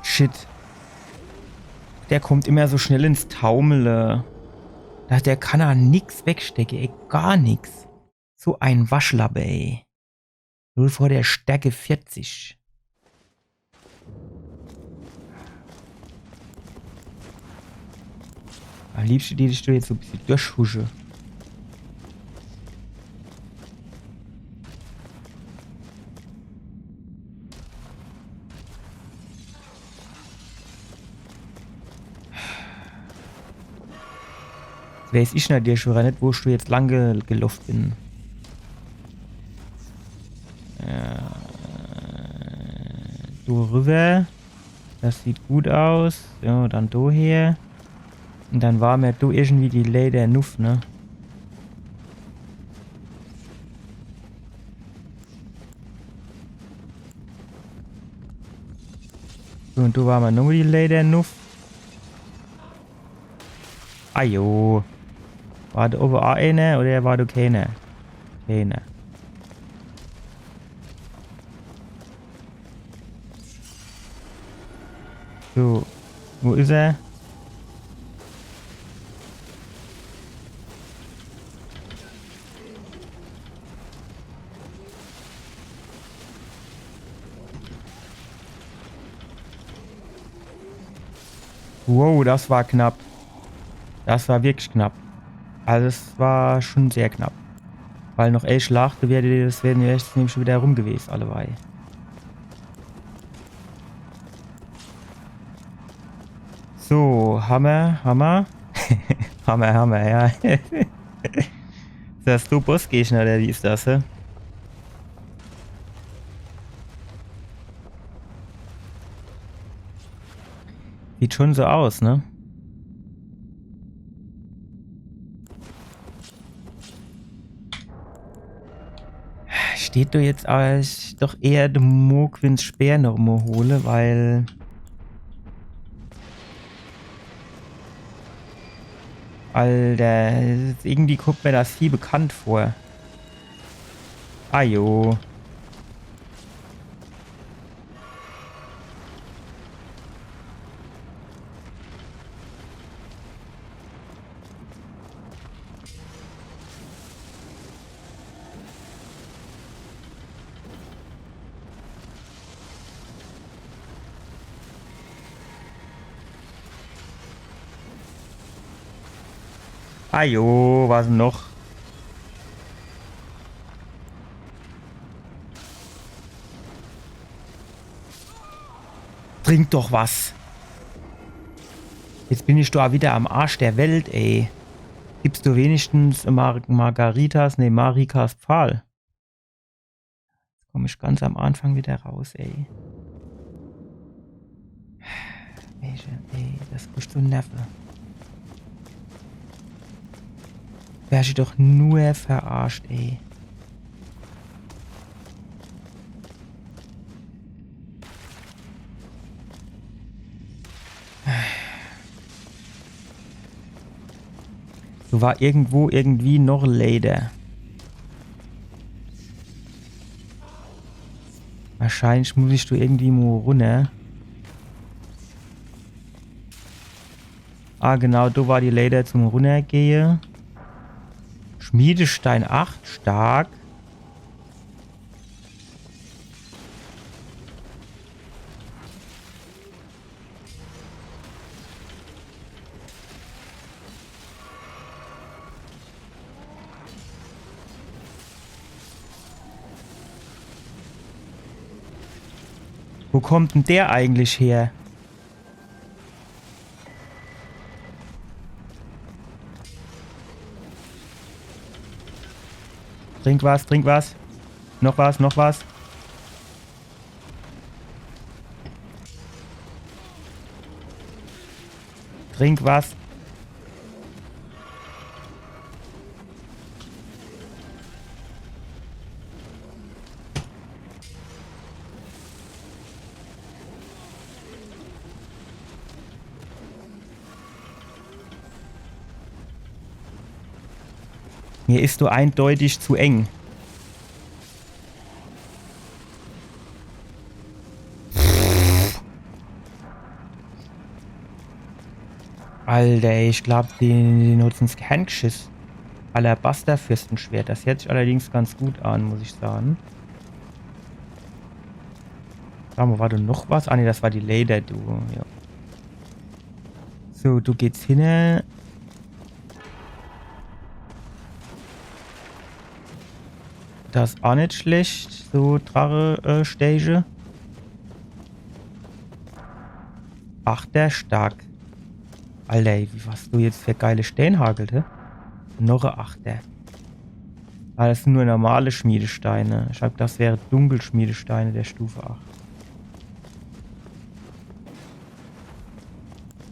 Shit. Der kommt immer so schnell ins Taumele. Da, der kann a nix wegstecke, ey, gar nix. So e Waschlappe, ey. Null vor der Stärke vierzig. Am liebschte dät ich do jetzt so e bissje durchhusche. Weeß ich nadierlich schun net, wo ich do jetzt lang ge geloffe bin. Äh, do riwwer. Das sieht gut aus. So, dann do her. Un dann war mer do irgendwie die Leiter nuff, ne? So, un do war mer nomo die Leiter nuff. Ajo. War do owwe a eener oder war do keener? Keener. So, wo is er? Wow, das war knapp. Das war wirklich knapp. Also es war schon sehr knapp. Weil noch elf Schlachte wär, das wären jetzt nämlich schon wieder rum gewesen, alleweil. So, Hammer, Hammer. Hammer, Hammer, ja. Is das du Bossgegner oder wie is das, hä? Sieht schon so aus, ne? Steht do jetzt als doch eher de Mohgwyns Speer noch mo hole, weil Alter, irgendwie kommt mir das Vieh bekannt vor. Ajo. Ajo, was noch? Trink doch was. Jetzt bin ich do wieder am Arsch der Welt, ey. Gibt's do wenigstens Mar Margaritas, nee, Marikas Pfahl? Jetzt komm ich ganz am Anfang wieder raus, ey. Ey, ey, das kostet so Nerve. Wär ich doch nur verarscht, ey. Do war irgendwo irgendwie noch Leiter. Ah, Wahrscheinlich muss ich do irgendwie mo runner. Ah, genau, do war die Leiter zum Runnergehe. Schmiedestein acht, stark. Wo kommt denn der eigentlich her? Trink was, trink was. Noch was, noch was. Trink was. Mir is do eindeutig zu eng. Alter, ich glaub, die, die nutzen's Handgeschiss. Alabaster-Fürstenschwert. Das hört sich allerdings ganz gut an, muss ich sagen. Sag mal, war do noch was? Ah, nee, das war die Leiter, du. Ja. So, do geht's hin. Das is aa net schlecht, so Drache, äh, Stage. Achter, stark. Alter, ey, wie, was do jetzt für geile Steinhagel, hä? Noch e Achter. Ah, das sind nur normale Schmiedesteine. Ich glaub, das wäre Dunkelschmiedesteine der Stufe acht.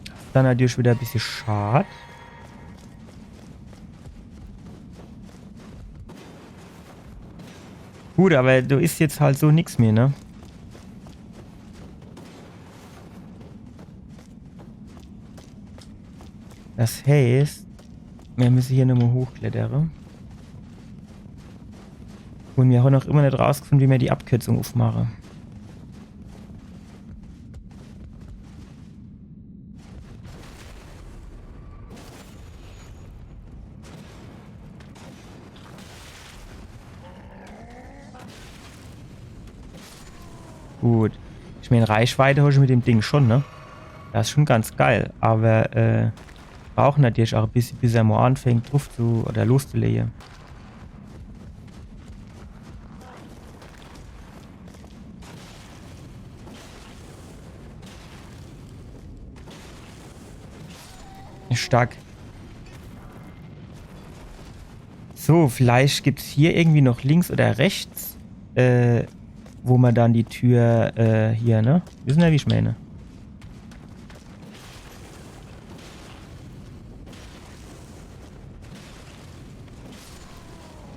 Das is dann natürlich wieder e bissje schad. Gut, aber do is jetzt halt so nix mehr, ne? Das heißt, mir müsse hier nochmal hochklettere. Und mir han noch immer net rausgefunden, wie mir die Abkürzung aufmache. Gut. Ich mein, Reichweite hab ich mit dem Ding schon, ne? Das is schon ganz geil, aber, äh, braucht natürlich auch e bissje, bis er mal anfängt, drauf zu oder loszulegen. Stark. So, vielleicht gibt's hier irgendwie noch links oder rechts, äh, wo man dann die Tür, äh, hier, ne? Wissen ja, wie ich meine.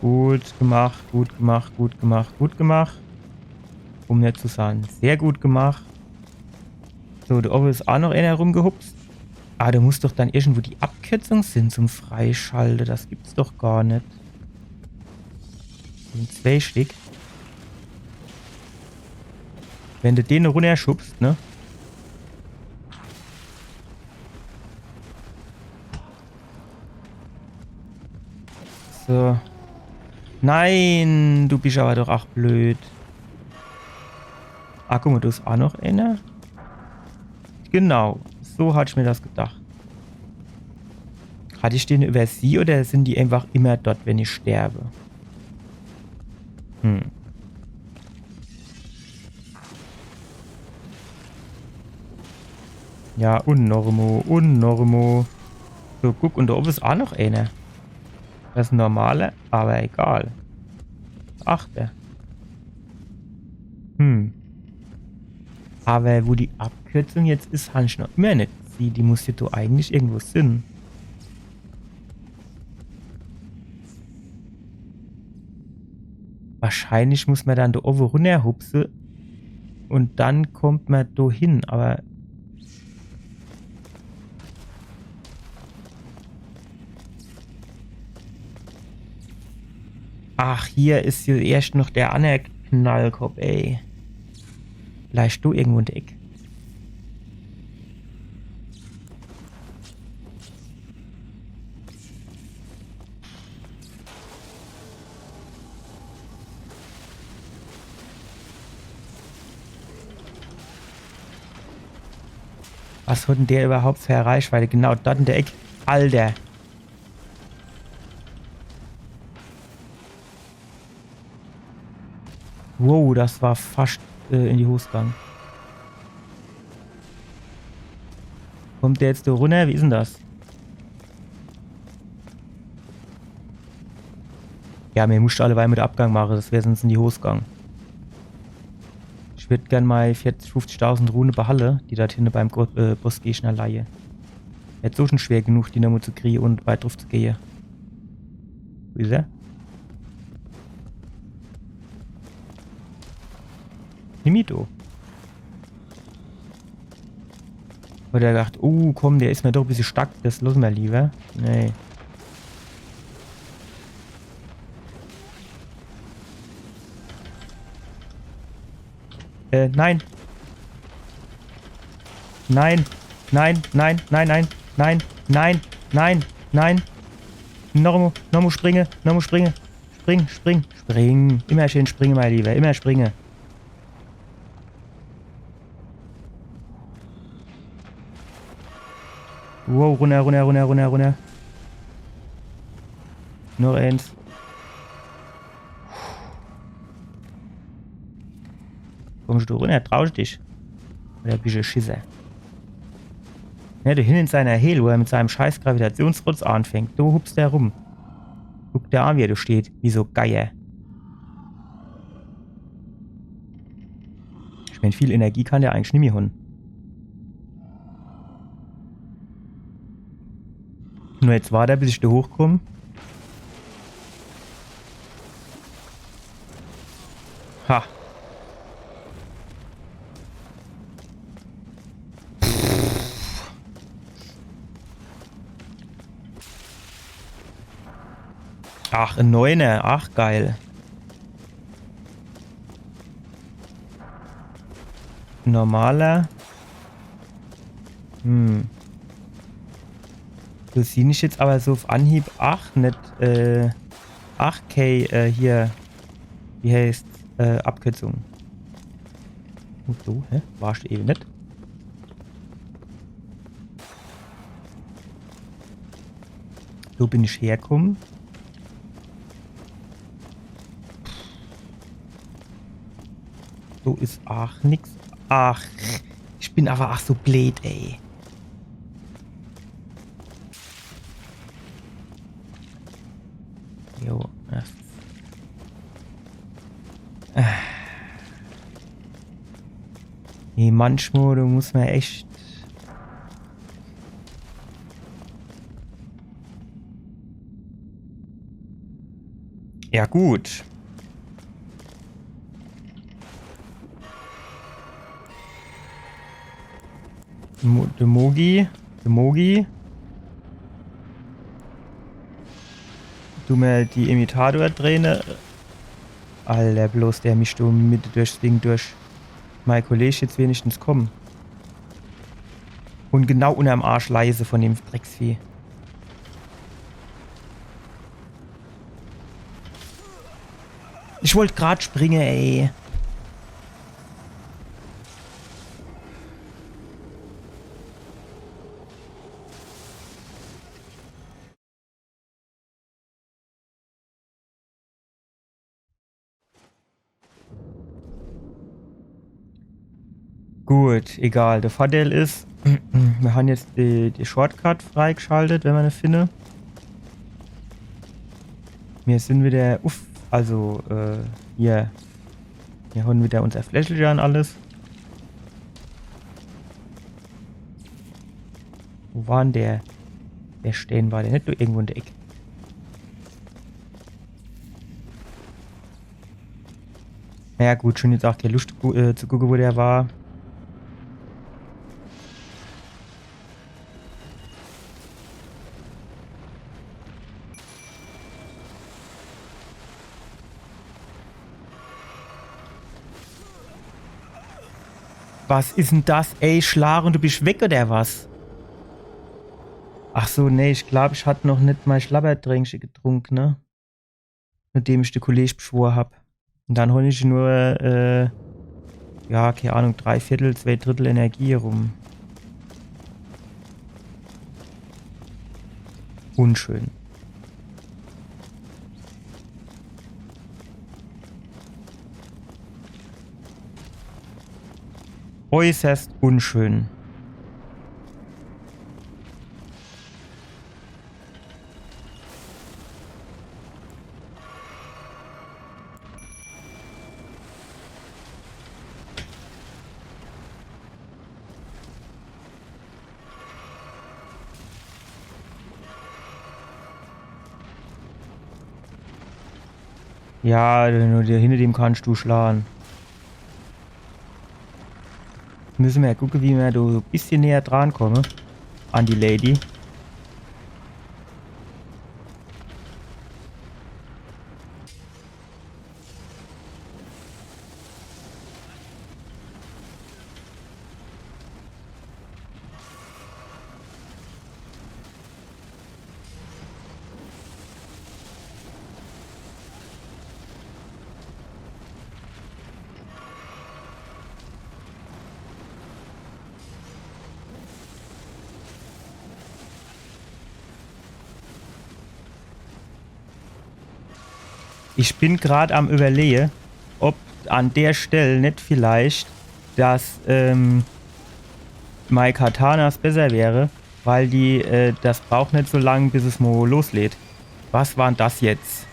Gut gemacht, gut gemacht, gut gemacht, gut gemacht. Um nett zu sein. Sehr gut gemacht. So, do owwe is aa noch einer rumgehupst. Ah, do muss doch dann irgendwo die Abkürzung sin zum Freischalte. Das gibt's doch gar net. Sin zwei Stick. Wenn du den runnerschubst, ne? So. Nein, du bist aber doch ach blöd. Ah, guck mal, do is aa noch einer. Genau, so hat ich mir das gedacht. Hat ich den übersieh oder sin die einfach immer dort, wenn ich sterbe? Hm. Ja, und nochmo, und nochmo. So, guck, und do owwe is aa noch einer. Das is en normaler, aber egal. Achter. Hm. Aber wo die Abkürzung jetzt is, han ich noch immer net gesieh. Die muss jo do eigentlich irgendwo sin. Wahrscheinlich muss man dann do owwe runnerhupse und dann kommt man do hin, aber ach, hier is jo erscht noch der anner Knallkopp, ey. Vielleicht do irgendwo in der Eck. Was hat denn der überhaupt für e Reichweite? Genau, dort in der Eck. Alter. Wow, das war fast äh, in die Hos gang. Kommt der jetzt do runner? Wie is denn das? Ja, mir muscht alleweil mit Abgang mache, das wär sonst in die Hos gang. Ich würd gern mei vierzig, fünfzigtausend Rune behalle, die dort hinne beim Gro äh, Bossgegner leie. Jetzt so schon schwer genug, die nochmo zu kriege un weit druf zu gehe. Wo is er? Nimm ihn do. Hat er gedacht, oh komm, der is mir doch e bissje stark, das losse mir lieber. Nee. Äh, nein. Nein. Nein, nein, nein, nein, nein, nein, nein, nein. Nochmo, nochmo springe, nochmo springe. Spring, spring, spring. Immer schön springe, mein Lieber, immer springe. Wow, runner, runner, runner, runner, runner. Noch eens. Kommscht du runner, trauscht dich? Oder bischt e Schisser? Ja, do hinne in seiner Hehl, wo er mit seinem scheiß Gravitationsrotz anfängt, do hupst er rum. Guck der an, wie er do steht, wie so Geier. Ich mein, viel Energie kann der eigentlich nimmi hunn. Nur jetzt wart er, bis ich do hochkomm. Ha. Ach, e Neuner. Ach, geil. Normaler. Hm. Do sieh ich jetzt aber so uff Anhieb ach net, äh, ach, okay, äh, hier, wie heißt, äh, Abkürzung. Und so, hä? War ich ewe net? So bin ich herkomm. So is ach nix. Ach, ich bin aber ach so bleed, ey. Jo, das. Ah. Nee, manchmal, do muss mer echt. Ja, gut. Mo de Mogi. De Mogi. Du mer die Imitator-Träne. Alter, bloß der mischt do mitte durchs Ding durch. Mei Kolleg jetzt wenigstens kommen. Und genau unterm Arsch leise von dem Drecksvieh. Ich wollt grad springe, ey. Gut, egal. De Vorteil is, mir han jetzt die, die Shortcut freigeschaltet, wenn mer ne finne. Mir sin wieder, uff, also, äh, hier. Mir han wieder unser Fläschelche an alles. Wo war denn der? Der Stern war der net irgendwo in der Eck. Naja gut, schon jetzt auch keine Lust gu- äh, zu gucken, wo der war. Was is denn das? Ey, Schlag und du bisch weg, oder was? Ach so, nee, ich glaub, ich hat noch net mei Schlabbertränkche getrunk, ne? Nachdem ich de Kolleg beschwor hab. Und dann hol ich nur, äh, ja, kei Ahnung, drei Viertel, zwei Drittel Energie rum. Unschön. Äußerst unschön. Ja, nur der, hinter dem kannst du schlagen. Müsse mer ja gucke, wie mer do so e bissje näher dran komme. An die Lady. Ich bin grad am Überlehe, ob an der Stell net vielleicht das, ähm, mei Katanas besser wäre, weil die, äh, das braucht net so lang, bis es mo loslädt. Was war denn das jetzt?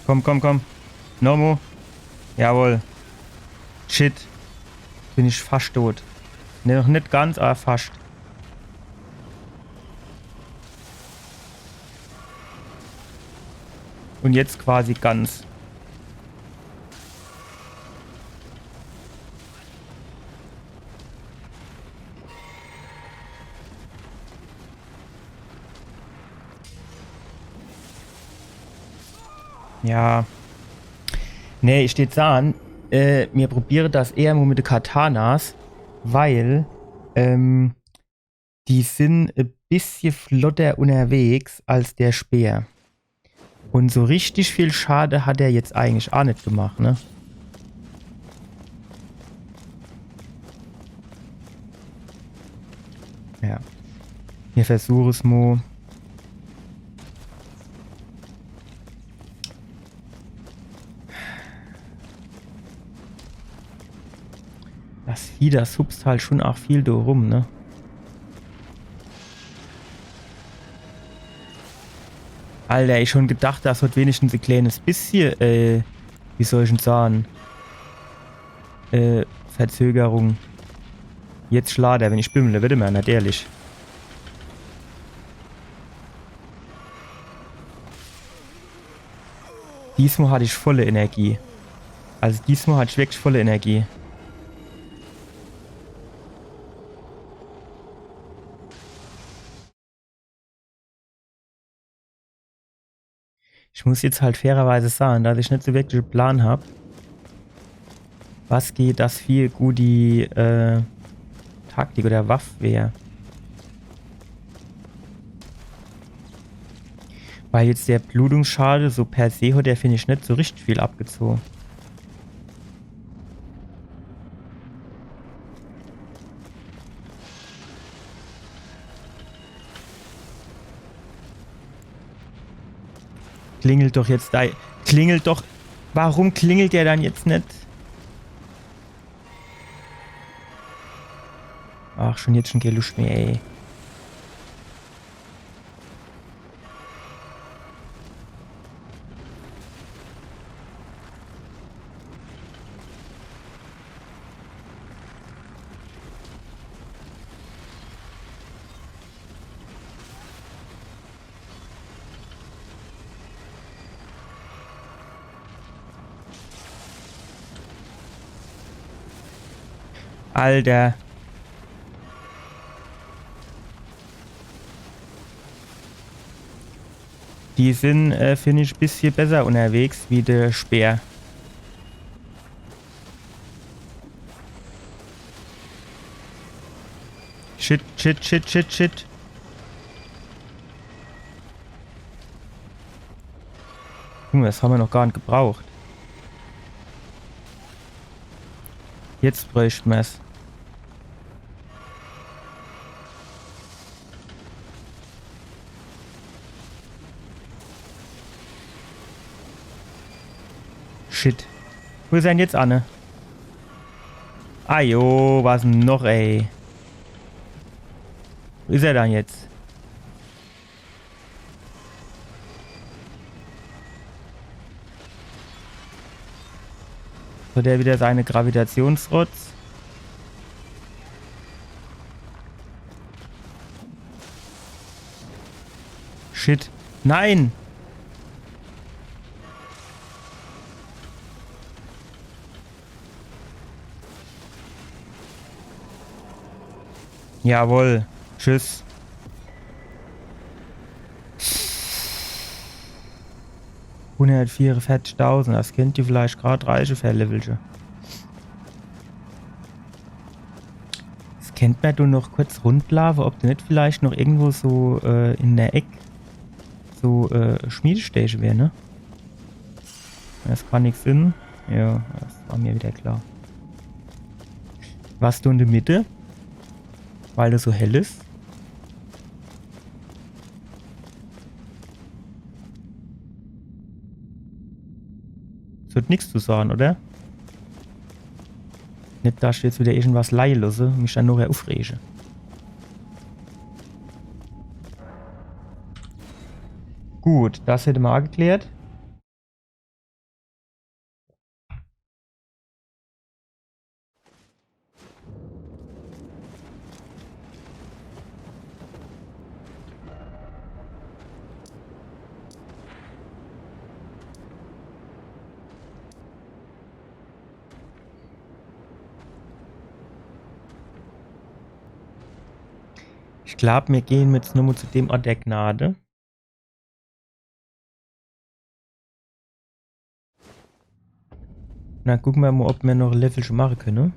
Komm, komm, komm. Nomo. Jawohl. Shit. Bin ich fascht tot. Ne, noch net ganz, aber fascht. Und jetzt quasi ganz. Ja. Nee, ich deet saan, äh, mir probiere das eher mo mit de Katanas, weil, ähm, die sin e bissje flotter unterwegs als der Speer. Und so richtig viel Schade hat er jetzt eigentlich aa net gemacht, ne? Ja. Mir versuche's mo. Das Vieh, das hupst halt schon aa viel do rum, ne? Alter, ich schon gedacht, das hat wenigstens e kleines bissje, äh, wie soll ich'n saan? Äh, Verzögerung. Jetzt schlaat er, wenn ich bimmle, wart emol, natürlich. Diesmo hatt ich volle Energie. Also diesmo hatt ich wirklich volle Energie. Ich muss jetzt halt fairerweise saan, dass ich net so wirklich en Plan hab, was geht das viel gut die, äh, Taktik oder Waff wär. Weil jetzt der Blutungsschade so per se hat der, find ich, net so richtig viel abgezogen. Klingelt doch jetzt da. Klingelt doch. Warum klingelt der dann jetzt net? Ach, schon jetzt schon kee Luscht mehr, ey. Alter. Die sin, äh, find ich, e bissje besser unterwegs wie de Speer. Shit, shit, shit, shit, shit. Junge, das ham mer noch gar net gebraucht. Jetzt bräucht mer's. Shit. Wo is er dann jetzt anne? Ajo, was dann noch, ey? Wo is er dann jetzt? Hat der wieder seine Gravitationsrotz? Shit. Nein! Jawohl. Tschüss. Hundertvierundvierzigtausend, das kennt vielleicht grad reiche fer e Levelche. Das kennt mer do noch kurz rundlaafe, ob do net vielleicht noch irgendwo so, äh, in der Eck so, äh, Schmiedestäbche wär, ne? Das kann nix sin. Ja, das war mir wieder klar. Was do in der Mitte? Weil das so hell is? Es wird nix zu sagen, oder? Net, dass ich jetzt wieder irgendwas leie losse und mich dann nochher ufrege. Gut, das hätte mer aa geklärt. Ich glaab, mir gehn jetzt nommo zu dem Ort der Gnade. Na, gucke mer mo, ob mer noch e Levelche mache kenne.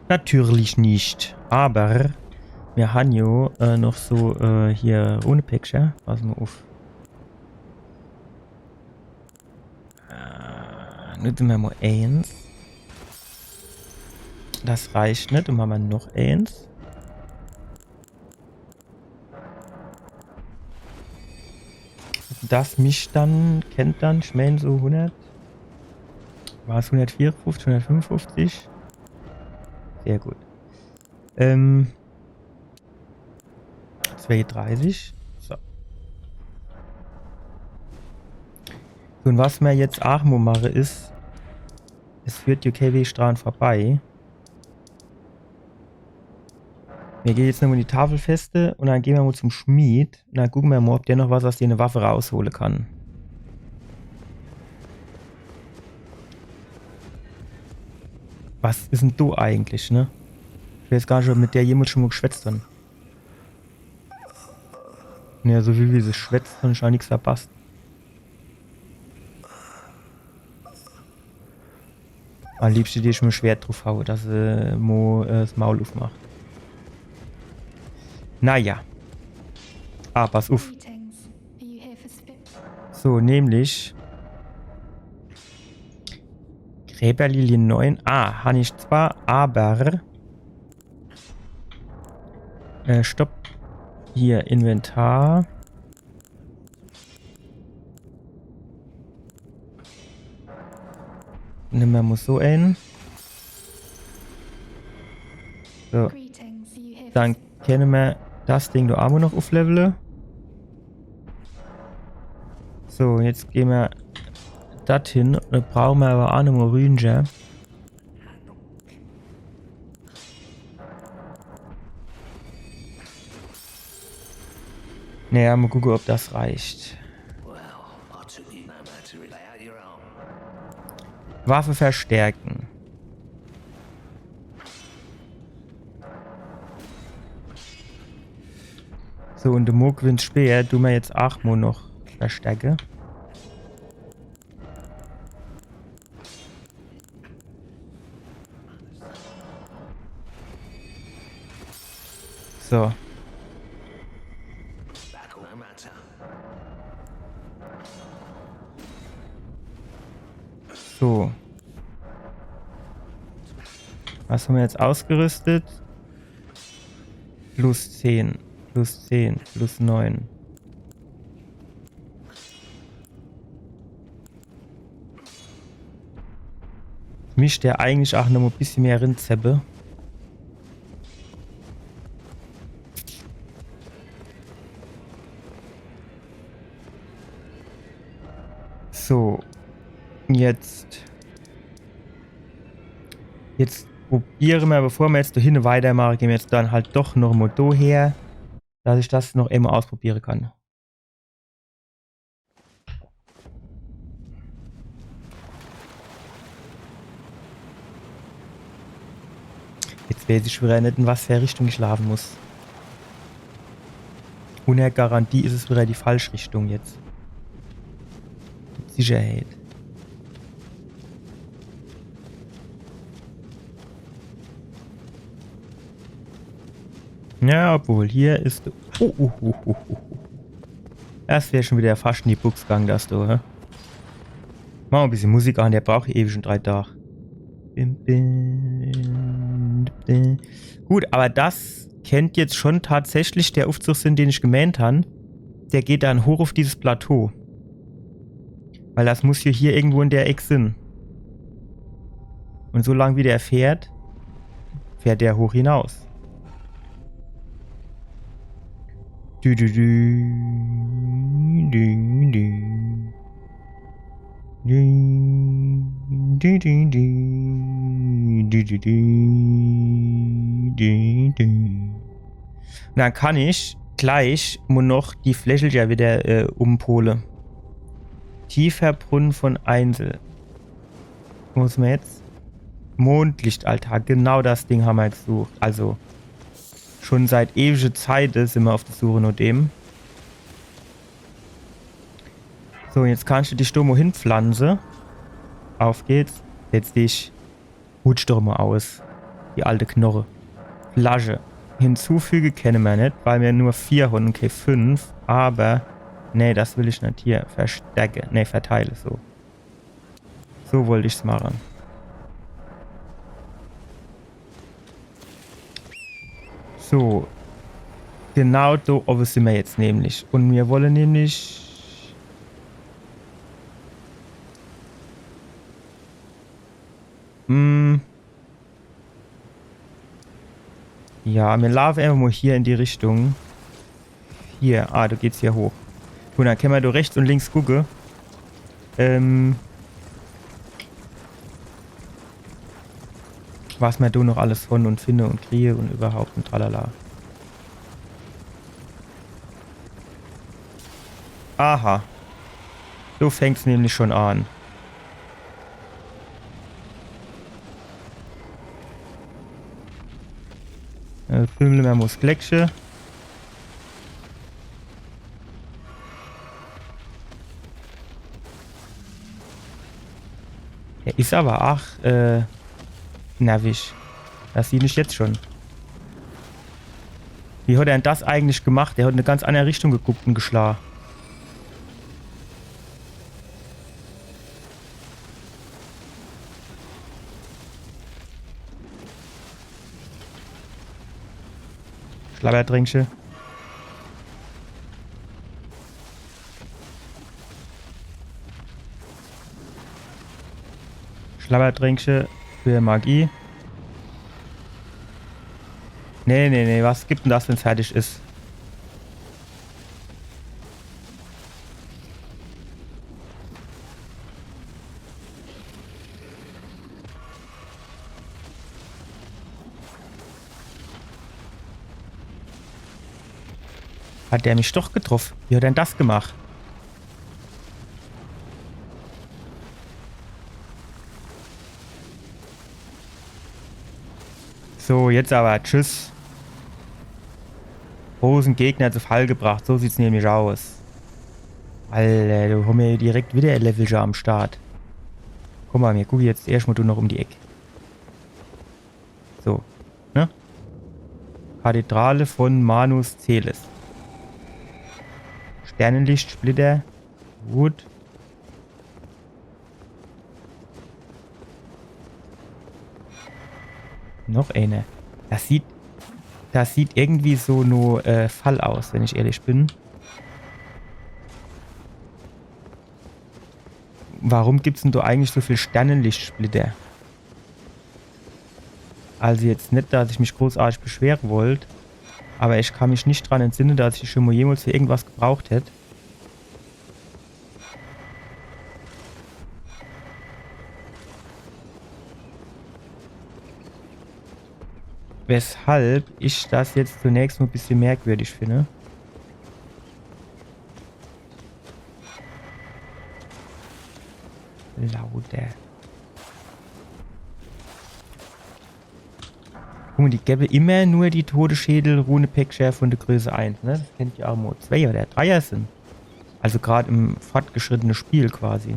Natürlich net. Awwer mir han jo, äh, noch so, äh, hier Runepäckcher. Pass mo uf. Äh, nutze mer mo eens. Das reicht net, dann mache mer noch eens. Das misst dann, kennt dann, ich mään so hundert. War's hundertvierundfünfzig, hundertfünfundfünfzig? Sehr gut. Ähm, Das wär hier dreißig. So. So, und was mer jetzt aach mo mache is, es führt jo kee Weg dran vorbei. Mir gehn jetzt nommo in die Tafelfeste und dann gehn mer mo zum Schmied. Und dann gucke mer mo, ob der noch was aus dene Waffe raushole kann. Was is dann do eigentlich, ne? Ich weiß gar net, ob mer mit der jemals schon mo geschwätzt han. Ja, so wie, wie se schwätzt, han ich aa nix verpasst. Am liebschte deet ich mo e Schwert druf haue, dass se mo, äh, das Maul ufmacht. Naja. Ah, pass uf. Greetings. Are you here for spi- So, nämlich Gräberlilie neun. Ah, han ich zwar, awwer Äh, stopp. Hier, Inventar. Nemme mer mo so een. So. Dann kenne mer das Ding do aa mo noch uflevele. So, jetzt gehn mer dort hin. Do brauche mer awwer aa nochmo Rünscher. Naja, mo gucke, ob das reicht. Well, I took you no matter if they had your arm. Waffe verstärken. So, un de Mohgwyns Speer du mer jetzt aach mo noch verstärke. So. So. Was hammer jetzt ausgerüstet? Plus zehn, plus zehn, plus neun. Misst der eigentlich aach noch e bissje mehr rinzeppe. So. Jetzt. Jetzt probiere mer, bevor mer jetzt do hinne weitermache, gehn mer jetzt dann halt doch noch mo do her, dass ich das noch emol ausprobiere kann. Jetzt weeß ich widder net, in was fer Richtung ich laafe muss. Ohne Garantie is es widder die falsch Richtung jetzt. Mit Sicherheit. Ja, obwohl, hier is. Oh, oh, oh, oh, oh. Das wär schon widder fascht in die Bux gang, das do, hä? Mach mo e bissje Musik an, der braucht ewig schon drei Tag. Bim, bim, bim. Gut, aber das kennt jetzt schon tatsächlich der Uffzug sin, den ich gemeent han. Der geht dann hoch uff dieses Plateau. Weil das muss jo hier irgendwo in der Eck sin. Un so lang wie der fährt, fährt der hoch hinaus. Dü, dü, dü. Dü, dü, dü. Dü, dü, dü. Dü, dü, dü. Dü, dü. Dann kann ich gleich mo noch die Fläschelcher widder, äh, umpole. Tiefer Brunnen von Ainsel. Wo sin mer jetzt? Mondlichtaltar, genau das Ding hammer gesucht. Also, schon seit ewige Zeite sin mer uff de Such no dem. So, jetzt kannst du dich do mo hinpflanze. Uff geht's. Setz dich. Rutsch doch mo aus. Die alte Knorre. Flasche. Hinzufüge kenne mer net, weil mer nur vier han un kee fünf. Aber, nee, das will ich net. Hier, verstärke. Nee, verteile, so. So wollt ich's mache. So. Genau do owwe sin mer jetzt nämlich. Un mir wolle nämlich. Hm. Ja, mir laafe einfach mo hier in die Richtung. Hier, ah, do geht's hier hoch. Gut, dann kenne mer do rechts un links gucke. Ähm, was mer do noch alles han un finne un krieje un überhaupt un tralala. Aha. Do fängt's nämlich schon an. Äh, Pimmel, mer muss Gleckche. Er is aber, ach, äh, nervig. Das sieh ich jetzt schon. Wie hat er denn das eigentlich gemacht? Er hat in e ganz andere Richtung geguckt un geschla. Schlabbertränkche. Schlabbertränkche für Magie. Nee, nee, nee, was gibt denn das, wenn's fertig is? Hat der mich doch getroff? Wie hat er denn das gemacht? So, jetzt awwer. Tschüss. Große Gegner zu Fall gebracht. So sieht's nämlich aus. Alter, do hommer jo direkt widder e Levelche am Start. Komm mol, mir gucke jetzt erscht mol do noch um die Eck. So, ne? Kathedrale von Manus Celes. Sternenlichtsplitter. Gut. Noch eener. Das sieht, das sieht irgendwie so no, äh, Fall aus, wenn ich ehrlich bin. Warum gibt's denn do eigentlich so viel Sternenlichtsplitter? Also jetzt net, dass ich mich großartig beschwere wollt, awwer ich kann mich net dran entsinne, dass ich die schun mol jemals für irgendwas gebraucht hätt. Weshalb ich das jetzt zunächst mol e bissje merkwürdig finde. Lauter. Guck mol, die gewwe immer nur die Todesschädel-Runepäckcher von de Größe eins, ne? Das kennt jo ach mol Zweier oder Dreier sin. Also grad im fortgeschrittene Spiel quasi.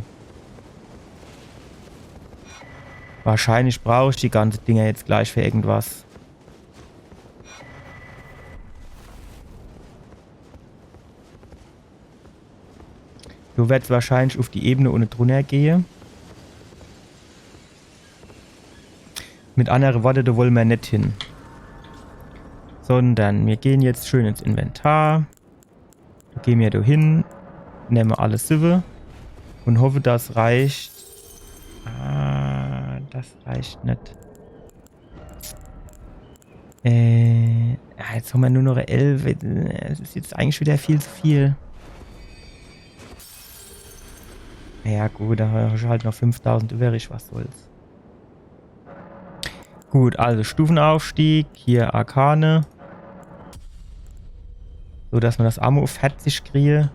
Wahrscheinlich brauch ich die ganze Dinger jetzt gleich für irgendwas. Do werd's wahrscheinlich uf die Ebene unne drunner gehe. Mit annere Worte, do wolle mer net hin. Sondern mir gehn jetzt schön ins Inventar. Do gehn mer do hin, nemme alles siwwe un hoffe, das reicht. Ah, das reicht net. Äh, ja, jetzt hommer nur noch elf. Es is jetzt eigentlich widder viel zu viel. Ja gut, do hab ich halt noch fünftausend üwwrig, was soll's. Gut, also Stufenaufstieg, hier Arkane. So, dass mer das Ammo uf verzig krien.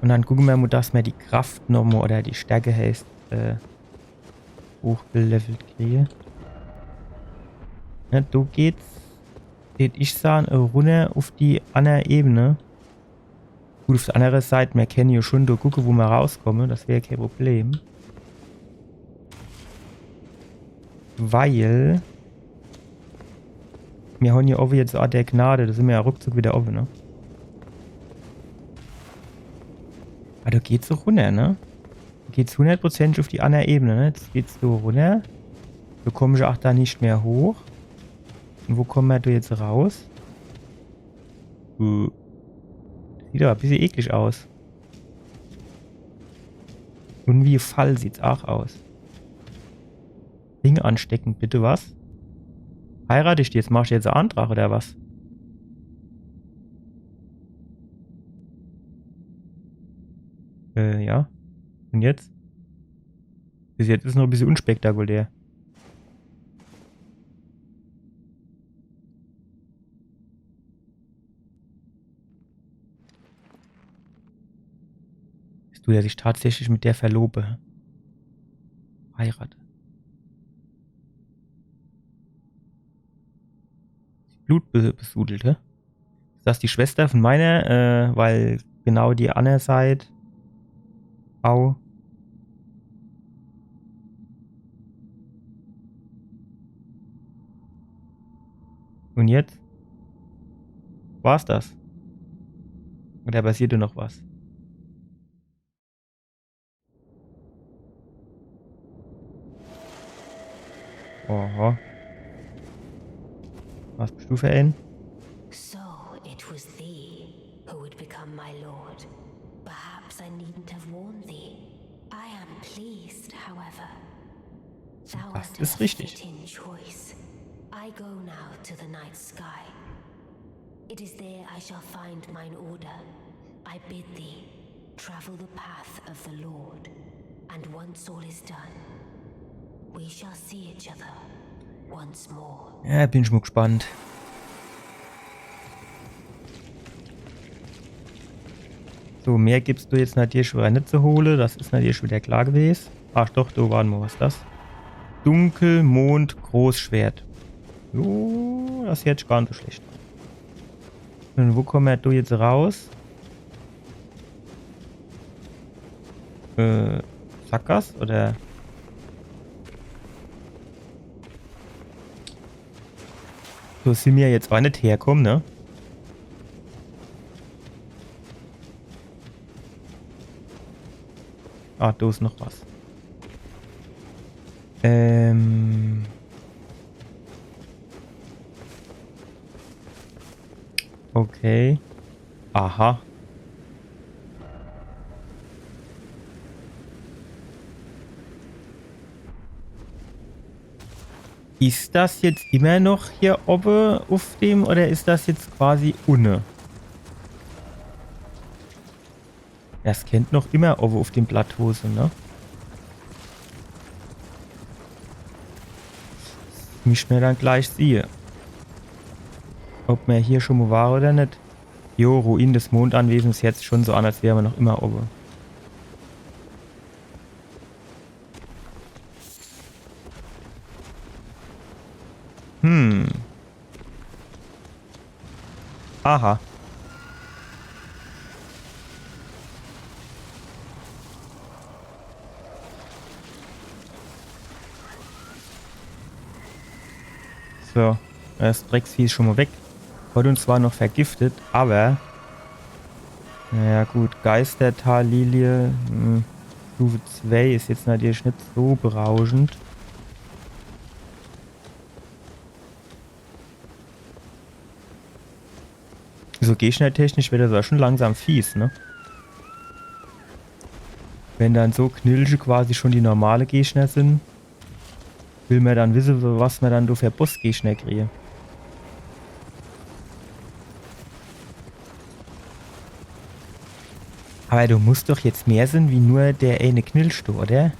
Un dann gucke mer mol, dass mer die Kraft nochmol, oder die Stärke heißt, äh, hochgelevelt krien. Ja, do geht's, tät ich sahn, runner uf die anner Ebene. Gut, uf de anner Seit, mer kenne jo schun do gucke, wo mer rauskomme. Das wär kee Problem. Weil mer honn jo owwe jetzt Ort der Gnade, do sin mer jo ruckzuck widder owwe, ne? Ah, do geht's doch runner, ne? Do geht's hunnertprozentig uf die anner Ebene, ne? Jetzt geht's do runner. Do komm ich ach do net mehr hoch. Un wo komme mer do jetzt raus? Äh, sieht awwer e bissje eklig aus. Un wie e Fall sieht's ach aus. Ring anstecken, bitte was? Heirat ich die jetzt? Machsch jetzt en Antrag oder was? Äh, ja. Un jetzt? Bis jetzt is noch e bissje unspektakulär. Bist du, der sich tatsächlich mit der verlobe? Heirate. Blutbesudelt, hä? Is das die Schwester von meiner? Äh, weil genau die anner Seit. Au. Un jetzt? War's das? Oder passiert do noch was? Oho. Was bist du für ein? So it was thee who would become my lord. Perhaps I needn't have warned thee. I am pleased, however. Thou art a fitting choice. Das ist richtig. I go now to the night sky. It is there I shall find mine order. I bid thee travel the path of the Lord, and once all is done, we shall see each other once more. Ja, bin ich mal gespannt. So, mehr gibt's do jetzt natürlich wieder net zu hole. Das is natürlich wieder klar gewes. Ach doch, do war noch was. Das Dunkelmond-Großschwert. Jo, das is jetzt gar net so schlecht. Un wo komme mer do jetzt raus? Äh, Sackgass oder? So sin mer jetzt aa net herkomme, ne? Ah, do is noch was. Ähm. Okay. Aha. Is das jetzt immer noch hier owwe uff dem oder is das jetzt quasi unne? Das kennt noch immer owwe uff dem Plateau sin, ne? Misst mer dann gleich siehe, ob mer hier schon mo ware oder net. Jo, Ruine des Mondanwesens, jetzt schon so an, als wäre mer noch immer owwe. Hm. Aha. So, das Drecksvieh is schon mo weg. Hat uns zwar noch vergiftet, aber naja, gut, Geistertallilie, hm, Stufe zwei is jetzt natürlich net so berauschend. So gegnertechnisch werd das aa schon langsam fies, ne? Wenn dann so Knilche quasi schon die normale Gegner sin, will mer dann wisse, was mer dann do für Bossgegner krien. Aber do muss doch jetzt mehr sin wie nur der eine Knilch do, oder?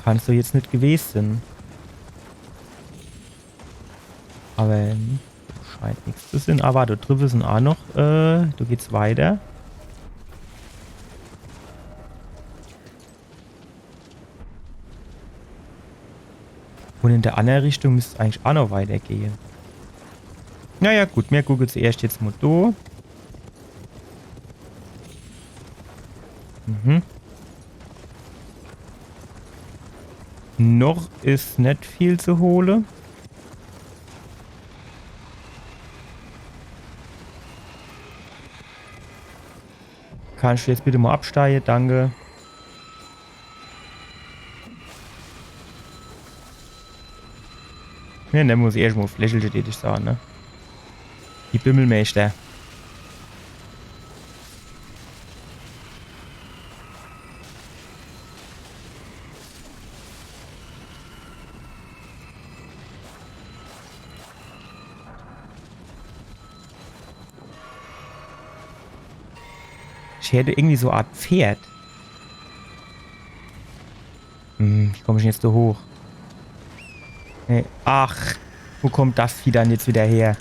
Kann's doch jetzt net gewest sin. Aber, hm, scheint nix zu sin. Ah, wart, do driwwe sin aa noch. Äh, do geht's weiter. Un in der annere Richtung misst's eigentlich aa noch weitergehe. Naja, gut, mer gucke zuerscht jetzt mo do. Mhm. Noch is net viel zu hole. Kannst du jetzt bitte mo absteige? Danke. Ja, dann muss ich erscht mo Fläschelche, deet ich sage, ne? Die Bimmelmeister. Ich hätt irgendwie so e Art Pferd. Hm, wie komm ich dann jetzt do hoch? Nee. Ach, wo kommt das Vieh dann jetzt wieder her?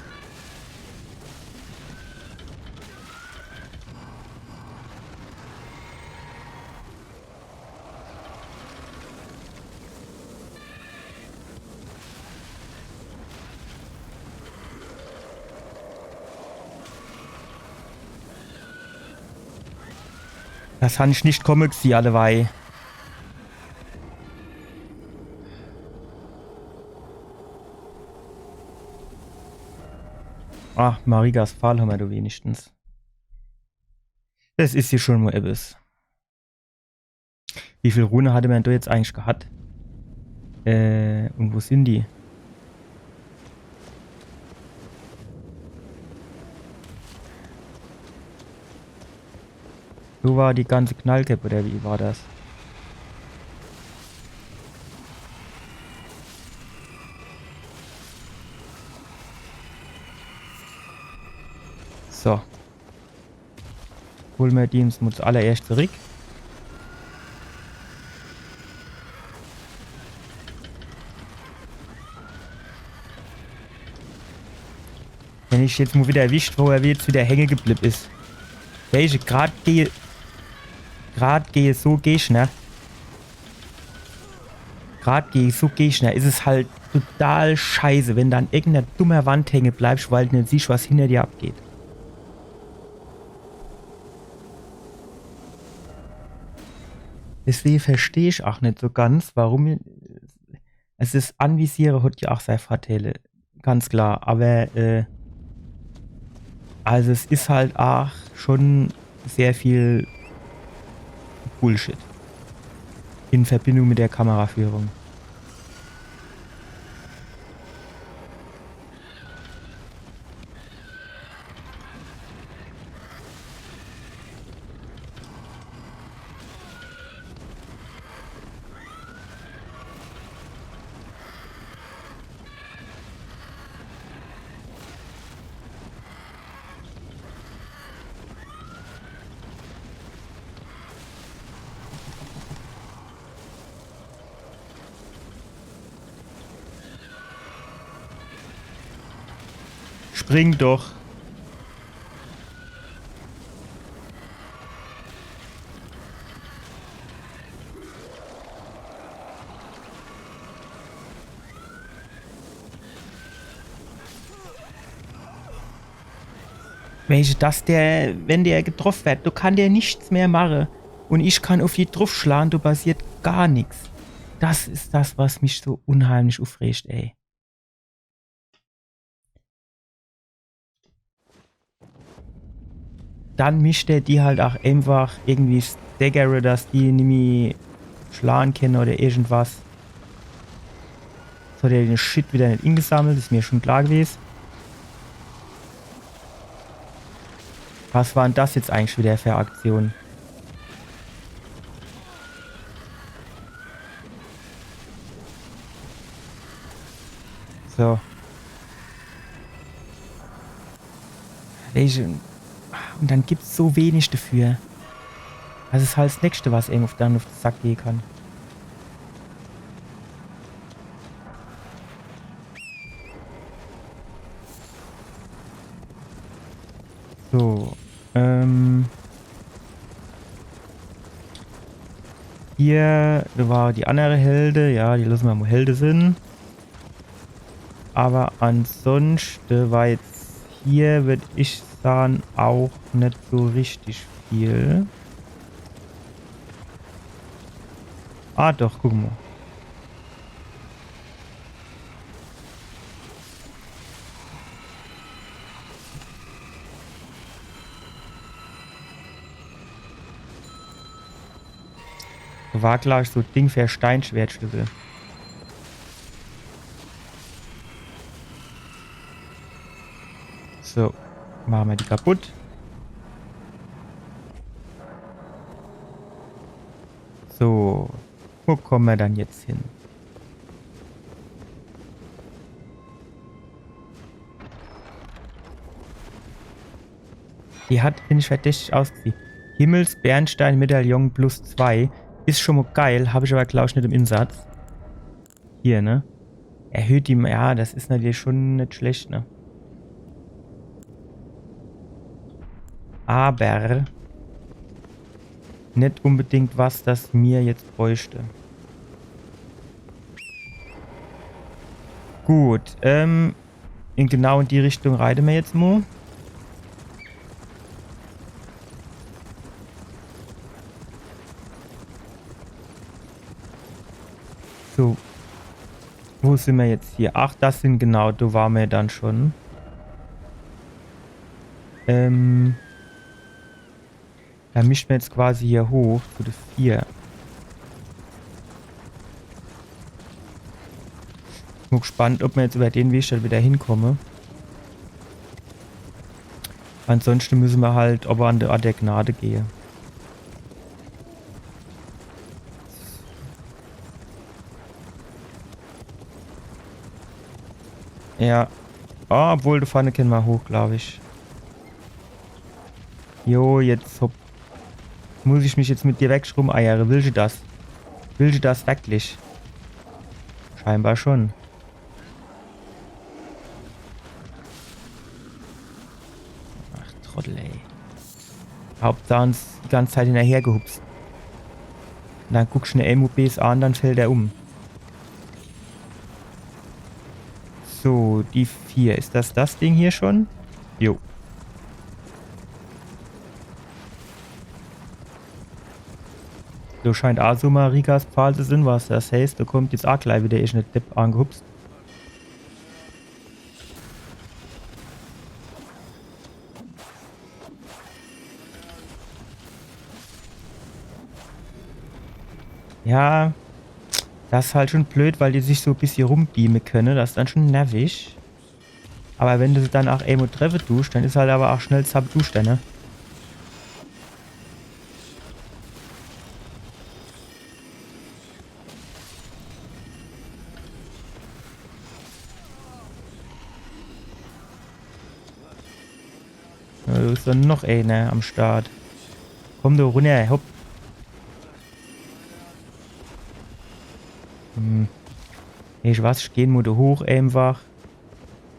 Das han ich net komme gesieh, alleweil. Ah, Marikas Pfahl hammer do wenigstens. Das is jo schon mo ebbes. Wie viel Rune hatte mer dann do jetzt eigentlich gehat? Äh, un wo sin die? Wo war die ganze Knallkäpp, oder wie war das? So. Hol mer die jetzt mo zuallererscht zurick. Wenn ich jetzt mo wieder erwischt, wo er jetzt wieder hänge geblieb is. Welche grad gehe, grad gehe so Gegner. Grad gege so Gegner is es halt total scheiße, wenn du an irgendeiner dummer Wand hänge bleibst, weil du net siehst, was hinter dir abgeht. Deswege versteh ich ach net so ganz, warum. Also das Anvisiere hat ja ach sei Vorteile, ganz klar, aber äh, also es is halt ach schon sehr viel Bullshit in Verbindung mit der Kameraführung. Spring doch. Weesche, dass der, wenn der getroff werd, do kann der nix mehr mache. Un ich kann uff die druffschlan, do passiert gar nix. Das is das, was mich so unheimlich uffregt, ey. Dann misst der die halt ach eenfach irgendwie staggere, dass die nimmi schlan kenne oder irgendwas. So, der hat den Shit wieder net ingesammelt, is mir schon klar gewes. Was war denn das jetzt eigentlich wieder für e Aktion? So. Weesche, un dann gibt's so wenig dafür. Das is halt das Nächste, was irgendwo dann uff de Sack gehe kann. So, ähm. Hier, do war die andere Helde. Ja, die losse mer mo Helde sin. Aber ansonschte war jetzt hier, würd ich sahn, auch net so richtig viel. Ah, doch, guck mo. War, glaub ich, so Ding für Steinschwertschlüssel. So, mache mer die kaputt. So, wo komme mer dann jetzt hin? Die hat, find ich, verdächtig ausgesieh. Himmelsbernstein-Medaillon plus zwei. Is schon mo geil, hab ich aber, glaub ich, net im Insatz. Hier, ne? Erhöht die, ja, das is natürlich schon net schlecht, ne? Aber net unbedingt was, das mir jetzt bräuchte. Gut, ähm, in genau in die Richtung reite mer jetzt mo. So. Wo sin mer jetzt hier? Ach, das sin genau, do ware mer dann schon. Ähm. Do misst mer jetzt quasi hier hoch zu de vier. Bin gespannt, ob mer jetzt über den Weg dann wieder hinkomme. Ansonsten müsse mer halt ober an de Ort der Gnade gehe. Ja. Ah, obwohl, do vorne kenne mer hoch, glaub ich. Jo, jetzt hopp. Muss ich mich jetzt mit dir wegschrummeiere? Willsche das? Willsche das wirklich? Scheinbar schon. Ach, Trottel, ey. Hauptsach uns die ganze Zeit hinnerhergehupst. Un dann gucksch en M U Bs an, dann fällt er um. So, die vier. Is das das Ding hier schon? Jo. So scheint Asuma Rikas Pfahl zu sin, was das heißt, do kommt jetzt aa gleich wieder irgend e Depp angehupst. Ja, das is halt schon blöd, weil die sich so e bissje rumbeame könne. Das is dann schon nervig. Aber wenn du se dann aa emol treffe duscht, dann is halt aber aa schnell zappeduschter, ne? Ja, do is dann noch eener am Start. Komm do runner, hopp. Hm. Ich weiß, ich geh mol do hoch einfach.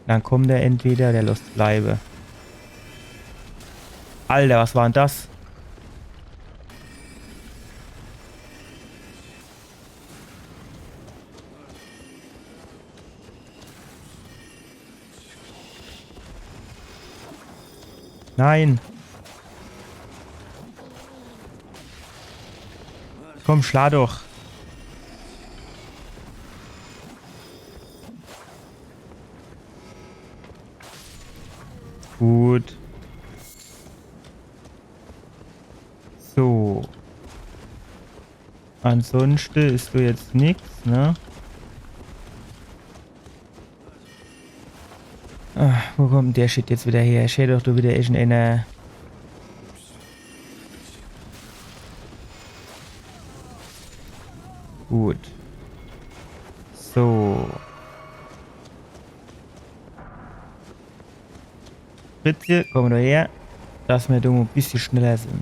Dann kommt er entweder, der losst bleibe. Alter, was war denn das? Nein. Komm, schlag doch. Gut. So. Ansonschte is do jetzt nix, ne? Ah, wo kommt der Shit jetzt wieder her? Ich hätt doch do wieder irgendeener. Gut. So. Bitte, komm do her. Dass mer do e bissje schneller sin.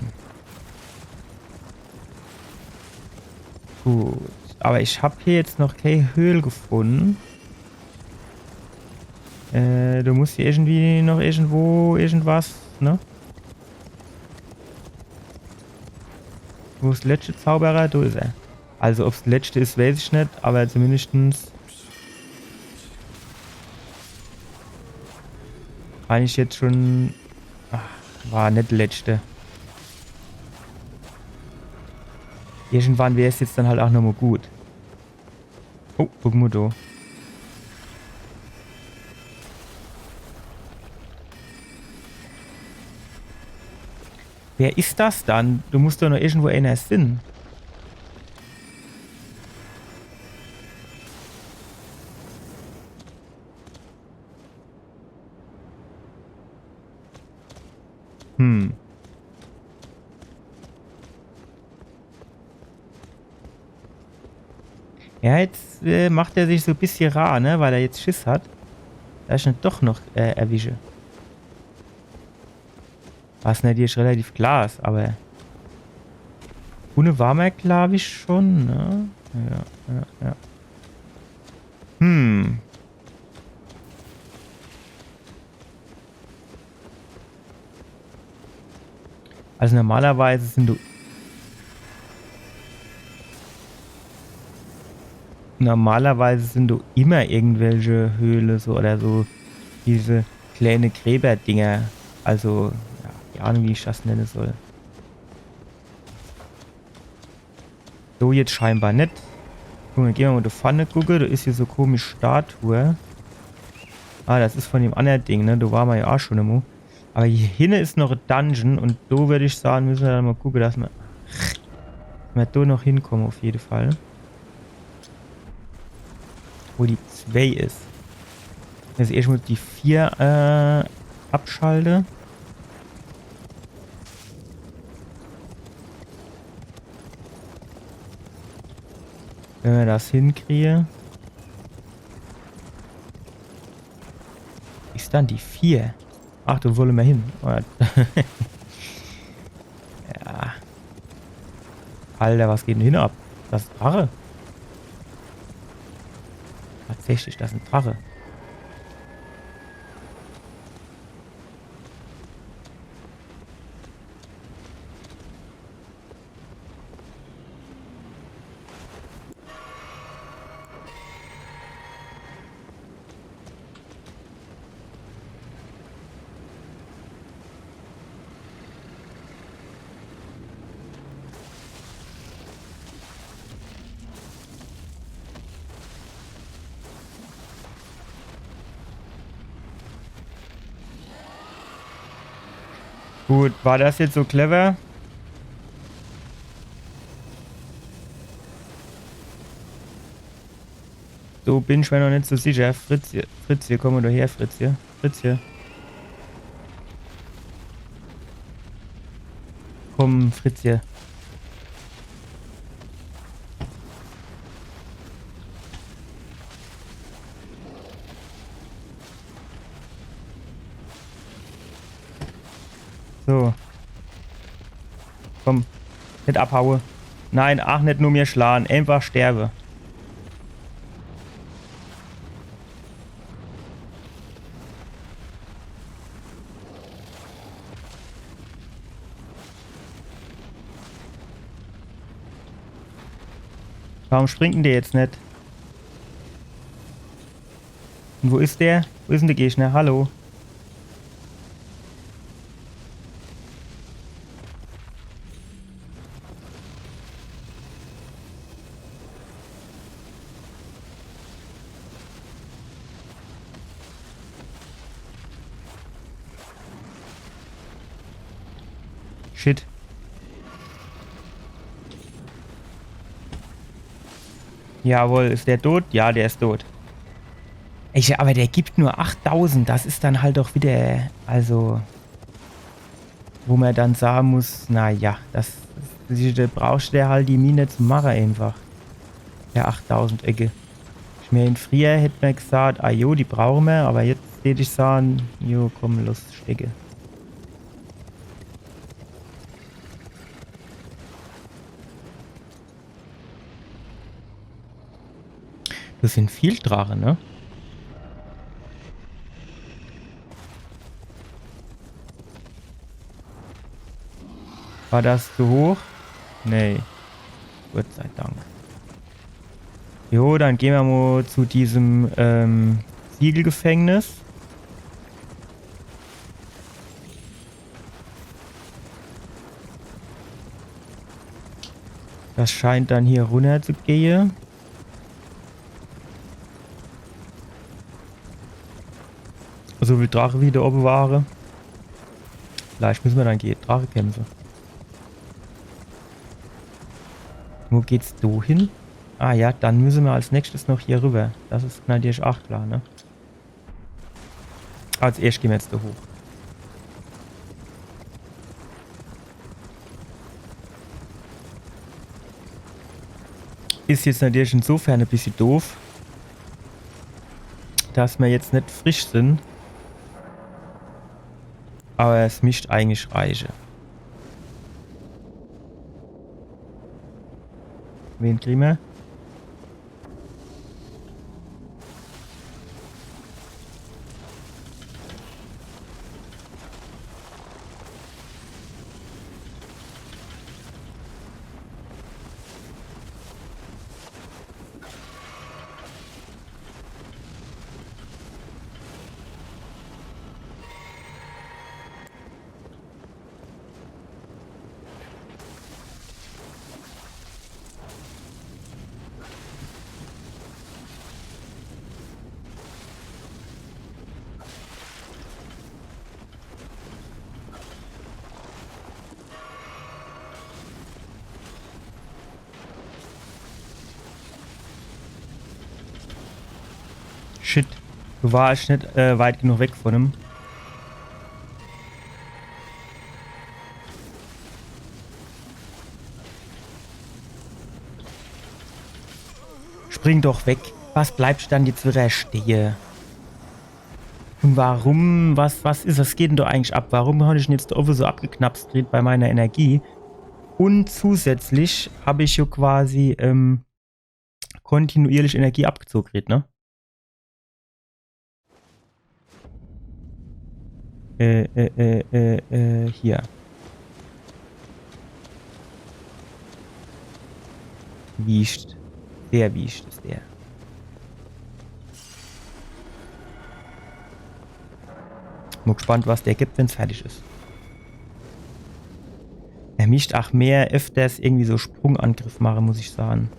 Gut. Aber ich hab hier jetzt noch kee Höhl gefunn. Äh, do muss hier irgendwie noch irgendwo irgendwas, ne? Wo is de letschte Zauberer? Do is er. Also, ob's de letschte is, weiß ich net, aber zumindestens kann ich jetzt schon. Ach, war net de letschte. Irgendwann wär's jetzt dann halt aa nochmol gut. Oh, guck mol do. Wer is das dann? Do muss doch noch irgendwo eener sin. Hm. Ja, jetzt, äh, macht er sich so e bissje rar, ne? Weil er jetzt Schiss hat, dass ich en doch noch, äh, erwische. Was natürlich relativ klar is, aber unne war mer, glaab ich, schon, ne? Ja, ja, ja. Hm. Also normalerweise sin do, normalerweise sin do immer irgendwelche Höhle so oder so, diese kleine Gräberdinger. Also, ja, kee Ahnung, wie ich das nenne soll. So, jetzt scheinbar net. Guck mol, geh mer mol do vorne gucke. Do is hier so komisch Statue. Ah, das is von dem annere Ding, ne? Do war mer ja aa schon emol. Aber hier hinne is noch e Dungeon un do würd ich sage, müsse mer dann mol gucke, dass mer, mer do noch hinkomme auf jede Fall. Wo die zwei is. Jetzt erscht mol die vier, äh, abschalte. Wenn mer das hinkriege. Is dann die vier? Ach, do wolle mer hin. Oh, ja. Ja. Alter, was geht denn hier ab? Das is e Drache. Tatsächlich, das is e Drache. Gut, war das jetzt so clever? So bin ich mir noch net so sicher. Fritzje, Fritzje, komm doch her, Fritzje. Fritzje. Komm, Fritzje. So. Komm. Net abhaue. Nein, ach, net nur mir schlage. Einfach sterbe. Warum springt denn der jetzt net? Und wo is der? Wo is denn der Gegner? Hallo? Shit. Jawohl, is der tot? Ja, der is tot. Ich, aber der gibt nur achttausend, das is dann halt doch wieder, also, wo mer dann sage muss, na ja, das, das, da brauchst der halt die Mine zu mache einfach. Ja, achttausend Ecke. Ich mein, frieher hätt mer gesagt, ah jo, die brauche mer, aber jetzt tät ich sagen, jo, komm, los, stecke. Das sind viel Drache, ne? War das zu hoch? Nee. Gott sei Dank. Jo, dann gehn mer mo zu diesem, ähm, Siegelgefängnis. Das scheint dann hier runner zu gehe. So viel Drache wie do owwe ware. Vielleicht müsse mer dann gege Drache kämpfe. Wo geht's do hin? Ah ja, dann müsse mer als nächstes noch hier rüber. Das is natürlich ach klar, ne? Als erscht gehn mer jetzt do hoch. Is jetzt natürlich insofern e bissje doof, dass mer jetzt net frisch sin. Aber es misst eigentlich reiche. Wen kriege mer? Shit. Do war ich net, äh, weit genug weg von em. Spring doch weg. Was bleibst dann jetzt wieder stehe? Und warum? Was, was is, was geht denn do eigentlich ab? Warum hab ich denn jetzt do owwe so abgeknapst gekriegt bei meiner Energie? Und zusätzlich hab ich jo quasi, ähm, kontinuierlich Energie abgezoge gekriegt, ne? Äh, äh, äh, äh, äh, hier. Wiescht. Sehr wiescht is der. Mo gespannt, was der gibt, wenn's fertig is. Er misst ach mehr öfters irgendwie so Sprungangriff mache, muss ich sage.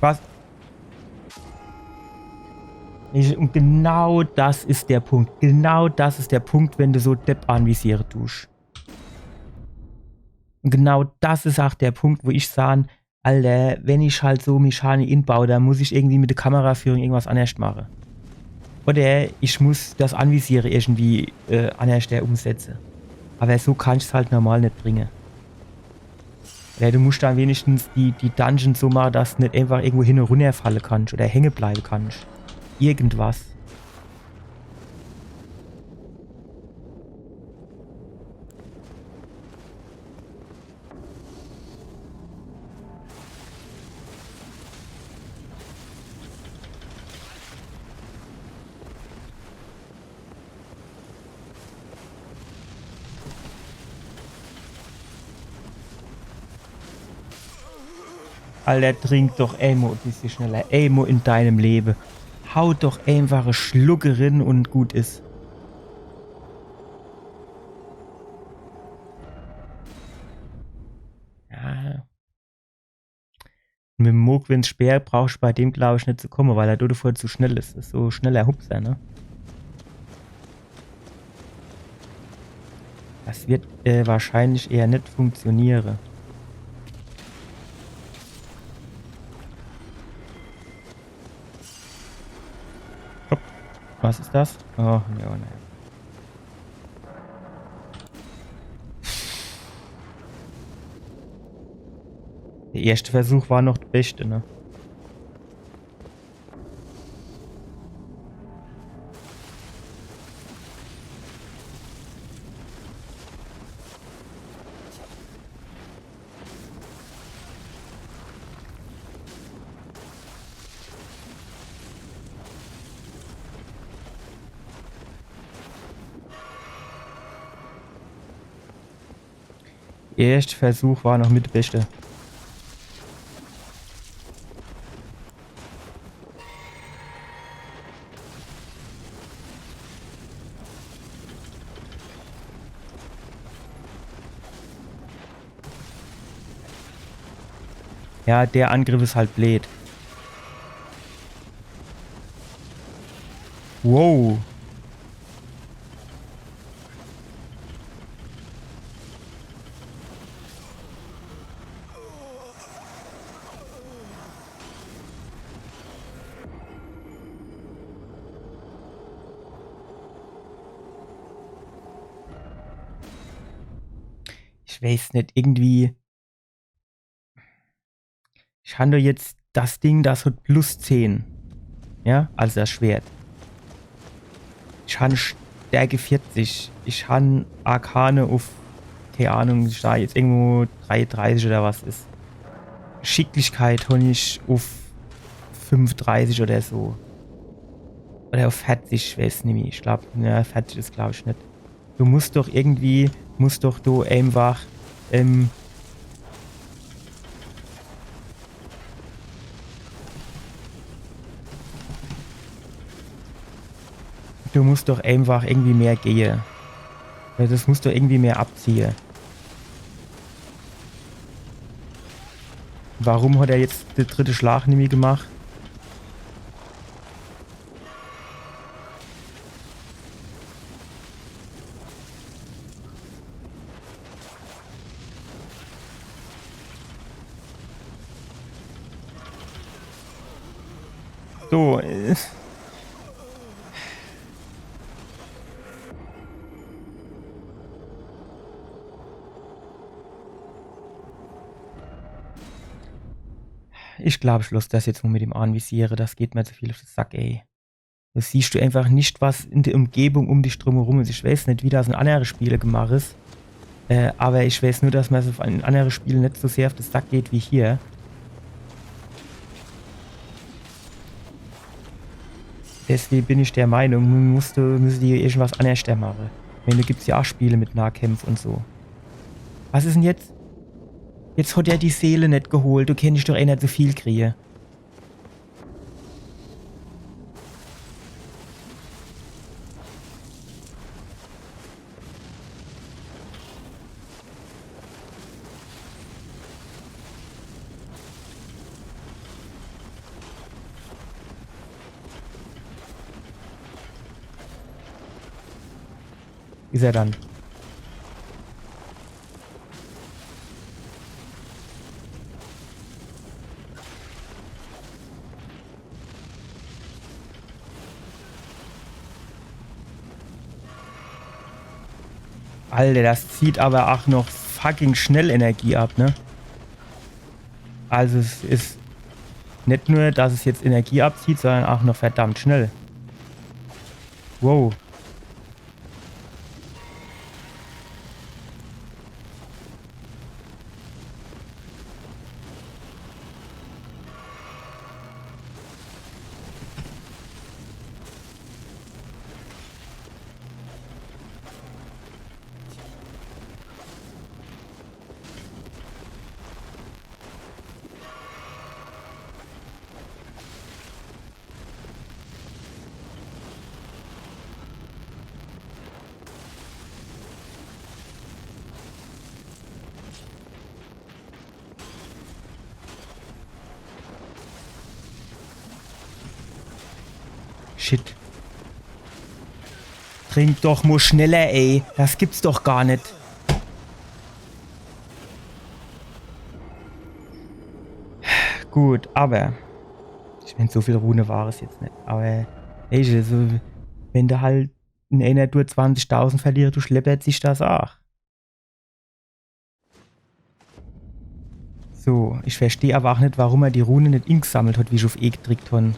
Was? Ich, und genau das is der Punkt. Genau das is der Punkt, wenn du so Depp anvisiere tusch. Und genau das is auch der Punkt, wo ich sahn, Alter, wenn ich halt so Mechanik inbau, dann muss ich irgendwie mit der Kameraführung irgendwas annerscht mache. Oder ich muss das Anvisiere irgendwie äh, annerscht umsetze. Aber so kannsch's halt normal net bringe. Ja, du muscht dann wenigstens die, die Dungeons so mache, dass du net einfach irgendwo hin und runner falle kannsch oder hänge bleibe kannsch. Irgendwas. Alter, trink doch emol e bissje schneller. Emol in deinem Lebe. Hau doch einfach e Schluck rin und gut is. Ja. Und mit dem Mohgwyns Speer brauchsch bei dem, glaub ich, net zu komme, weil er do davor zu schnell is. Is so schneller Hupser, ne? Das wird äh, wahrscheinlich eher net funktioniere. Hopp. Was is das? Oh, ja, naja. Der erschte Versuch war noch der beschte, ne? Erschte Versuch war noch mit der beschte. Ja, der Angriff is halt bleed. Wow. Ich weiß net, irgendwie. Ich han doch jetzt das Ding, das hat plus zehn. Ja, also das Schwert. Ich han Stärke vierzig. Ich han Arkane uff, keine Ahnung, ich sag jetzt irgendwo dreiunddreißig oder was is. Geschicklichkeit han ich uff fünfunddreißig oder so. Oder uff vierzig, ich weiß nimmi. Ich glaub, ja, vierzig is, glaub ich, net. Du musst doch irgendwie, musst doch du einfach, ähm, du musst doch einfach irgendwie mehr gehe. Ja, das muss doch irgendwie mehr abziehe. Warum hat er jetzt de dritte Schlag nimmi gemacht? So, äh. Ich glaub, ich loss das jetzt nur mit dem Anvisiere. Das geht mir zu viel uff de Sack, ey. Do siehscht du einfach net, was in der Umgebung um dich drumherum is. Ich weiß net, wie das in annere Spiele gemacht is. Äh, aber ich weiß nur, dass mir das in annere Spiele net so sehr uff de Sack geht wie hier. Deswegen bin ich der Meinung, man musste, müsste die irgendwas annerschter mache. Ich mein, do gibt's ja auch Spiele mit Nahkämpf und so. Was is denn jetzt? Jetzt hat er die Seele net geholt. Du kennst doch eh net so viel kriege. Is er dann. Alter, das zieht aber ach noch fucking schnell Energie ab, ne? Also es is net nur, dass es jetzt Energie abzieht, sondern ach noch verdammt schnell. Wow. Shit. Trink doch mo schneller, ey. Das gibt's doch gar net. Gut, aber ich mein, so viel Rune war es jetzt net. Aber ey, so, wenn du halt in einer Tour zwanzigtausend verlierst, du schlepperst sich das ach. So, ich versteh aber ach net, warum er die Rune net ingesammelt hat, wie ich auf E gedrickt hon.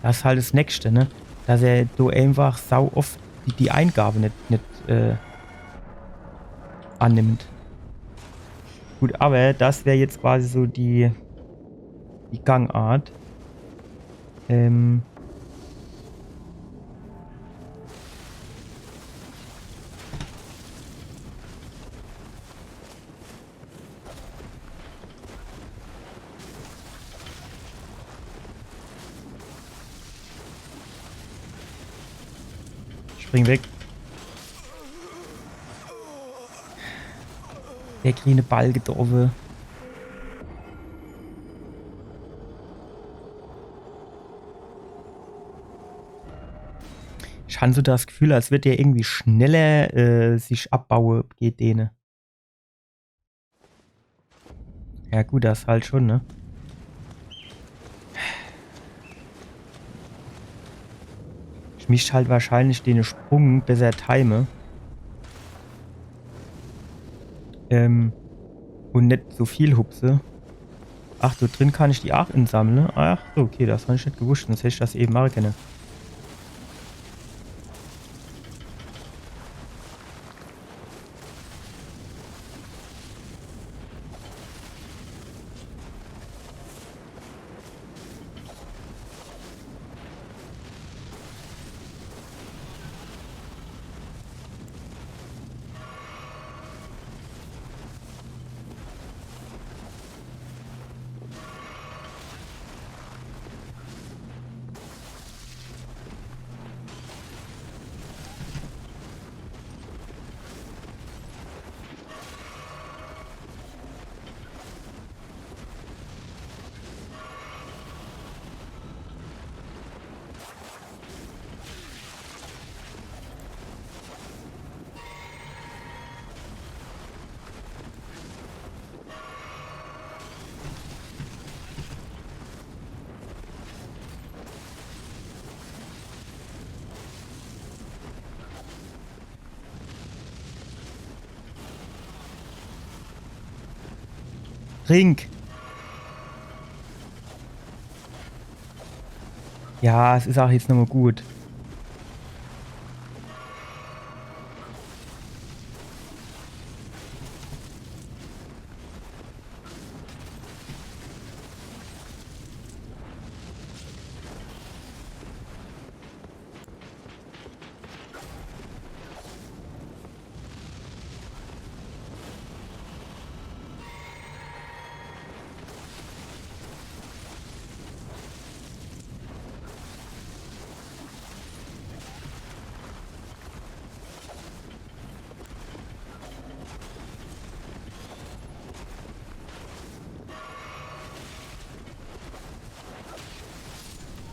Das is halt das Nächste, ne? Dass er do einfach sau oft die, die Eingabe net, net, äh, annimmt. Gut, aber das wär jetzt quasi so die, die Gangart. Ähm. Spring weg. Der grüne Balge do owwe. Ich han so das Gefühl, als würd der irgendwie schneller, äh, sich abbaue, geht dene. Ja gut, das halt schon, ne? Ich misst halt wahrscheinlich den Sprung besser time. Ähm, und net so viel hupse. Ach, do drin kann ich die ach insammle. Ach, okay, das han ich net gewusst. Sonst hätt ich das eben mache kenne. Trink. Ja, es is auch jetzt nochmal gut.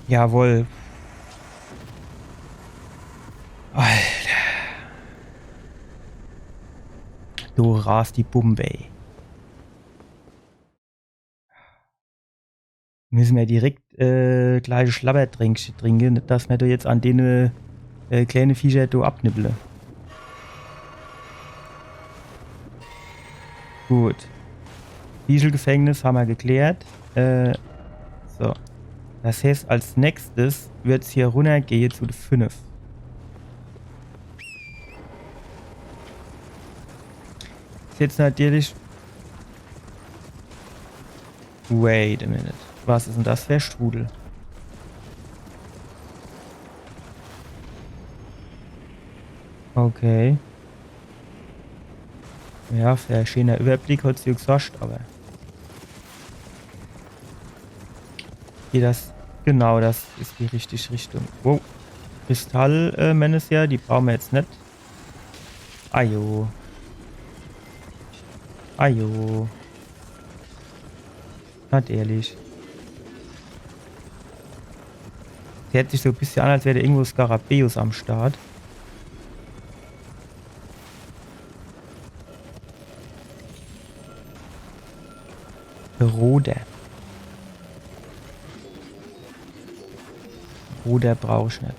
Jawohl. Alter. Rast die Bumbe. Misse mer direkt, äh, gleich e Schlabbertränkche trinke, net dass mer do jetzt an dene, äh, kleene Viecher do abnibbele. Gut. Siegelgefängnis hammer geklärt. Äh, so. Das heißt, als nächstes wird's hier runnergehe zu de fünf. Is jetzt natürlich. Wait a minute. Was is denn das für e Strudel? Okay. Ja, für e scheener Überblick hat sie gesagt, aber. Hier das. Genau, das is die richtige Richtung. Wow. Kristall, äh, Menessier, die brauche mer jetzt net. Ajo. Ajo. Natürlich. Hört sich so e bissje an, als wär do irgendwo Skarabäus am Start. Roder. Roder brauch ich net.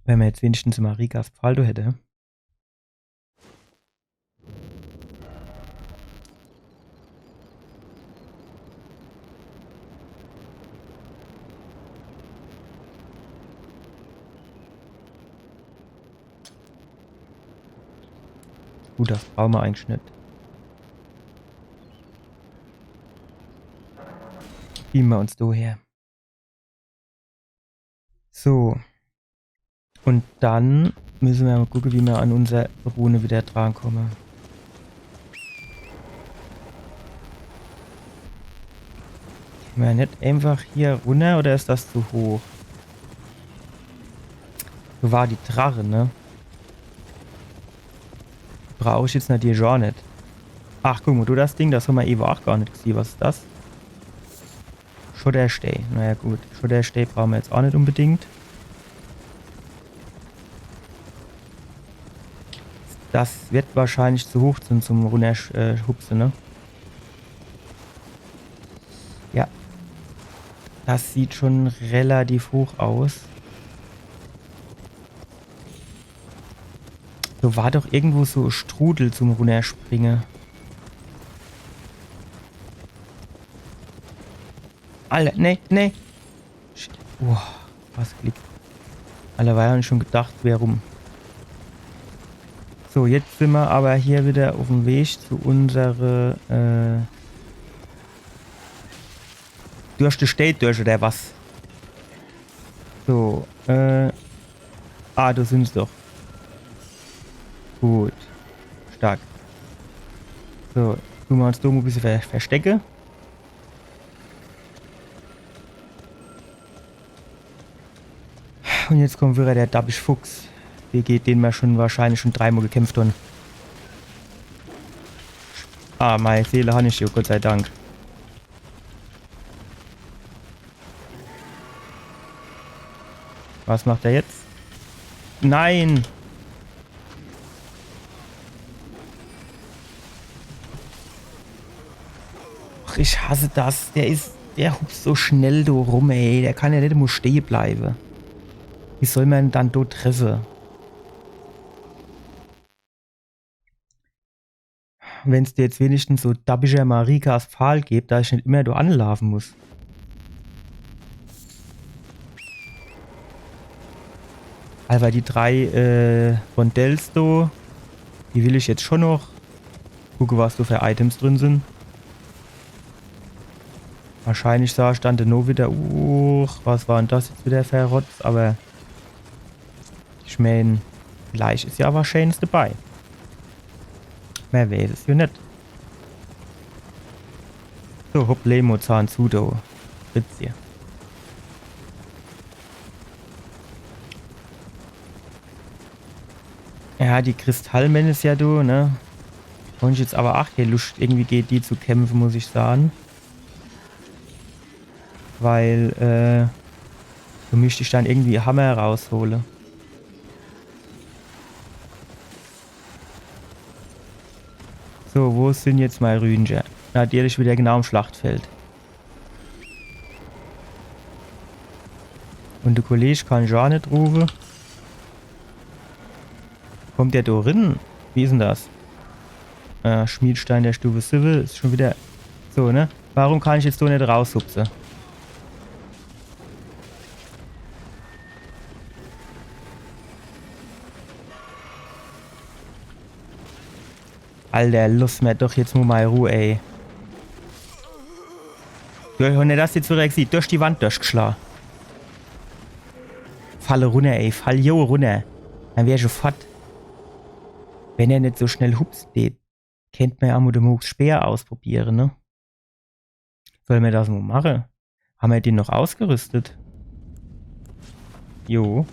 Wenn mer jetzt wenigstens Marikas Pfahl do hätte. Gut, das brauche mer eigentlich net. Beame mer uns do her. So. Un dann misse mer mol gucke, wie mer an unser Rune wieder drankomme. Kenne mer net einfach hier runner oder is das zu hoch? Wo war die Drache, ne? Brauch ich jetzt natürlich aach net. Ach, guck mol, du, das Ding, das hammer ewe aach gar net gesieh. Was is das? Schotterstee. Naja, gut. Schotterstee brauche mer jetzt aach net unbedingt. Das wird wahrscheinlich zu hoch zum, zum runner, äh, hupse, ne? Ja. Das sieht schon relativ hoch aus. Do war doch irgendwo so Strudel zum Runnerspringe. Alla, nee, nee. Shit. Boah, was Glick. Alla, war jo schon gedacht, wer rum. So, jetzt sin mer awwer hier wieder uff'm Weg zu unsere, äh, durch die Stadt durch, oder was? So, äh. Ah, do sin se doch. Gut. Stark. So, tun mer uns do mol e bissje ver verstecke. Un jetzt kommt wieder der dabbisch Fuchs. Der, geche den mer schon wahrscheinlich schon dreimol gekämpft han. Ah, mei Seele han ich jo, Gott sei Dank. Was macht er jetzt? Nein! Ach, ich hasse das. Der is, der hupst so schnell do rum, ey. Der kann jo net emol stehe bleibe. Wie soll mer en dann do treffe? Wenn's do jetzt wenigstens so dabbischer Marikas Pfahl gäb, dass ich net immer do anlaafe muss. Awwer die drei, äh, Rondells do, die will ich jetzt schon noch. Gucke, was do für Items drin sin. Wahrscheinlich sah ich dann deno wieder, uch, was war dann das jetzt wieder für Rotz, awwer ich meen, vielleicht is jo was Scheenes dabei. Mer weeß es jo net. So, hopp, Lemo, Zahn zu, do. Witzje. Ja, die Kristallmänner is ja do, ne? Hon ich jetzt awwer ach kee Luscht, irgendwie gege die zu kämpfe, muss ich sage. Weil, äh, do misst ich dann irgendwie Hammer raushole. So, wo sin jetzt mei Rünscher? Natürlich widder genau im Schlachtfeld. Un de Kolleg kann ich ach net rufe. Kommt der do rin? Wie is dann das? Äh, Schmiedstein der Stufe siwwe is schun widder so, ne? Warum kann ich jetzt do net raushupse? Alter, loss mer doch jetzt mo mei Ruh, ey. Durch, un das jetzt direkt sieht, durch die Wand durchgeschla. Fall runner, ey, fall jo runner. Dann wär ich schun fort. Wenn er net so schnell hupst, de, kennt mer jo ach mo de Mohgs Speer ausprobiere, ne? Soll mer das mo mache? Hammer den noch ausgerüstet? Jo.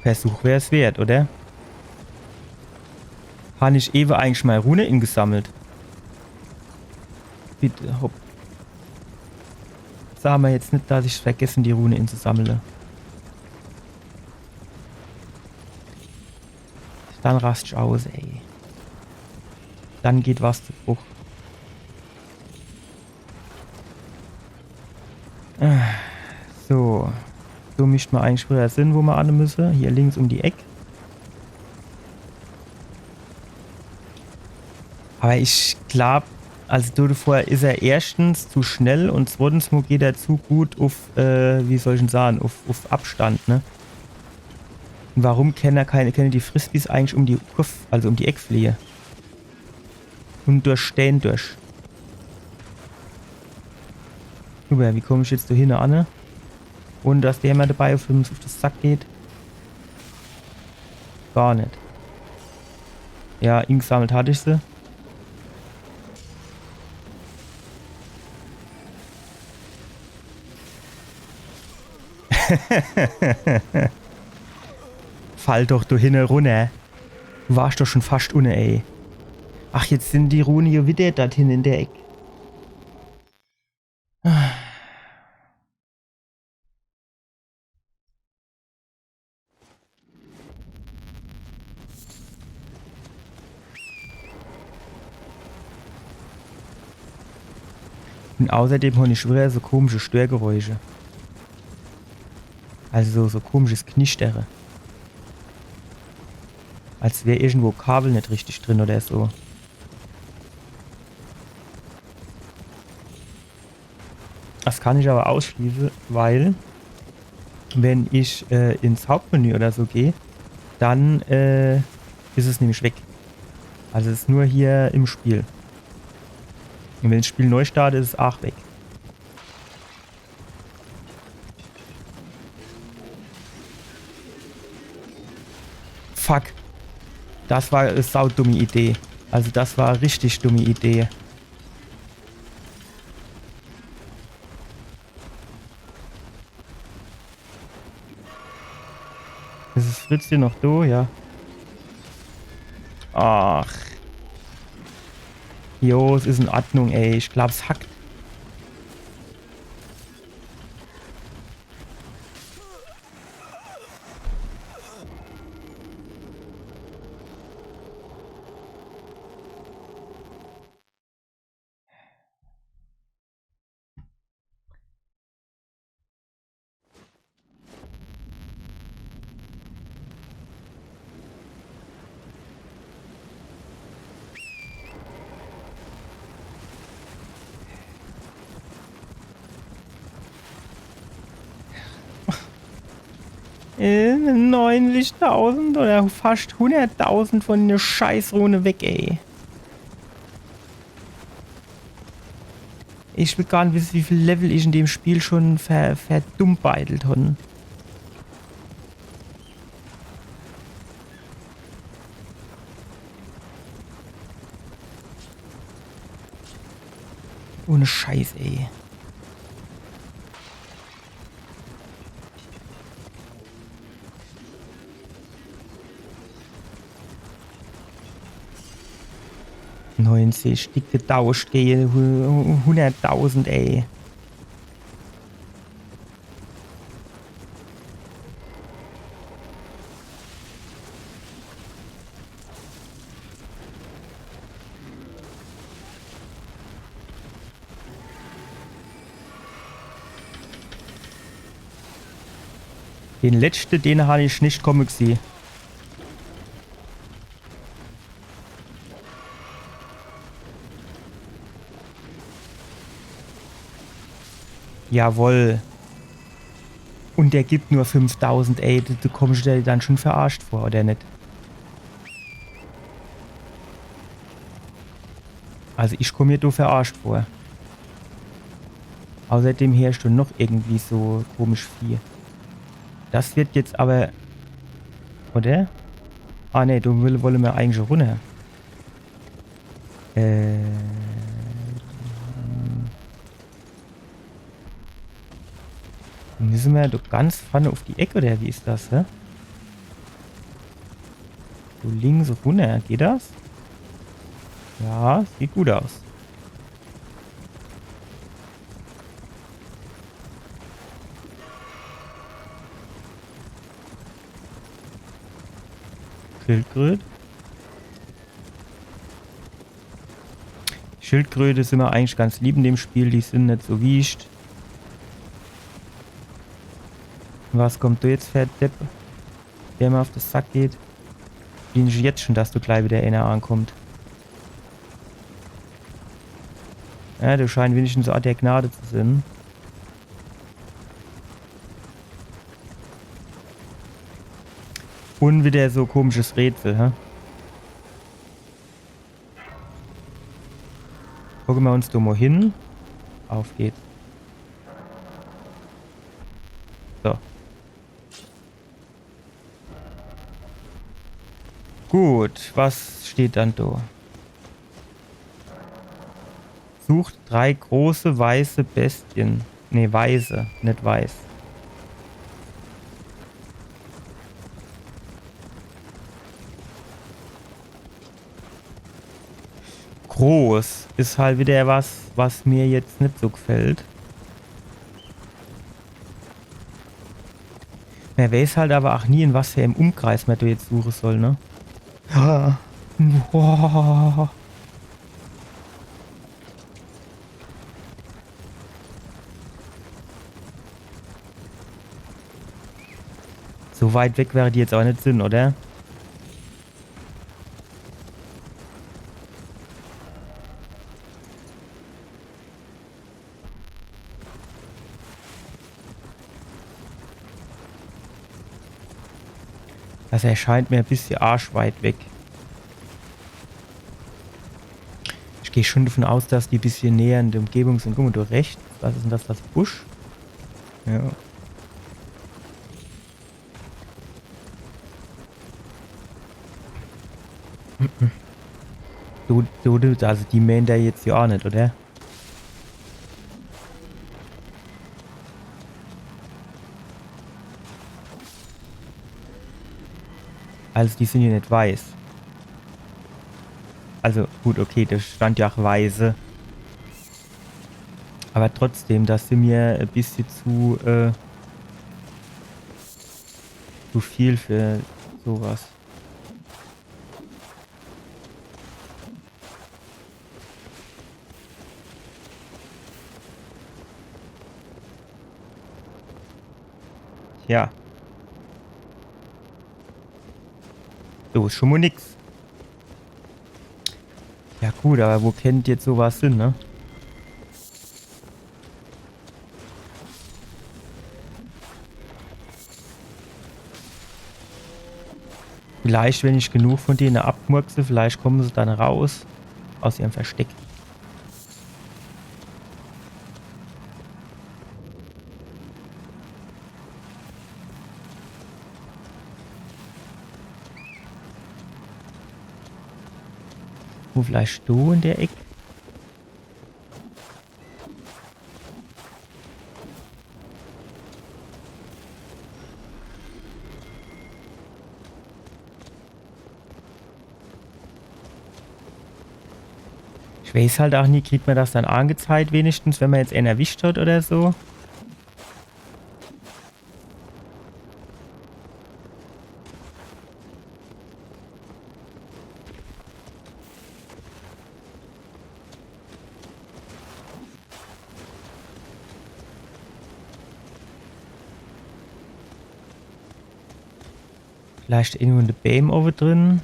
Versuch wär's wert, oder? Han ich ewe eigentlich mei Rune ingesammelt? Bitte, hopp. Sag mer jetzt net, dass ich vergesse, die Rune inzusammle. Dann rast ich aus, ey. Dann geht was zu Bruch. Äh, so. Do misst mer eigentlich widder sinn, wo mer anne müsse. Hier links um die Eck. Awwer ich glaab, also do devor is er erschtens zu schnell un zwottens mo geht er zu gut uff, äh, wie soll ich dann sage, uff, uff Abstand, ne? Un warum kenne er keine, kenne die Frisbees eigentlich um die Kurv, also um die Eck fliehe? Un durch Stään durch. Awwer wie komm ich jetzt do hinne anne? Ohne dass der mer dabei uff, uff de Sack geht? Gar net. Ja, ingesammelt hatt ich se. Fall doch do hinne runner. Du warsch doch schun fascht unne, ey. Ach, jetzt sin die Rune jo widder dort hinne in de Eck. Un außerdem hon ich schun widder so komische Störgeräusche. Also so, so komisches Knischtere. Als wär irgendwo Kabel net richtig drin oder so. Das kann ich awwer ausschließe, weil wenn ich, äh, ins Hauptmenü oder so geh, dann, äh, is es nämlich weg. Also es is nur hier im Spiel. Un wenn ich das Spiel neu starte, is es ach weg. Fuck. Das war e saudumme Idee. Also das war e richtig dumme Idee. Is es Fritzche noch do? Ja. Ach. Jo, es is in Ordnung, ey. Ich glaab, es hackt. Äh, neunzigtausend oder fascht hunderttausend von de Scheißrune weg, ey. Ich will gar net wisse, wie viel Level ich in dem Spiel schun ver-, verdummbeidelt hon. Ohne Scheiß, ey. Neunzig, dicke Dauscht, gell, hu-, hunderttausend, ey. Den letschte, den han ich net komme gsieh. Jawohl. Un der gibt nur fünftausend, ey, du, du kommscht der dann schon verarscht vor, oder net? Also ich komm mir do verarscht vor. Außerdem herrscht do noch irgendwie so komisch Vieh. Das wird jetzt aber, oder? Ah, nee, do will, wolle mer eigentlich runner. Äh, müsse mer doch ganz vorne uf die Eck, oder wie is das, hä? So links runner, geht das? Ja, sieht gut aus. Schildkröt. Schildkröte sin mer eigentlich ganz lieb in dem Spiel, die sin net so wiescht. Was kommt do jetzt fer Depp, der mer uf de Sack geht? Bin ich jetzt schon, dass do glei wieder eener ankommt. Ja, do scheint wenigstens Ort der Gnade zu sin. Un wieder so komisches Rätsel, hä? Gucke mer uns do mo hin. Auf geht's. So. Gut, was steht dann do? Sucht drei große weiße Bestien. Nee, weise, net weiß. Groß is halt wieder was, was mir jetzt net so gfällt. Mer weiß halt aber ach nie, in was fer em Umkreis mer do jetzt suche soll, ne? Ja. Boah. So weit weg wäre die jetzt aber net sin, oder? Das erscheint mir e bissje arschweit weg. Ich geh schon davon aus, dass die e bissje näher in der Umgebung sin. Guck mo, do rechts. Was is denn das? Das Busch? Ja. Du, du, du, also die mähen der jetzt ja auch net, oder? Also die sin ja net weiß. Also gut, okay, da stand ja auch weise. Aber trotzdem, das sin mir e bissje zu, äh, zu viel für sowas. Ja. So, is schon mo nix. Ja gut, aber wo kennt jetzt sowas sin, ne? Vielleicht, wenn ich genug von denen abmurkse, vielleicht kommen se dann raus aus ihrem Versteck. Wo vielleicht do in der Eck? Weeß halt ach nie, kriegt mer das dann angezeigt wenigstens, wenn mer jetzt een erwischt hat oder so? Vielleicht irgendwo in de Bääm owwe drin.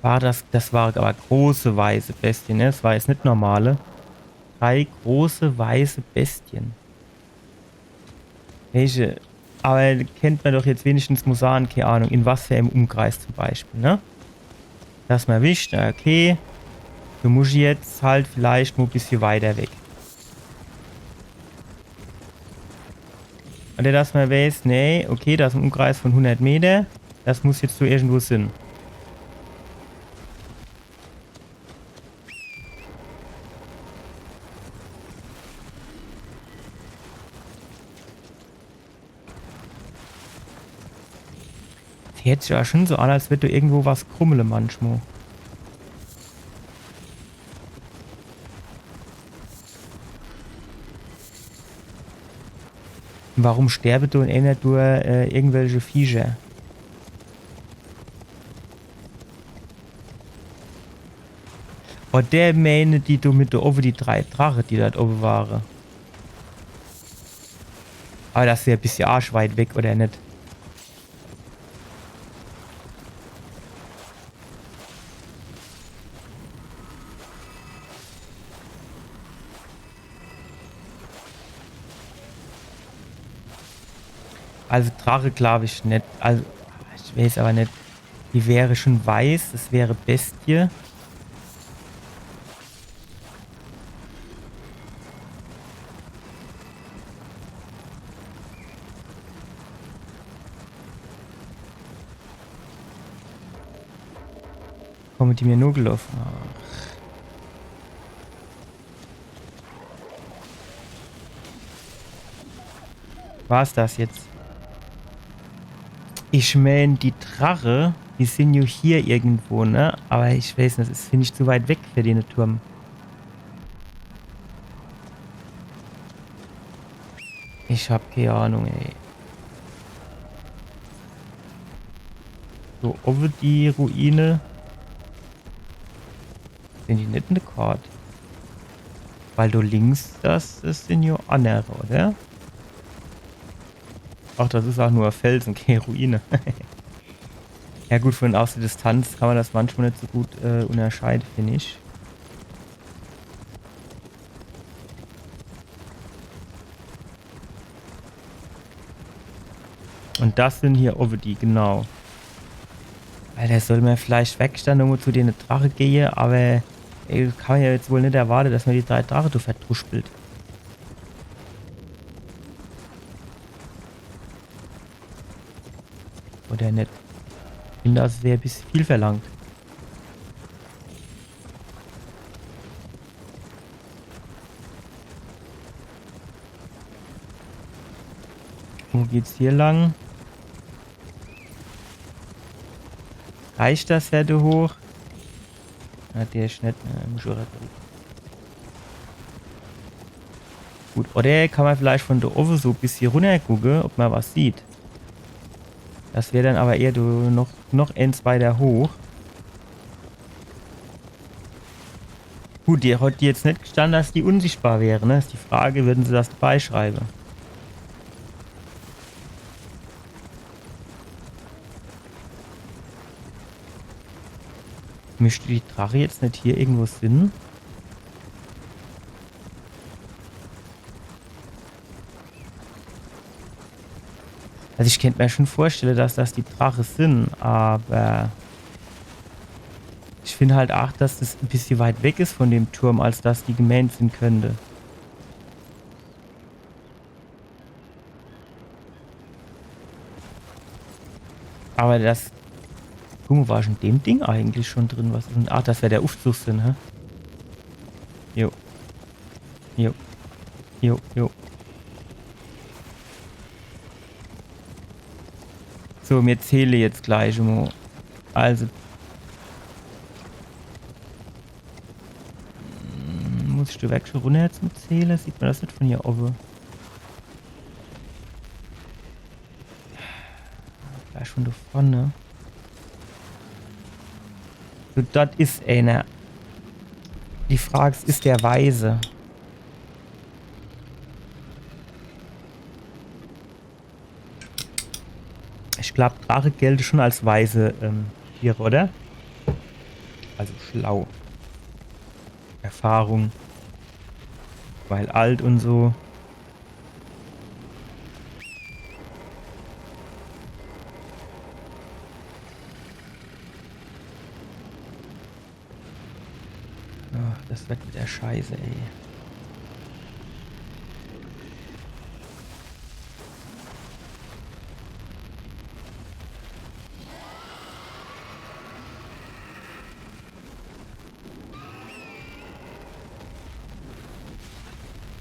War das, das war aber große weiße Bestien, ne? Das war jetzt net normale. Drei große weiße Bestien. Welche? Aber kennt mer doch jetzt wenigstens mo sage, kee Ahnung, in was für em Umkreis zum Beispiel, ne? Dass mer wisst, okay, du musch jetzt halt vielleicht mo e bissje weiter weg. Oder dass mer weeß, nee, okay, das is en Umkreis von hundert Meter, das muss jetzt so irgendwo sin. Das heert sich ja schon so an, als würd do irgendwo was krummele manchmal. Warum sterbe do in eener Tour, äh, irgendwelche Viecher? Oder meene die do mit do owwe die drei Drache, die dort owwe ware? Aber das wär e bissje arschweit weg, oder net? Also Drache glaab ich net. Also, ich weeß aber net. Die wäre schon weiß, das wäre Bestie. Komme die mir nur gelaufe? Ach. War's das jetzt? Ich meen, die Drache, die sin jo hier irgendwo, ne? Aber ich weeß net, das is, find ich, zu weit weg für den Turm. Ich hab kee Ahnung, ey. So, owwe die Ruine. Sin die net in de Kart? Weil do links, das, das sin jo annere, oder? Ach, das is ach nur Felsen, kee Ruine. Ja gut, von aus der Distanz kann mer das manchmal net so gut, äh, unterscheide, find ich. Und das sin hier owwe die, genau. Alter, soll mer vielleicht weg dann nomo zu dene Drache gehe, aber, ey, kann mer ja jetzt wohl net erwarte, dass mer die drei Drache do verdruspelt. Oder net? Ich find, das wär e bissje viel verlangt. Wo geht's hier lang? Reicht das, Herde hoch? Na, der is net, äh, muss ich ach. Gut, oder kann mer vielleicht von do owwe so e bissje runnergucke, ob mer was sieht. Das wär dann aber eher do noch, noch eens weiter hoch. Gut, die hat jetzt net gestanne, dass die unsichtbar wäre, ne? Is die Frage, würden se das dabei schreibe? Mischt die Drache jetzt net hier irgendwo sin? Also ich kennt mer schon vorstelle, dass das die Drache sin, aber ich find halt ach, dass das e bissje weit weg is von dem Turm, als dass die gemeent sin könnte. Aber das, guck mo, war ich in dem Ding eigentlich schon drin? Was is denn? Ach, das wär der Uffzug sin, hä? Jo. Jo. Jo, jo. So, mir zähle jetzt gleich mo. Also, Muss ich do werklich runner zum Zähle? Sieht ma das net von hier owwe? Vielleicht von do vorne. So, dort is eener. Die Frage is, is der weise? Ich glaub, Drache gelte schon als weise, ähm, Tiere, oder? Also schlau. Erfahrung. Weil alt und so. Ach, das wird wieder scheiße, ey.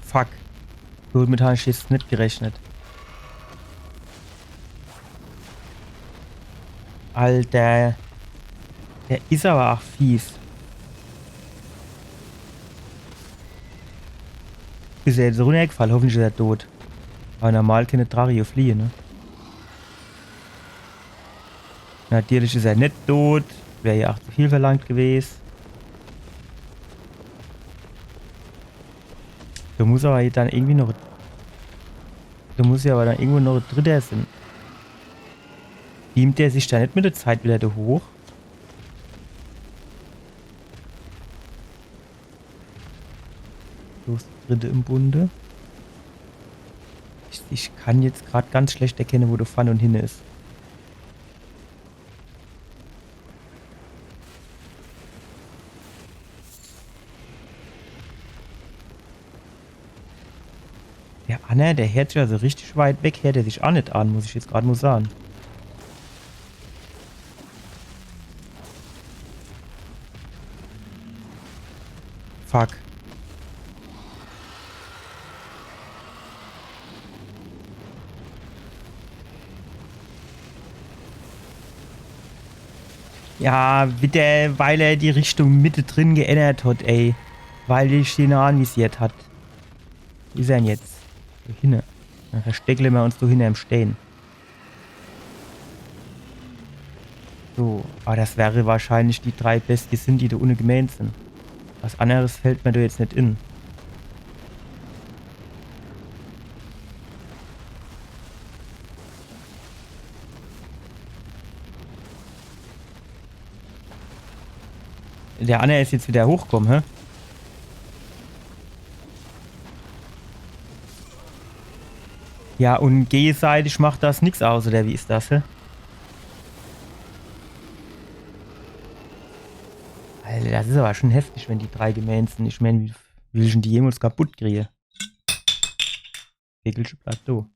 Fuck. Domit hab ich jetzt net gerechnet. Alter. Der is aber ach fies. Is er jetzt runnergefall? Hoffentlich is er tot. Aber normal kenne Drache fliehe, ne? Natürlich is er net tot. Wär ja ach zu viel verlangt gewes. Do muss aber dann irgendwie noch, do muss ja aber dann irgendwo noch e dritter sin. Beamt der sich do net mit der Zeit wieder do hoch? Los, Dritte im Bunde. Ich, ich kann jetzt grad ganz schlecht erkenne, wo do vorne und hinne is. Der anner, der heert sich also richtig weit weg, heert er sich ach net an, muss ich jetzt grad mo sahn. Fuck. Ja, wieder, weil er die Richtung mittedrin geännert hat, ey. Weil ich den anvisiert hat. Wo is er denn jetzt? Do hinne. Dann versteckle mer uns do hinnerm Stään. So, aber das wäre wahrscheinlich die drei beste sin, die do unne gemähnt sin. Was anneres fällt mer do jetzt net in. Der anner is jetzt wieder hochkomm, hä? Ja, und gegeseitig macht das nix aus, oder wie is das, hä? Alter, das is aber schon heftig, wenn die drei gemähnt sin. Ich mein, wie, wie will ich denn die jemals kaputt kriege? Vögelsche Plateau.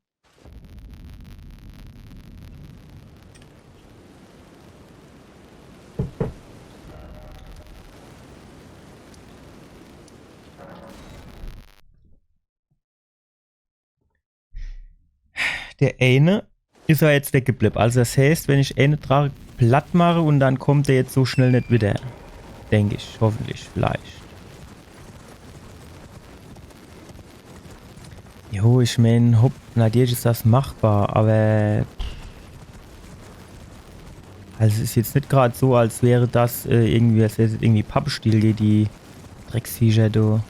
Der eine is ja jetzt stecke geblieb. Also das heißt, wenn ich eine Drache platt mache und dann kommt der jetzt so schnell net wieder. Denk ich, hoffentlich, vielleicht. Jo, ich mein, hopp, natürlich is das machbar, aber also es is jetzt net grad so, als wäre das äh, irgendwie, als wäre das irgendwie Pappestiel, die, die Drecksviecher, du.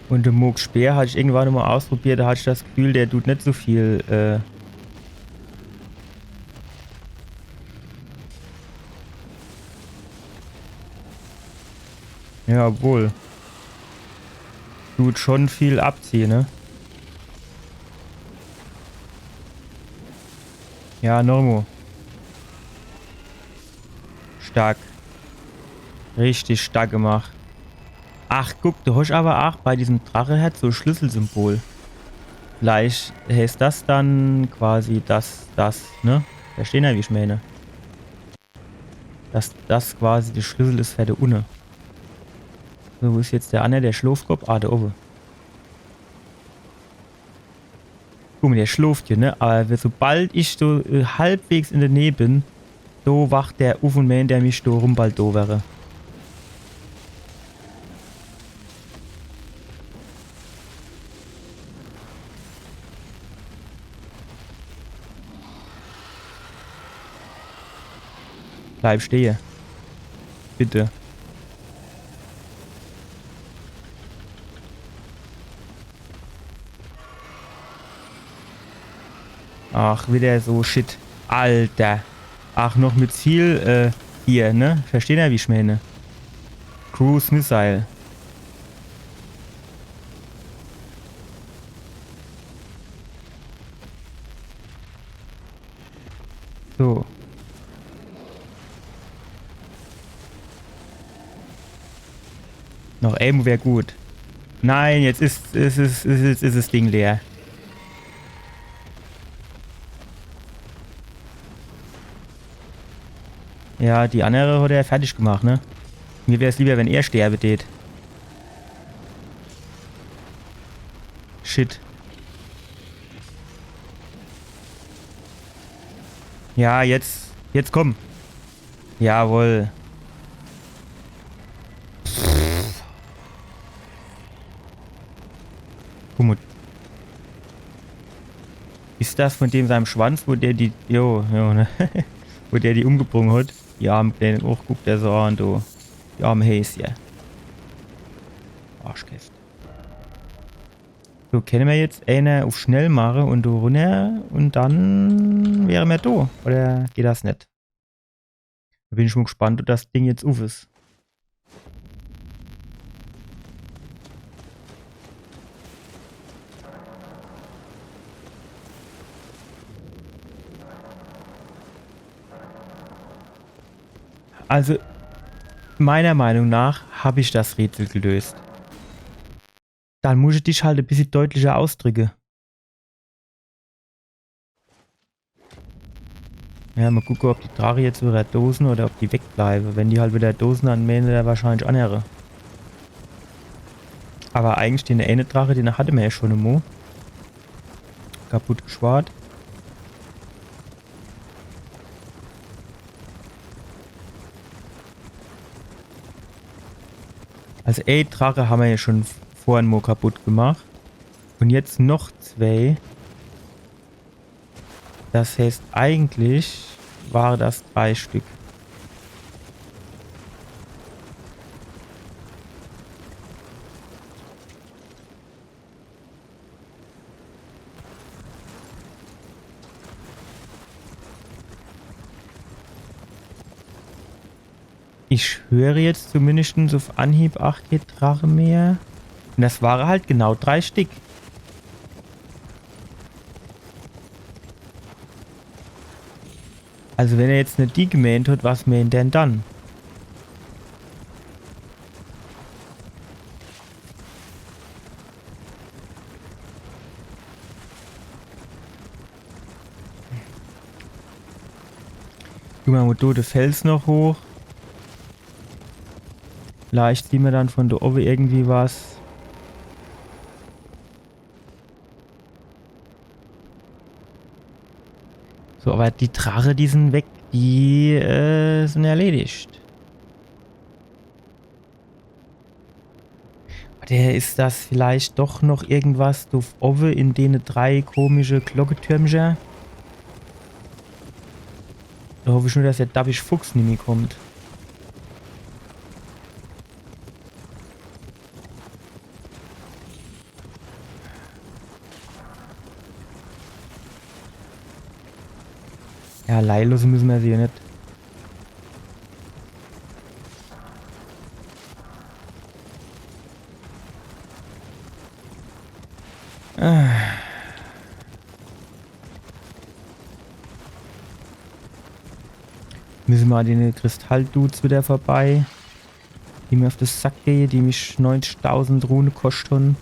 Und de Mohg Speer hat ich irgendwann mo ausprobiert, do hat ich das Gefühl, der tut net so viel, äh, ja, obwohl. Tut schon viel abziehe, ne? Ja, Normo. Stark. Richtig stark gemacht. Ach, guck, du hosch aber ach bei diesem Drache hat so e Schlüsselsymbol. Vielleicht heißt das dann quasi das, das, ne? Verstehn er, wie ich meine? Dass das quasi de Schlüssel is für de unne. So, wo is jetzt der anner, der Schlofkopp? Ah, do owwe. Guck mo, der schloft hier, ne? Aber sobald ich so äh, halbwegs in der Nähe bin, Do wacht der uff un meent, der misst do rum bald do wäre. Bleib stehe. Bitte. Ach, wieder so Shit. Alter. Ach, noch mit Ziel, äh, hier, ne? Verstehn er, wie ich meine? Cruise Missile. So. Noch Ammo wär gut. Nein, jetzt is, is, is, is, is, is das Ding leer. Ja, die andere hat er fertig gemacht, ne? Mir wär's lieber, wenn er sterbe tät. Shit. Ja, jetzt. Jetzt komm. Jawohl. Guck mal. Is das von dem seinem Schwanz, wo der die, jo, jo, ne? Wo der die umgebrungen hat? Die arme Kleine. Och, guck der so an, du. Die arme Häschen. Arschkäft. So, kenne mer jetzt eine uff schnell mache un do runner un dann wäre mer do. Oder geht das net? Do bin ich mol gespannt, ob das Ding jetzt uff is. Also, meiner Meinung nach hab ich das Rätsel gelöst. Dann muss ich dich halt e bissje deutlicher ausdrücke. Ja, mol gucke, ob die Drache jetzt wieder do sin oder ob die wegbleibe. Wenn die halt wieder do sin, dann meene der wahrscheinlich annere. Aber eigentlich den eine Drache, den hatte mer ja schon emol kaputt geschwart. Also, ey, Drache hammer ja schon vorhin mol kaputt gemacht. Un jetzt noch zwei. Das heißt, eigentlich ware das drei Stück. Ich hör jetzt zumindest uff Anhieb ach kee Drache mehr. Un das ware halt genau drei Stick. Also wenn er jetzt net die gemeent hat, was meent er dann? Geh mer mol do de Fels noch hoch. Vielleicht siehn mer dann von do owwe irgendwie was. So, aber die Drache, die sin weg, die, äh, sin erledigt. Oder is das vielleicht doch noch irgendwas do owwe in dene drei komische Glocketürmcher? Do hoff ich nur, dass der dabbisch Fuchs nimmi kommt. Ja, leie losse müsse mer se jo net. Ah. Müsse mer an dene Kristalldudes wieder vorbei, die mir uff de Sack gehe, die mich neunzigtausend Rune koscht hun.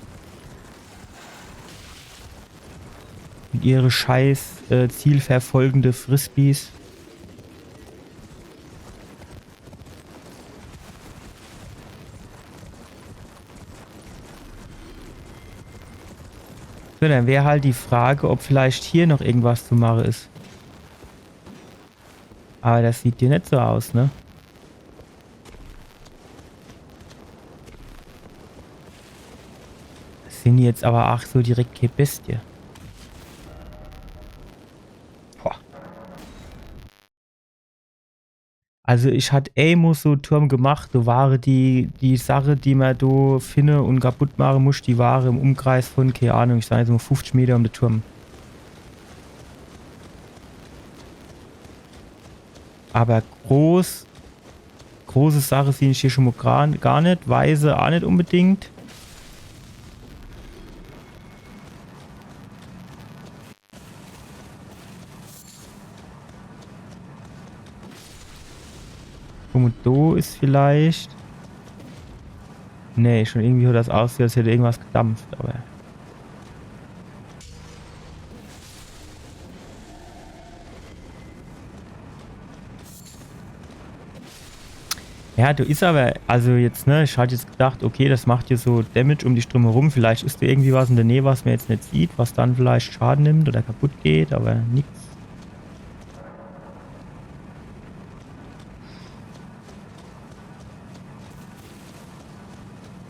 Mit ihre scheiß, äh, zielverfolgende Frisbees. So, dann wär halt die Frage, ob vielleicht hier noch irgendwas zu mache is. Aber das sieht hier net so aus, ne? Das sin jetzt aber ach so direkt kee Bestie. Boah. Also ich hat emol so Turm gemacht, do ware die, die Sache, die mer do finne un kaputt mache muss, die ware im Umkreis von, kee Ahnung, ich sag jetzt mol fünfzig Meter um de Turm. Aber groß, große Sache sieh ich hier schon mol gar, gar net, weise ach net unbedingt. Guck mol, do is vielleicht. Nee, schon irgendwie hat das ausgesehen, als hätt irgendwas gedampft, aber. Ja, do is aber, also jetzt, ne, ich hat jetzt gedacht, okay, das macht hier so Damage um dich drumherum. Vielleicht is do irgendwie was in der Nähe, was mer jetzt net sieht, was dann vielleicht Schaden nimmt oder kaputt geht, aber nix.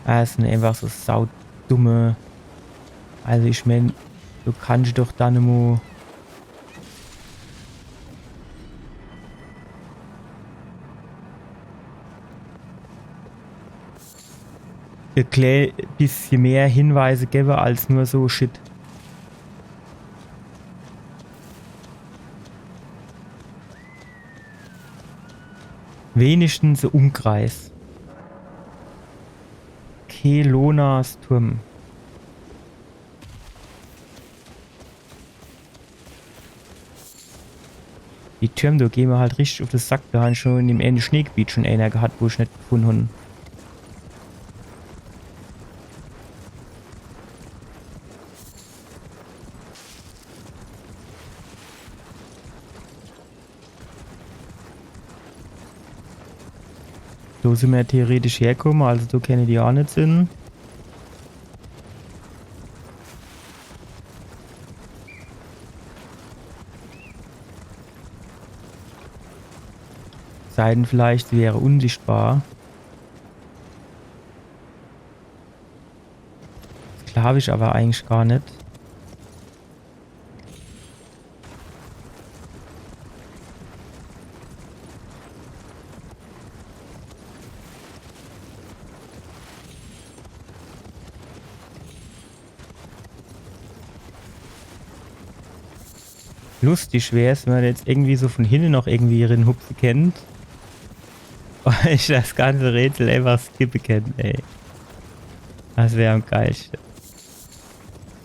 Das sin einfach so saudumme. Also ich mein, du kannst doch dann immer e klä-, bissje mehr Hinweise gebe als nur so Shit. Wenigstens so Umkreis. Kelonas Turm. Die Türm, do gehn mer halt richtig uff de Sack. Do han schon in dem ääne Schneegebiet schon ääner gehat, wo ich net gefunn han. Do sin mer theoretisch herkomme, also do kenne die ach net sin. Sei denn vielleicht, sie wäre unsichtbar. Das glaab ich aber eigentlich gar net. Lustig wär's, wenn mer jetzt irgendwie so von hinne noch irgendwie rinhupse kennt. Und ich das ganze Rätsel einfach skippe kennt, ey. Das wär am geilste.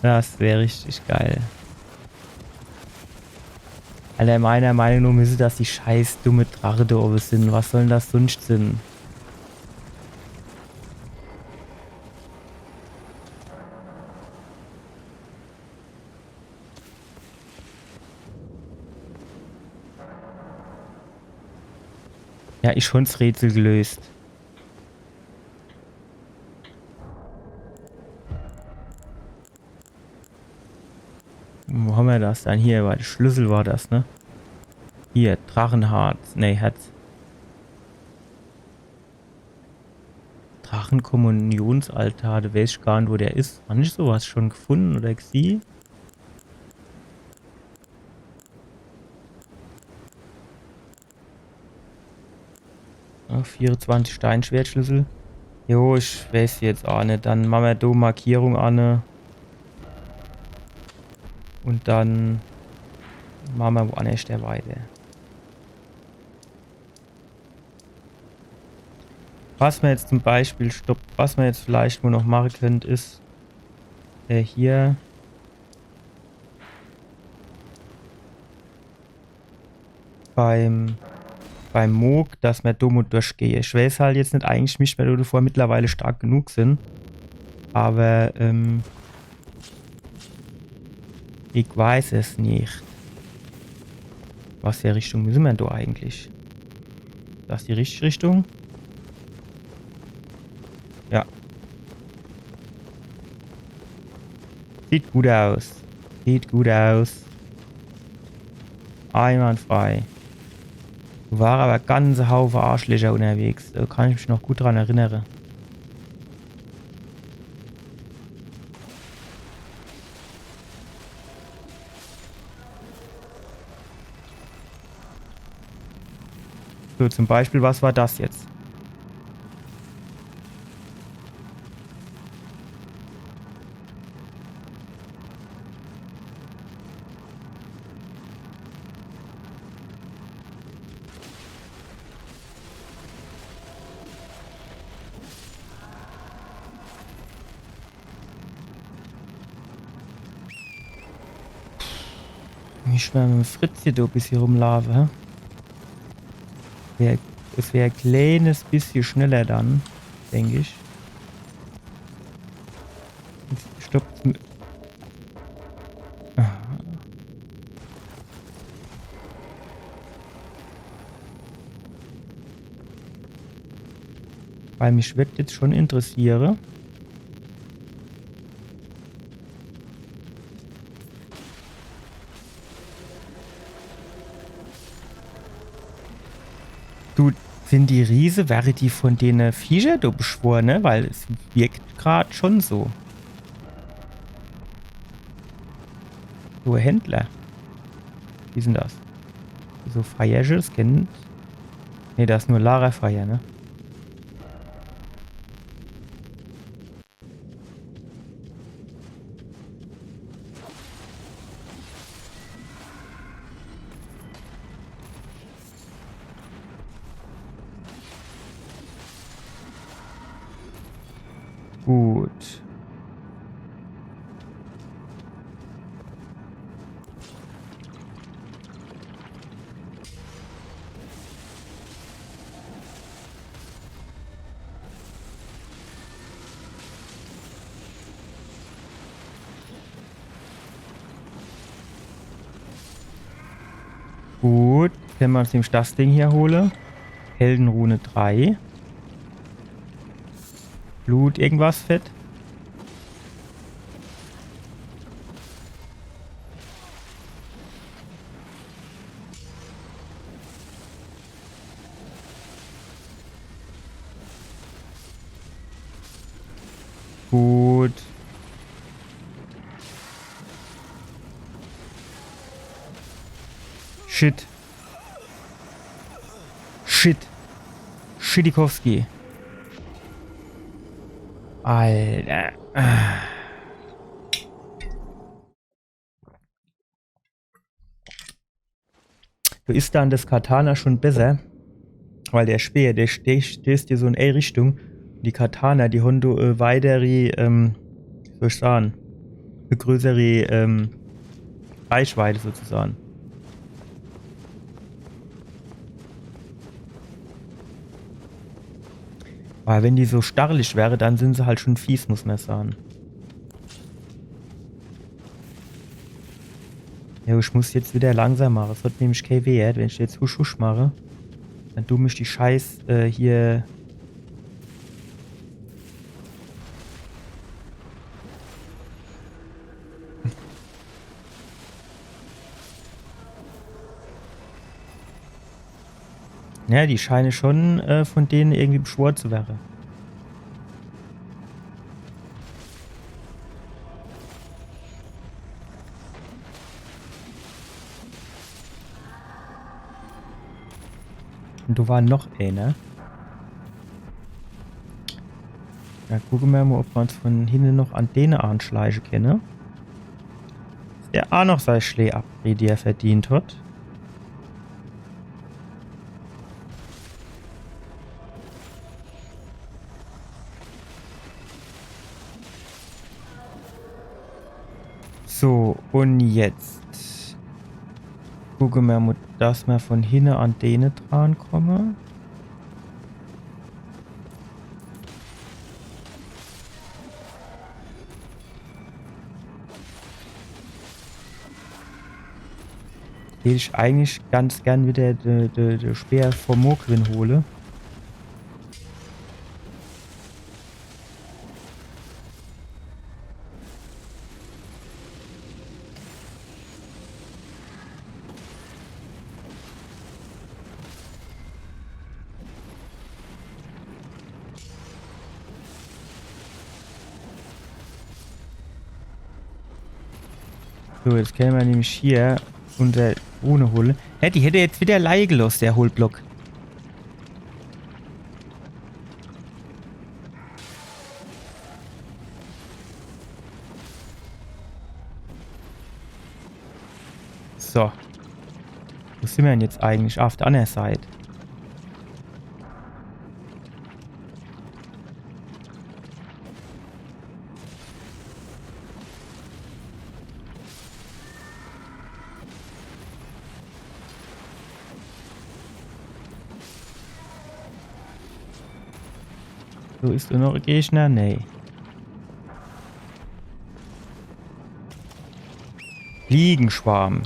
Das wär richtig geil. Alter, meiner Meinung nach müsse das die scheiß dumme Drache do owwe sin. Was soll denn das sunscht sin? Ja, ich hun's Rätsel gelöst. Wo han mer das dann? Hier, weil Schlüssel war das, ne? Hier, Drachenharz. Nee, Herz. Drachenkommunionsaltar, do weeß ich gar net, wo der is. Han ich sowas schon gefunn oder gesieh? Ja, vierezwanzig Steinschwertschlüssel. Jo, ich weeß jetzt ach net. Dann mache mer do Markierung anne. Und dann mache mer woannerscht weiter. Was mer jetzt zum Beispiel, stopp, was mer jetzt vielleicht mol noch mache kennt, is, äh, hier beim, beim Mohg, dass mer do mol durchgehe. Ich weeß halt jetzt net, eigentlich misst mer do vor mittlerweile stark genug sin. Aber, ähm, ich weeß es net. Was für Richtung müsse mer do eigentlich? Das die richtige Richtung? Ja. Sieht gut aus. Sieht gut aus. Einwandfrei. Do ware awwer ganze Haufe Arschlöcher unnerwegs. Do kann ich mich noch gut dran erinnere. So, zum Beispiel, was war das jetzt? Wie schwer mit dem Fritz hier do e bissje rumlaafe, hä? Wär, es wär e kleines bissje schneller dann, denk ich. Jetzt stoppt mi-, ah. Weil mich würd jetzt schon interessiere. Du, sin die Riese, wäre die von dene Viecher do beschwore, ne? Weil es wirkt grad schon so. So, Händler. Wie sin das? So Feiersche, das kennt. Ne, das is nur Lagerfeier, ne? Gut. Gut, kenne mer uns nämlich das Ding hier hole. Heldenrune drei. Blut, irgendwas fett. Gut. Shit. Shit. Schiedikowski. Alter. Do is dann das Katana schon besser, weil der Speer, der ste-, stößt dir so in e Richtung. Die Katana, die hon do, äh, weitere, ähm, wie soll ich sage, e größere, ähm, Reichweite sozusagen. Aber wenn die so stachelig wäre, dann sin se halt schon fies, muss mer sage. Ja, ich muss jetzt wieder langsam mache. Es hat nämlich kee Wert, wenn ich jetzt husch husch mache. Dann du mich die Scheiß, äh, hier. Ja, die scheine schon, äh, von dene irgendwie beschwor zu wäre. Und do war noch eener. Ja, gucke mer mo, ob mer uns von hinne noch an dene anschleiche kenne. Dass der a noch sei Schlee abkriet, die er verdient hat. So, und jetzt gucke mer mo, dass mer von hinne an dene drankomme. Will ich eigentlich ganz gern wieder de, de, de Speer vom Mohgwyn hole. So, jetzt kenne mer nämlich hier unser Rune hole. Hä, die hätt er jetzt wieder leie geloss, der Hohlblock. So. Wo sin mer denn jetzt eigentlich? Auf der anner Seit. So, is do noch e Gegner? Nee. Fliegenschwarm.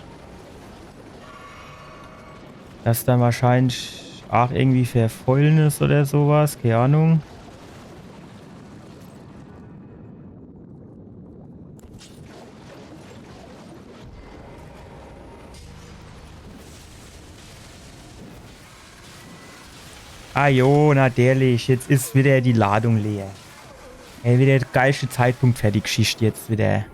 Das is dann wahrscheinlich aach irgendwie fer Fäulnis oder so was. Kee Ahnung. Ah jo, natürlich. Jetzt is wieder die Ladung leer. Ey, wieder de geilschte Zeitpunkt fer die Gschicht jetzt wieder.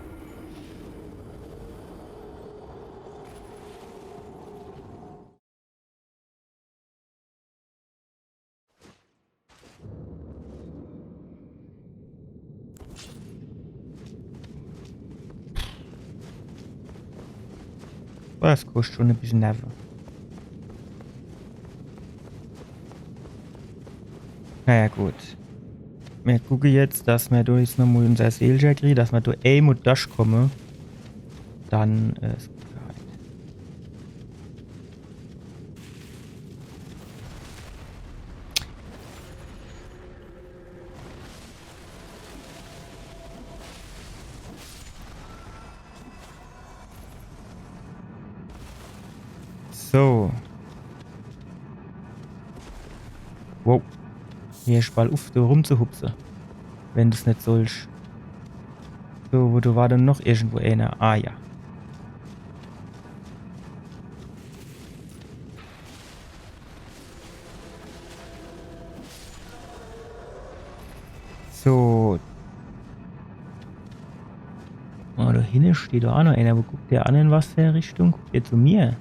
Das koscht schun e bissel Nerve. Naja, gut. Mer gucke jetzt, dass mer do jetzt nochmol unser Seelcher kriege, dass mer do emol durchkomme. Dann, äh, is gut. So. Wow. Hier is bald uff, do rumzuhupse. Wenn du's net sollsch. So, wo, do war dann noch irgendwo ener. Ah ja. So. Oh, do hinne steht doch aach noch ener. Wo guckt der an? In was fer Richtung? Guckt der zu mir?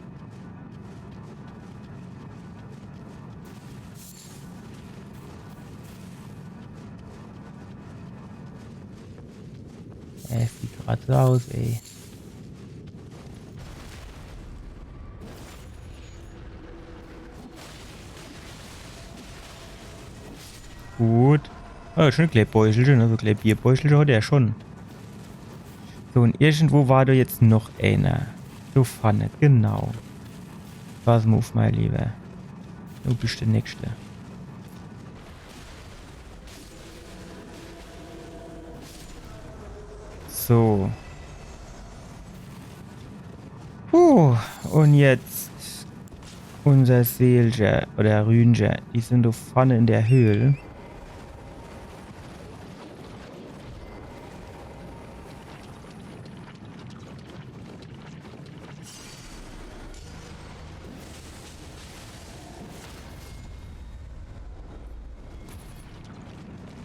Er sieht grad so aus, ey. Gut. Ah, schun e klää Beuchelche, ne? So e klää Bierbeuchelche hat er schun. So, un irgendwo war do jetzt noch ener. Do vorne, genau. Pass mol uff, mein Lieber. Du bisch de Nächste. So. Puh, un jetzt unser Seelcher oder Rüncher. Die sin do vorne in der Höhl.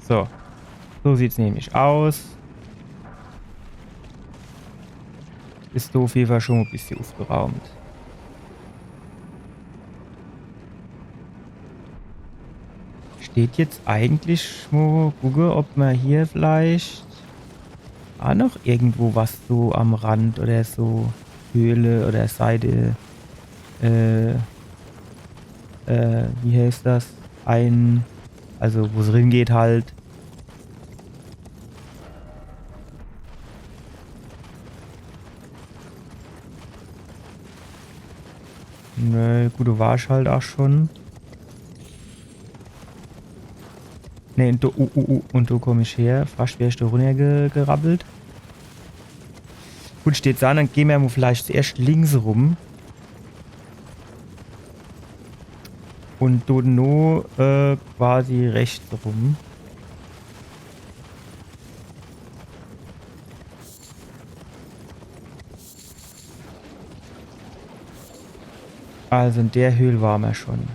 So. So sieht's nämlich aus. Is do uff jede Fall schun e bissel uffgeraumt. Steht jetzt eigentlich, mo gucke, ob mer hier vielleicht aach noch irgendwo was so am Rand oder so Höhle oder Seite, äh, äh, wie heißt das? Ein, also wo's ringeht halt. Nee, gut, do war ich halt aach schun. Nee, un do, uh, uh, uh, un do komm ich her. Fascht wär ich do runnerge-, gerabbelt. Gut, steht's an, dann gehn mer mo vielleicht zuerscht links rum. Un do no, äh, quasi rechts rum. Also in der Höhl ware mer schun.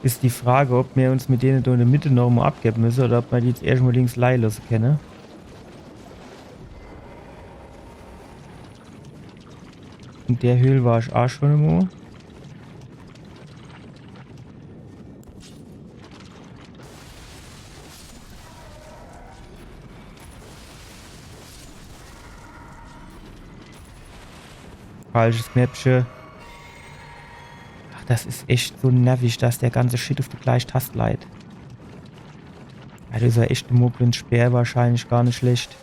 Is die Frage, ob mer uns mit dene do in de Mitte noch mo abgewwe misse oder ob mer die jetzt erscht mo links leie losse kenne. In der Höhl war ich aa schon emol. Falsches Knäppche. Ach, das is echt so nervig, dass der ganze Shit uff de gleiche Tast leit. Ja, das is ja echt e Moblin Speer wahrscheinlich gar net schlecht.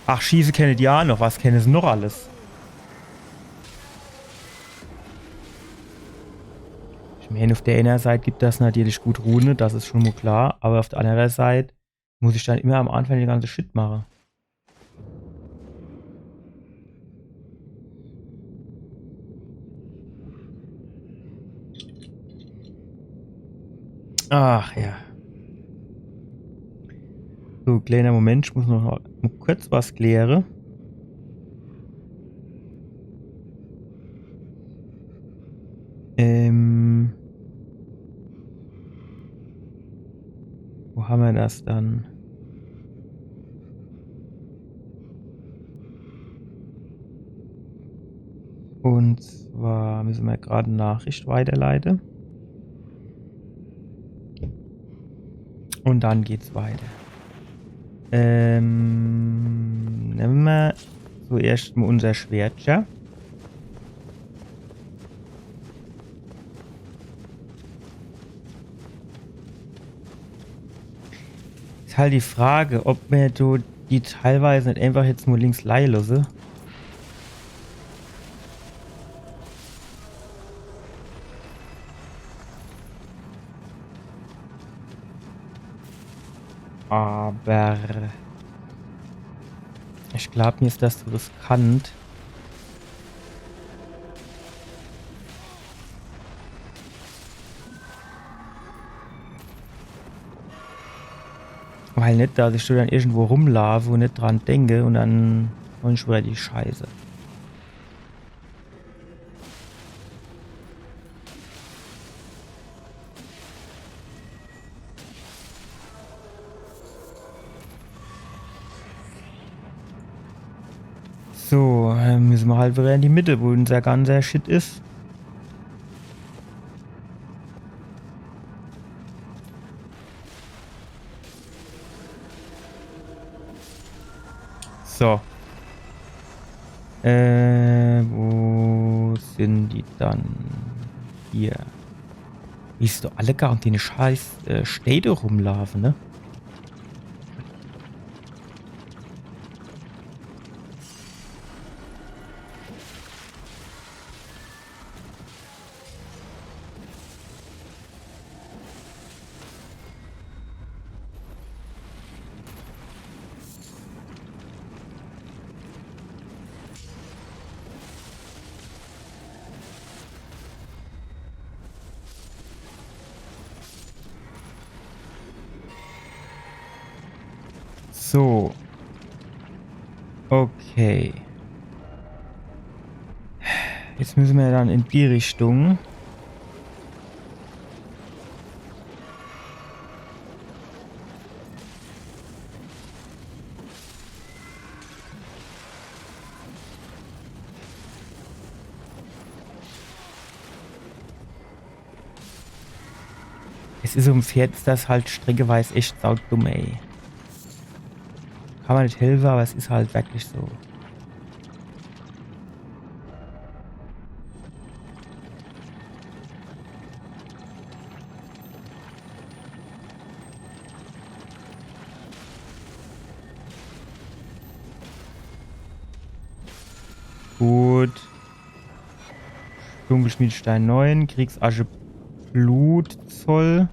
Ach, schieße kenne die aa noch. Was kenne se noch alles? Ich mein, uff der ääner Seit gibt das natürlich gut Rune, das is schon mol klar. Aber uff der annere Seit muss ich dann immer am Anfang de ganze Shit mache. Ach ja. So, kleiner Moment, ich muss noch mol kurz was kläre. Ähm, wo hammer das dann? Und zwar müsse mer grad e Nachricht weiterleite. Und dann geht's weiter. Ähm, nemme mer zuerscht mol unser Schwert, ja? Is halt die Frage, ob mer do die teilweise net einfach jetzt nur links leie losse. Aber ich glaub, mir is das zu riskant. Weil net, dass ich so dann irgendwo rumlaafe und net dran denke und dann und schon wieder die Scheiße. So, dann müsse mer halt wieder in die Mitte, wo unser ganzer Shit is. So. Äh, wo sin die dann? Hier. Wie se do alle gar um die scheiß, äh, Städte rumlaafe, ne? So. Okay. Jetzt müsse mer dann in die Richtung. Es is, um Pferd is das halt streckeweis echt saudumm, ey. Kann mer net helfe, aber es is halt wirklich so. Gut. Dunkelschmiedstein neun, Kriegsasche, Blutzoll.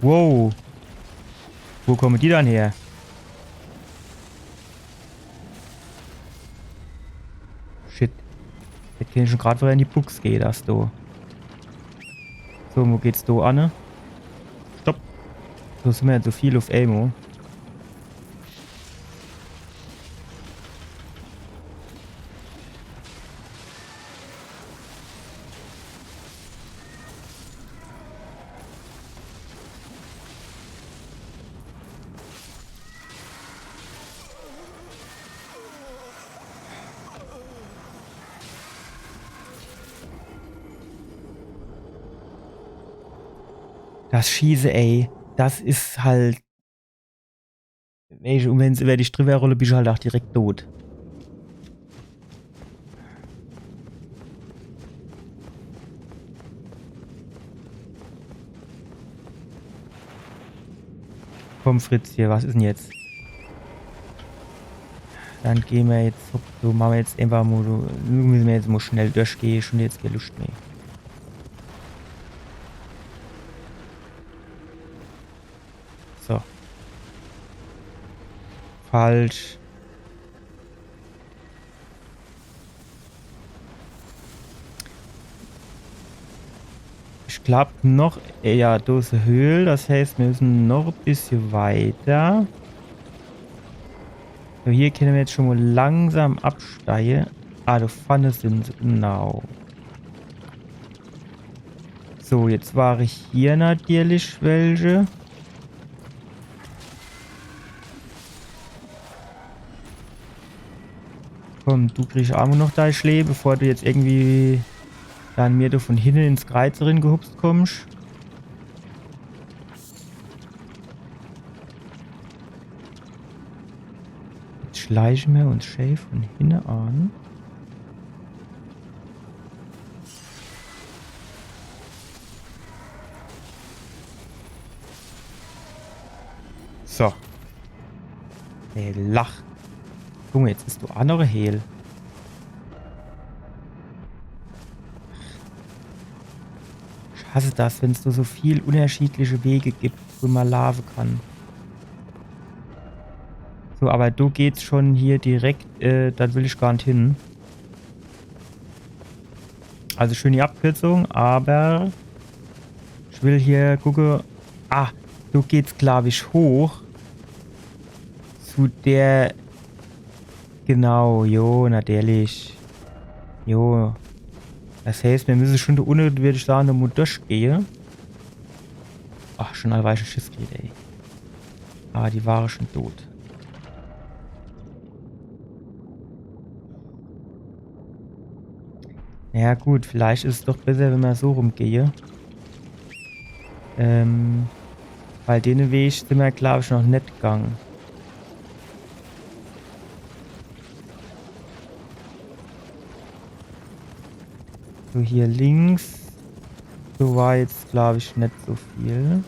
Wow. Wo komme die dann her? Shit. Jetzt kenn ich schon grad wieder in die Buchs gehe, das do. So, wo geht's do anne? Stopp. So sin mer jetzt so viel uff emol. Das Schieße, ey. Das is halt. Weescht, un wenn's iwwer dich driwwer rolle, bisch halt ach direkt dot. Komm, Fritz, hier, was is 'n jetzt? Dann gehn mer jetzt, hopp, so mache mer jetzt einfach mo, so, misse mer jetzt mo schnell durchgehe, schun jetzt kee Luscht mehr. So. Falsch. Ich glaab noch, äh, ja, do is e Höhl, das heißt, mir misse noch e bissje weiter. So, hier kenne mer jetzt schun mo langsam absteie. Ah, do vorne sin se, genau. So, jetzt ware hier natierlich welche. Komm, du kriegsch ach mo noch dei Schlee, bevor du jetzt irgendwie dann mir do vun hinne ins Kreiz rin gehupst kommsch. Jetzt schleiche mer uns schää vun hinne an. So. Ey, lach. Junge, jetzt is do ach noch e Höhl. Ich hasse das, wenn's do so viel unnerschiedliche Wege gibt, wo mer laafe kann. So, awwer do geht's schun hier direkt, äh, do will ich gar net hin. Also schön die Abkürzung, awwer ich will hier gucke. Ah, do geht's, glaab ich, hoch. Zu der. Genau, jo, natierlich. Jo. Das heißt, mir misse schun do unne, würd ich sage, mo durchgehe. Ach, schun allweil schun Schiss kriet, ey. Awwer die ware schun dot. Ja gut, vielleicht is es doch besser, wenn mer so rumgehe. Ähm, weil dene Weg sin mer, glaab ich, noch net gang. So, hier links. Do war jetzt, glaab ich, net so viel.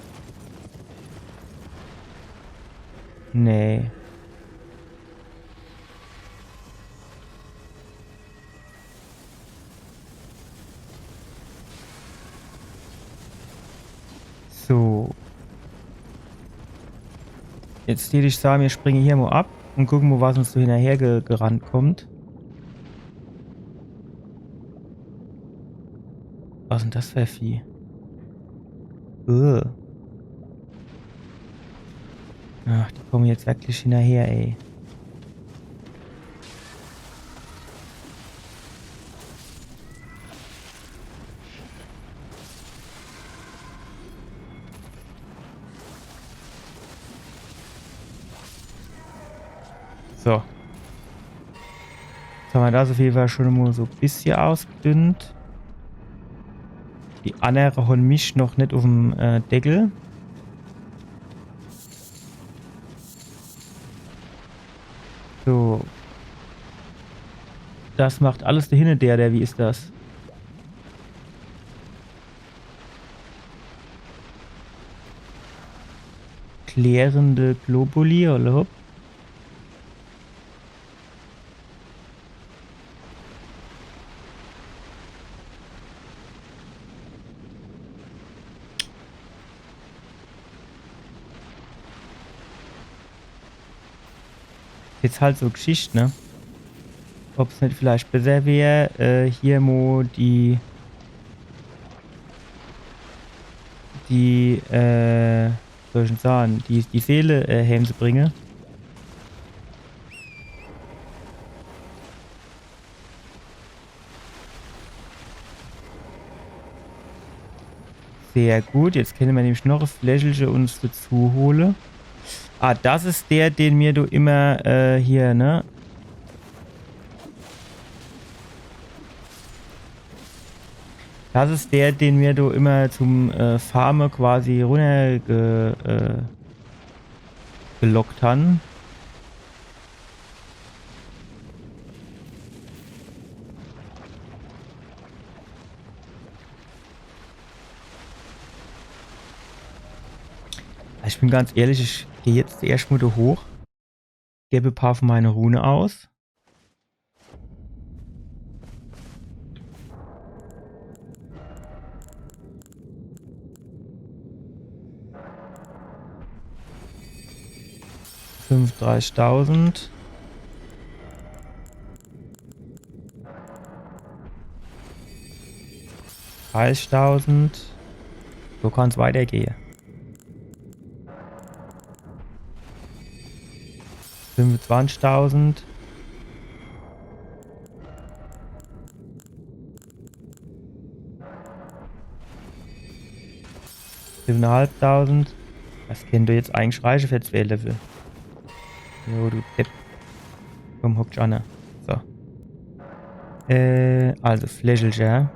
Nee. So. Jetzt deet ich sage, mir springe hier mo ab un gucke mo, was uns so hinnerher ge gerannt kommt. Was is denn das für e Vieh? Ugh. Ach, die komme jetzt wirklich hinnerher, ey. So. Jetzt hammer das uff jede Fall schun mo so e bissje ausgedünnt. Die annere hon mich noch net uffm, äh, Deckel. So. Das macht alles de hinne der, der, wie is das? Klärende Globuli, holla hopp. Jetzt halt so Geschicht, ne? Ob's net vielleicht besser wär, äh, hier mo die, die, äh, soll ich denn sage, die, die Seele, äh, heemzebringe. Sehr gut, jetzt kenne mer nämlich noch e Fläschelche uns dazu hole. Ah, das is der, den mir do immer, äh, hier, ne? Das is der, den mir do immer zum äh, Farme quasi runter ge, äh, gelockt han. Ich bin ganz ehrlich, ich geh jetzt erscht mo do hoch. Gebe paar von meine Rune aus. Fünfunddreißigtausend. Dreißigtausend. So kann's weitergehe. Fünfundzwanzigtausend. Siwwenehalbtausend. Das kennt doch jetzt eigentlich reiche für zwee Level. Jo, du Depp. Komm, hock dich anne. So. Äh, also Fläschelcher.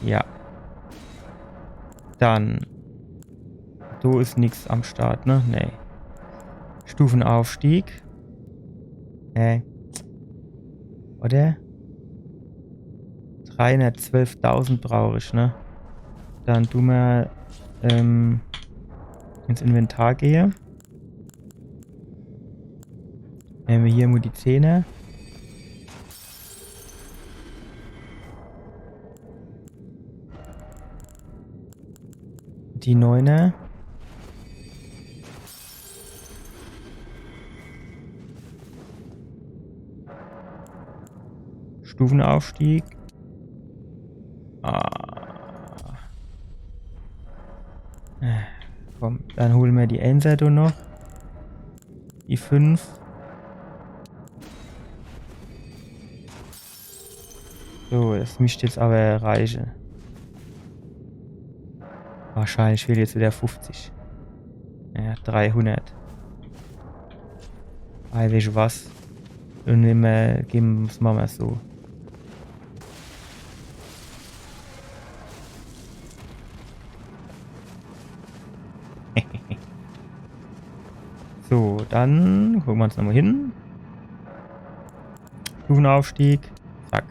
Ja. Dann. Do is nix am Start, ne? Nee. Stufenaufstieg. Nee. Oder? Dreihundertzwölftausend brauch ich, ne? Dann du mer ähm, ins Inventar gehe. Nemme mer hier mo die Zehner. Die Neuner. Stufenaufstieg. Ah. Äh, komm, dann hole mer die Einser do noch. Die fünf. So, das misst jetzt awwer reiche. Wahrscheinlich fehle jetzt widder fuffzig. Ja, dreihundert. Ei, weescht was? Un immer gebe, was mache mer so? So, dann gucke mer uns nochmo hin. Stufenaufstieg. Zack.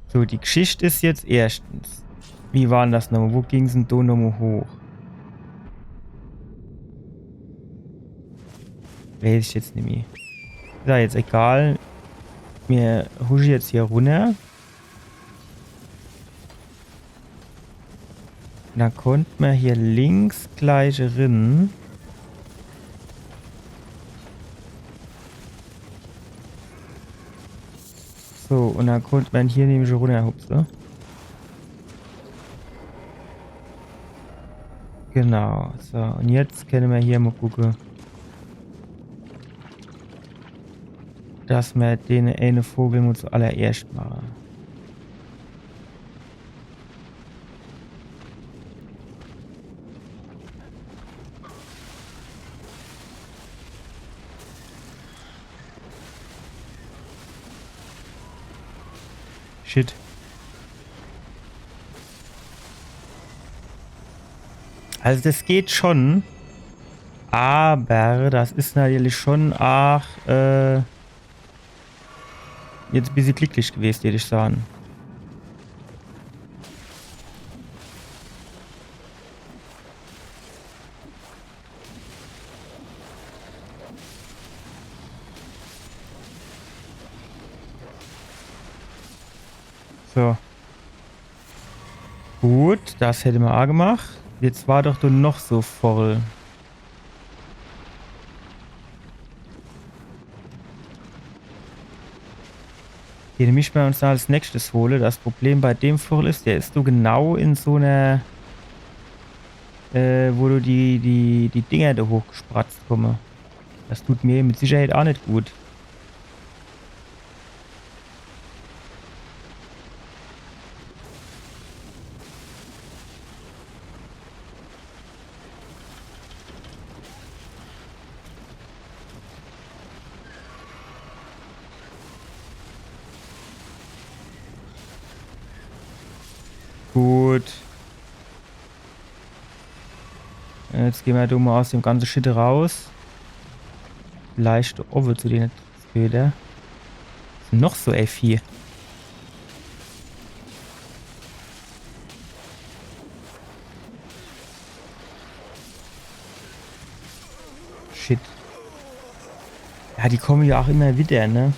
So, die Geschicht is jetzt erschtens. Wie war'n das nochmo? Wo ging's dann do nochmo hoch? Wees ich jetzt nimmi. Is jo jetzt egal. Mir husche jetzt hier runner. Dann konnt mer hier links gleich rin. So, un dann konnt mer hier nämlich runnerhupse. Genau, so, un jetzt kenne mer hier mo gucke, dass mer den eene Vogel mo zuallererscht mache. Shit. Also das geht schon, awwer das is natürlich schon aach, äh, jetzt e bissje glicklich gewest, deet ich saan. So. Gut, das hätte mer aach gemacht. Jetzt war doch do noch so voll. Den misst mer uns als nächstes hole. Das Problem bei dem Vogel is, der is so genau in so ner, äh, wo do die, die, die Dinger do hochgespratzt komme. Das tut mir mit Sicherheit aach net gut. Gut. Jetzt gehn mer do mol aus dem ganze Shit raus. Vielleicht owwe zu dene Köder. Noch so e Vieh. Shit. Ja, die komme jo ach immer wieder, ne?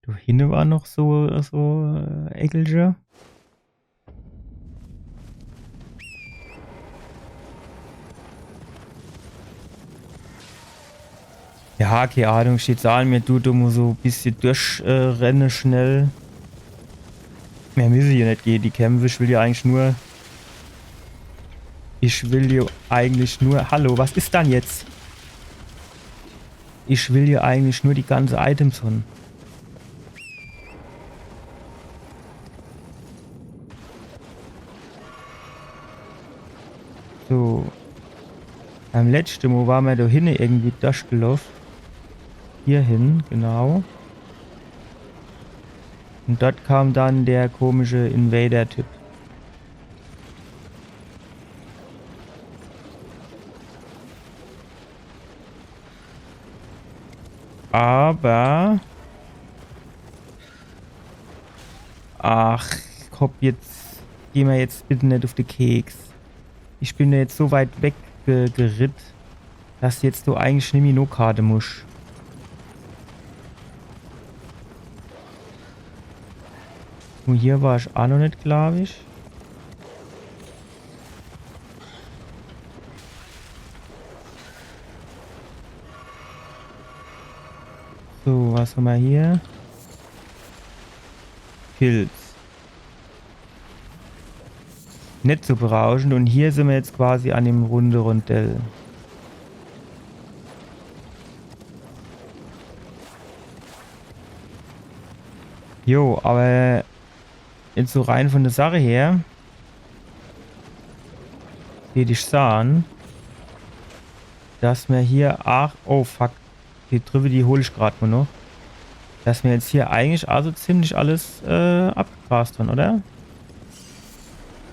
Do hinne war noch so, so, äh, Eckelche. Ja, kee Ahnung, steht so an, mir dut do mol so e bissje durch, äh, renne schnell. Mir misse jo net gege die kämpfe, ich will jo eigentlich nur, ich will jo eigentlich nur, hallo, was is dann jetzt? Ich will jo eigentlich nur die ganze Items hunn. So. Beim letschte Mol war mer do hinne irgendwie durchgeloff. Hier hin, genau. Un dort kam dann der komische Invader-Typ. Awwer. Ach, komm, jetzt geh mer jetzt bitte net uff de Keks. Ich bin do jetzt so weit weg ge geritt, dass jetzt do eigentlich nimmi no Karte musch. Un hier war ich ach noch net, glaab ich. So, was hammer hier? Pilz. Net so berauschend. Un hier sin mer jetzt quasi an dem runde Rondell. Jo, awwer jetzt so rein vun de Sach her, deet ich sahn, dass mer hier, ach, oh fuck, die driwwe, die hol ich grad mol noch, dass mer jetzt hier eigentlich also ziemlich alles, äh, abgegrast hunn, oder?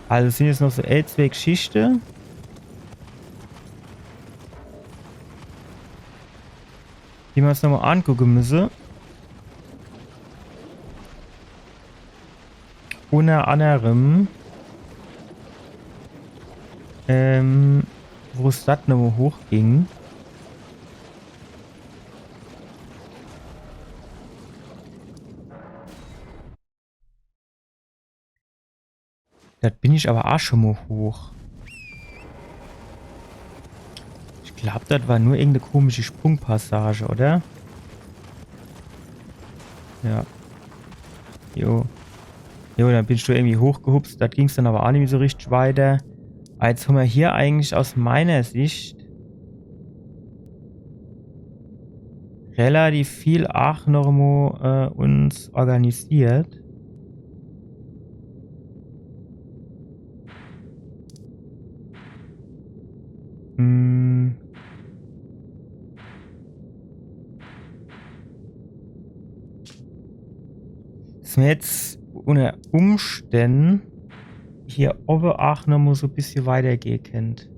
Also es sin jetzt noch so e, zwee Geschichte, die mer uns nochmol angucke misse. Unner annerem, ähm, wo es dort nochmol hochging. Dort bin ich awwer ach schun mol hoch. Ich glaab, dort war nur irgend e komische Sprungpassage, oder? Ja. Jo. Jo, dann bin ich do irgendwie hochgehupst. Dort ging's dann awwer ach nimmi so richtig weiter. Awwer jetzt hammer hier eigentlich aus meiner Sicht relativ viel ach nochmol, äh, uns organisiert. Hm. Dass mer jetzt unner Umstände hier owwe ach nochmol so e bissje weitergehe kennt.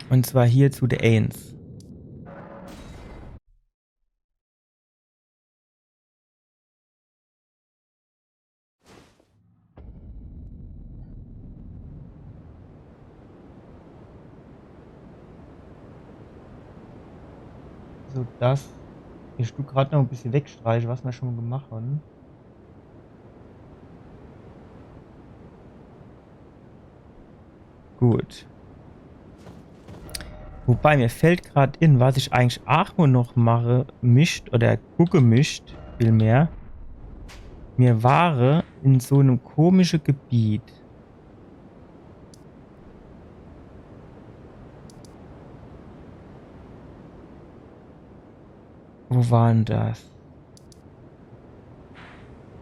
Un zwar hier zu de Eens. So, das. Ich du grad noch e bissje wegstreiche, was mer schun gemacht hän. Gut. Wobei, mir fallt grad in, was ich eigentlich ach mol noch mache mischt oder gucke mischt, vielmehr. Mir ware in so nem komische Gebiet. Wo war dann das?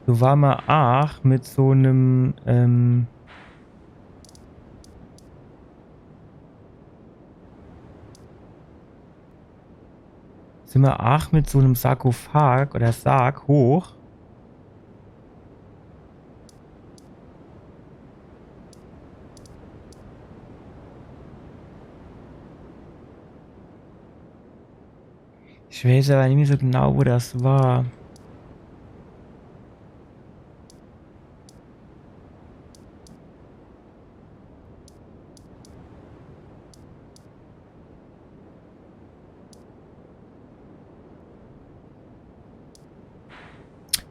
Do war mer ach mit so nem, ähm, Sin mer aach mit so nem Sarkophag oder Sarg hoch? Ich weiß awwer nimmi so genau, wo das war.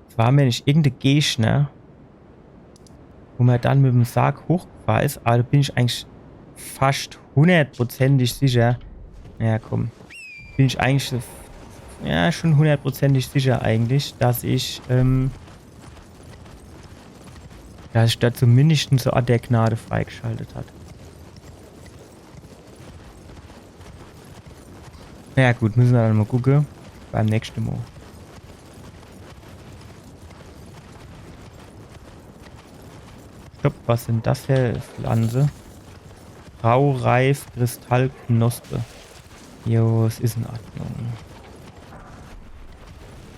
Es war nämlich irgend e Gegner, wo mer dann mit em Sarg hochgefahr is, awwer do bin ich eigentlich fascht hunnertprozentig sicher. Ja, komm. Bin ich eigentlich, ja, schun hunnertprozentig sicher eigentlich, dass ich, ähm, dass ich do zumindescht so e Ort der Gnade freigeschaltet hat. Na ja, gut, müsse mer dann mol gucke. Beim nächschte Mol. Stopp, was sin das fer Pflanze? Raureif, Kristallknospe. Jo, es is in Ordnung.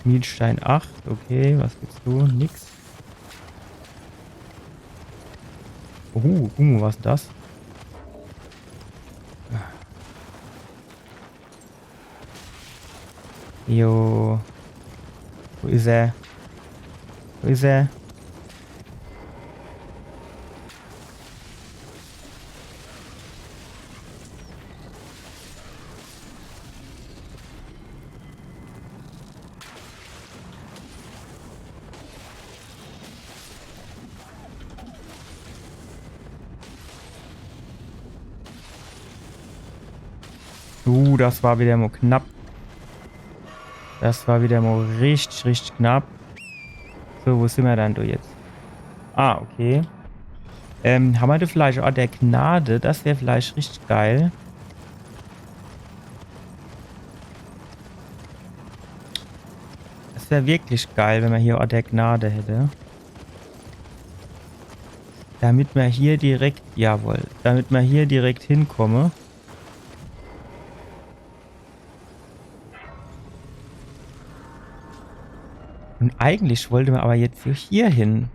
Schmiedstein acht, okay, was gibt's do? Nix. Oh, guck mol, was is das? Jo. Wo is er? Wo is er? Uh, das war widder mol knapp. Das war widder mol richtig, richtig knapp. So, wo sin mer dann do jetzt? Ah, okay. Ähm, hammer do vielleicht e Ort der Gnade? Das wär vielleicht richtig geil. Das wär wirklich geil, wenn mer hier e Ort der Gnade hätte. Damit mer hier direkt, jawohl, damit mer hier direkt hinkomme. Un eigentlich wollt mer awwer jetzt hier, hier hin.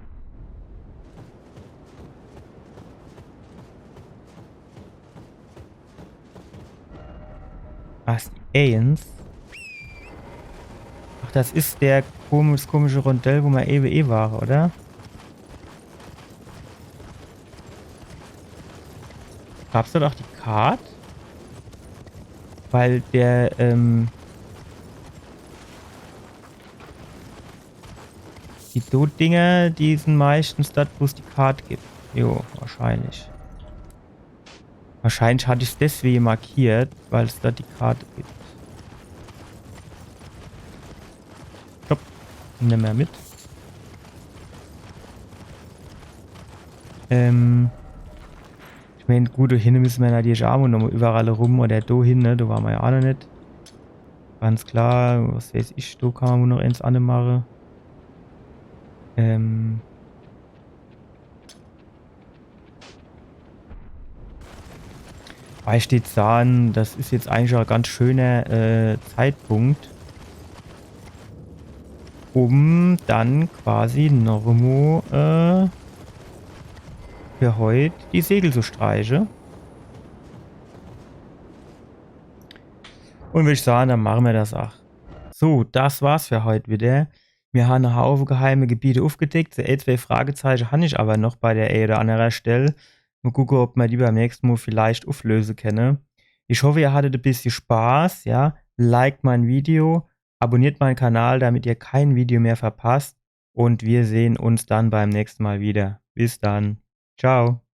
Was, die Aliens? Ach, das is der komi-, das komische Rondell, wo mer ewe eh ware, oder? Gab's do doch die Kart? Weil der, ähm, die do Dinger, die sin meischtens dort, wo's die Kart gibt. Jo, wahrscheinlich. Wahrscheinlich hat ich's deswege markiert, weil's dort die Kart gibt. Stopp. Nemme mer mit. Ähm. Ich mään, gut, do hinne müsse mer natürlich aa nochmol iwwerall rum oder do hin, ne? Do ware mer jo aa noch net. Ganz klar, was weiß ich, do kann mer wohl noch eens anne mache. Ähm. Weil ich deet saan, das is jetzt eigentlich aa e ganz schöner, äh, Zeitpunkt, um dann quasi noch emol, äh, für heut die Segel zu streiche. Un würd ich saan, dann mache mer das aa. So, das war's für heut widder. Mir han e Haufe geheime Gebiete ufgedeckt. So ee, zwee Fragezeiche han ich awwer noch bei der ee oder annere Stell. Mol gucke, ob mer die beim nächschte Mol vielleicht uflöse kenne. Ich hoffe, ihr hattet e bissje Spaß, ja. Liked mein Video, abonniert mein Kanal, damit ihr kein Video mehr verpasst. Un mir sehn uns dann beim nächschte Mol widder. Bis dann. Ciao.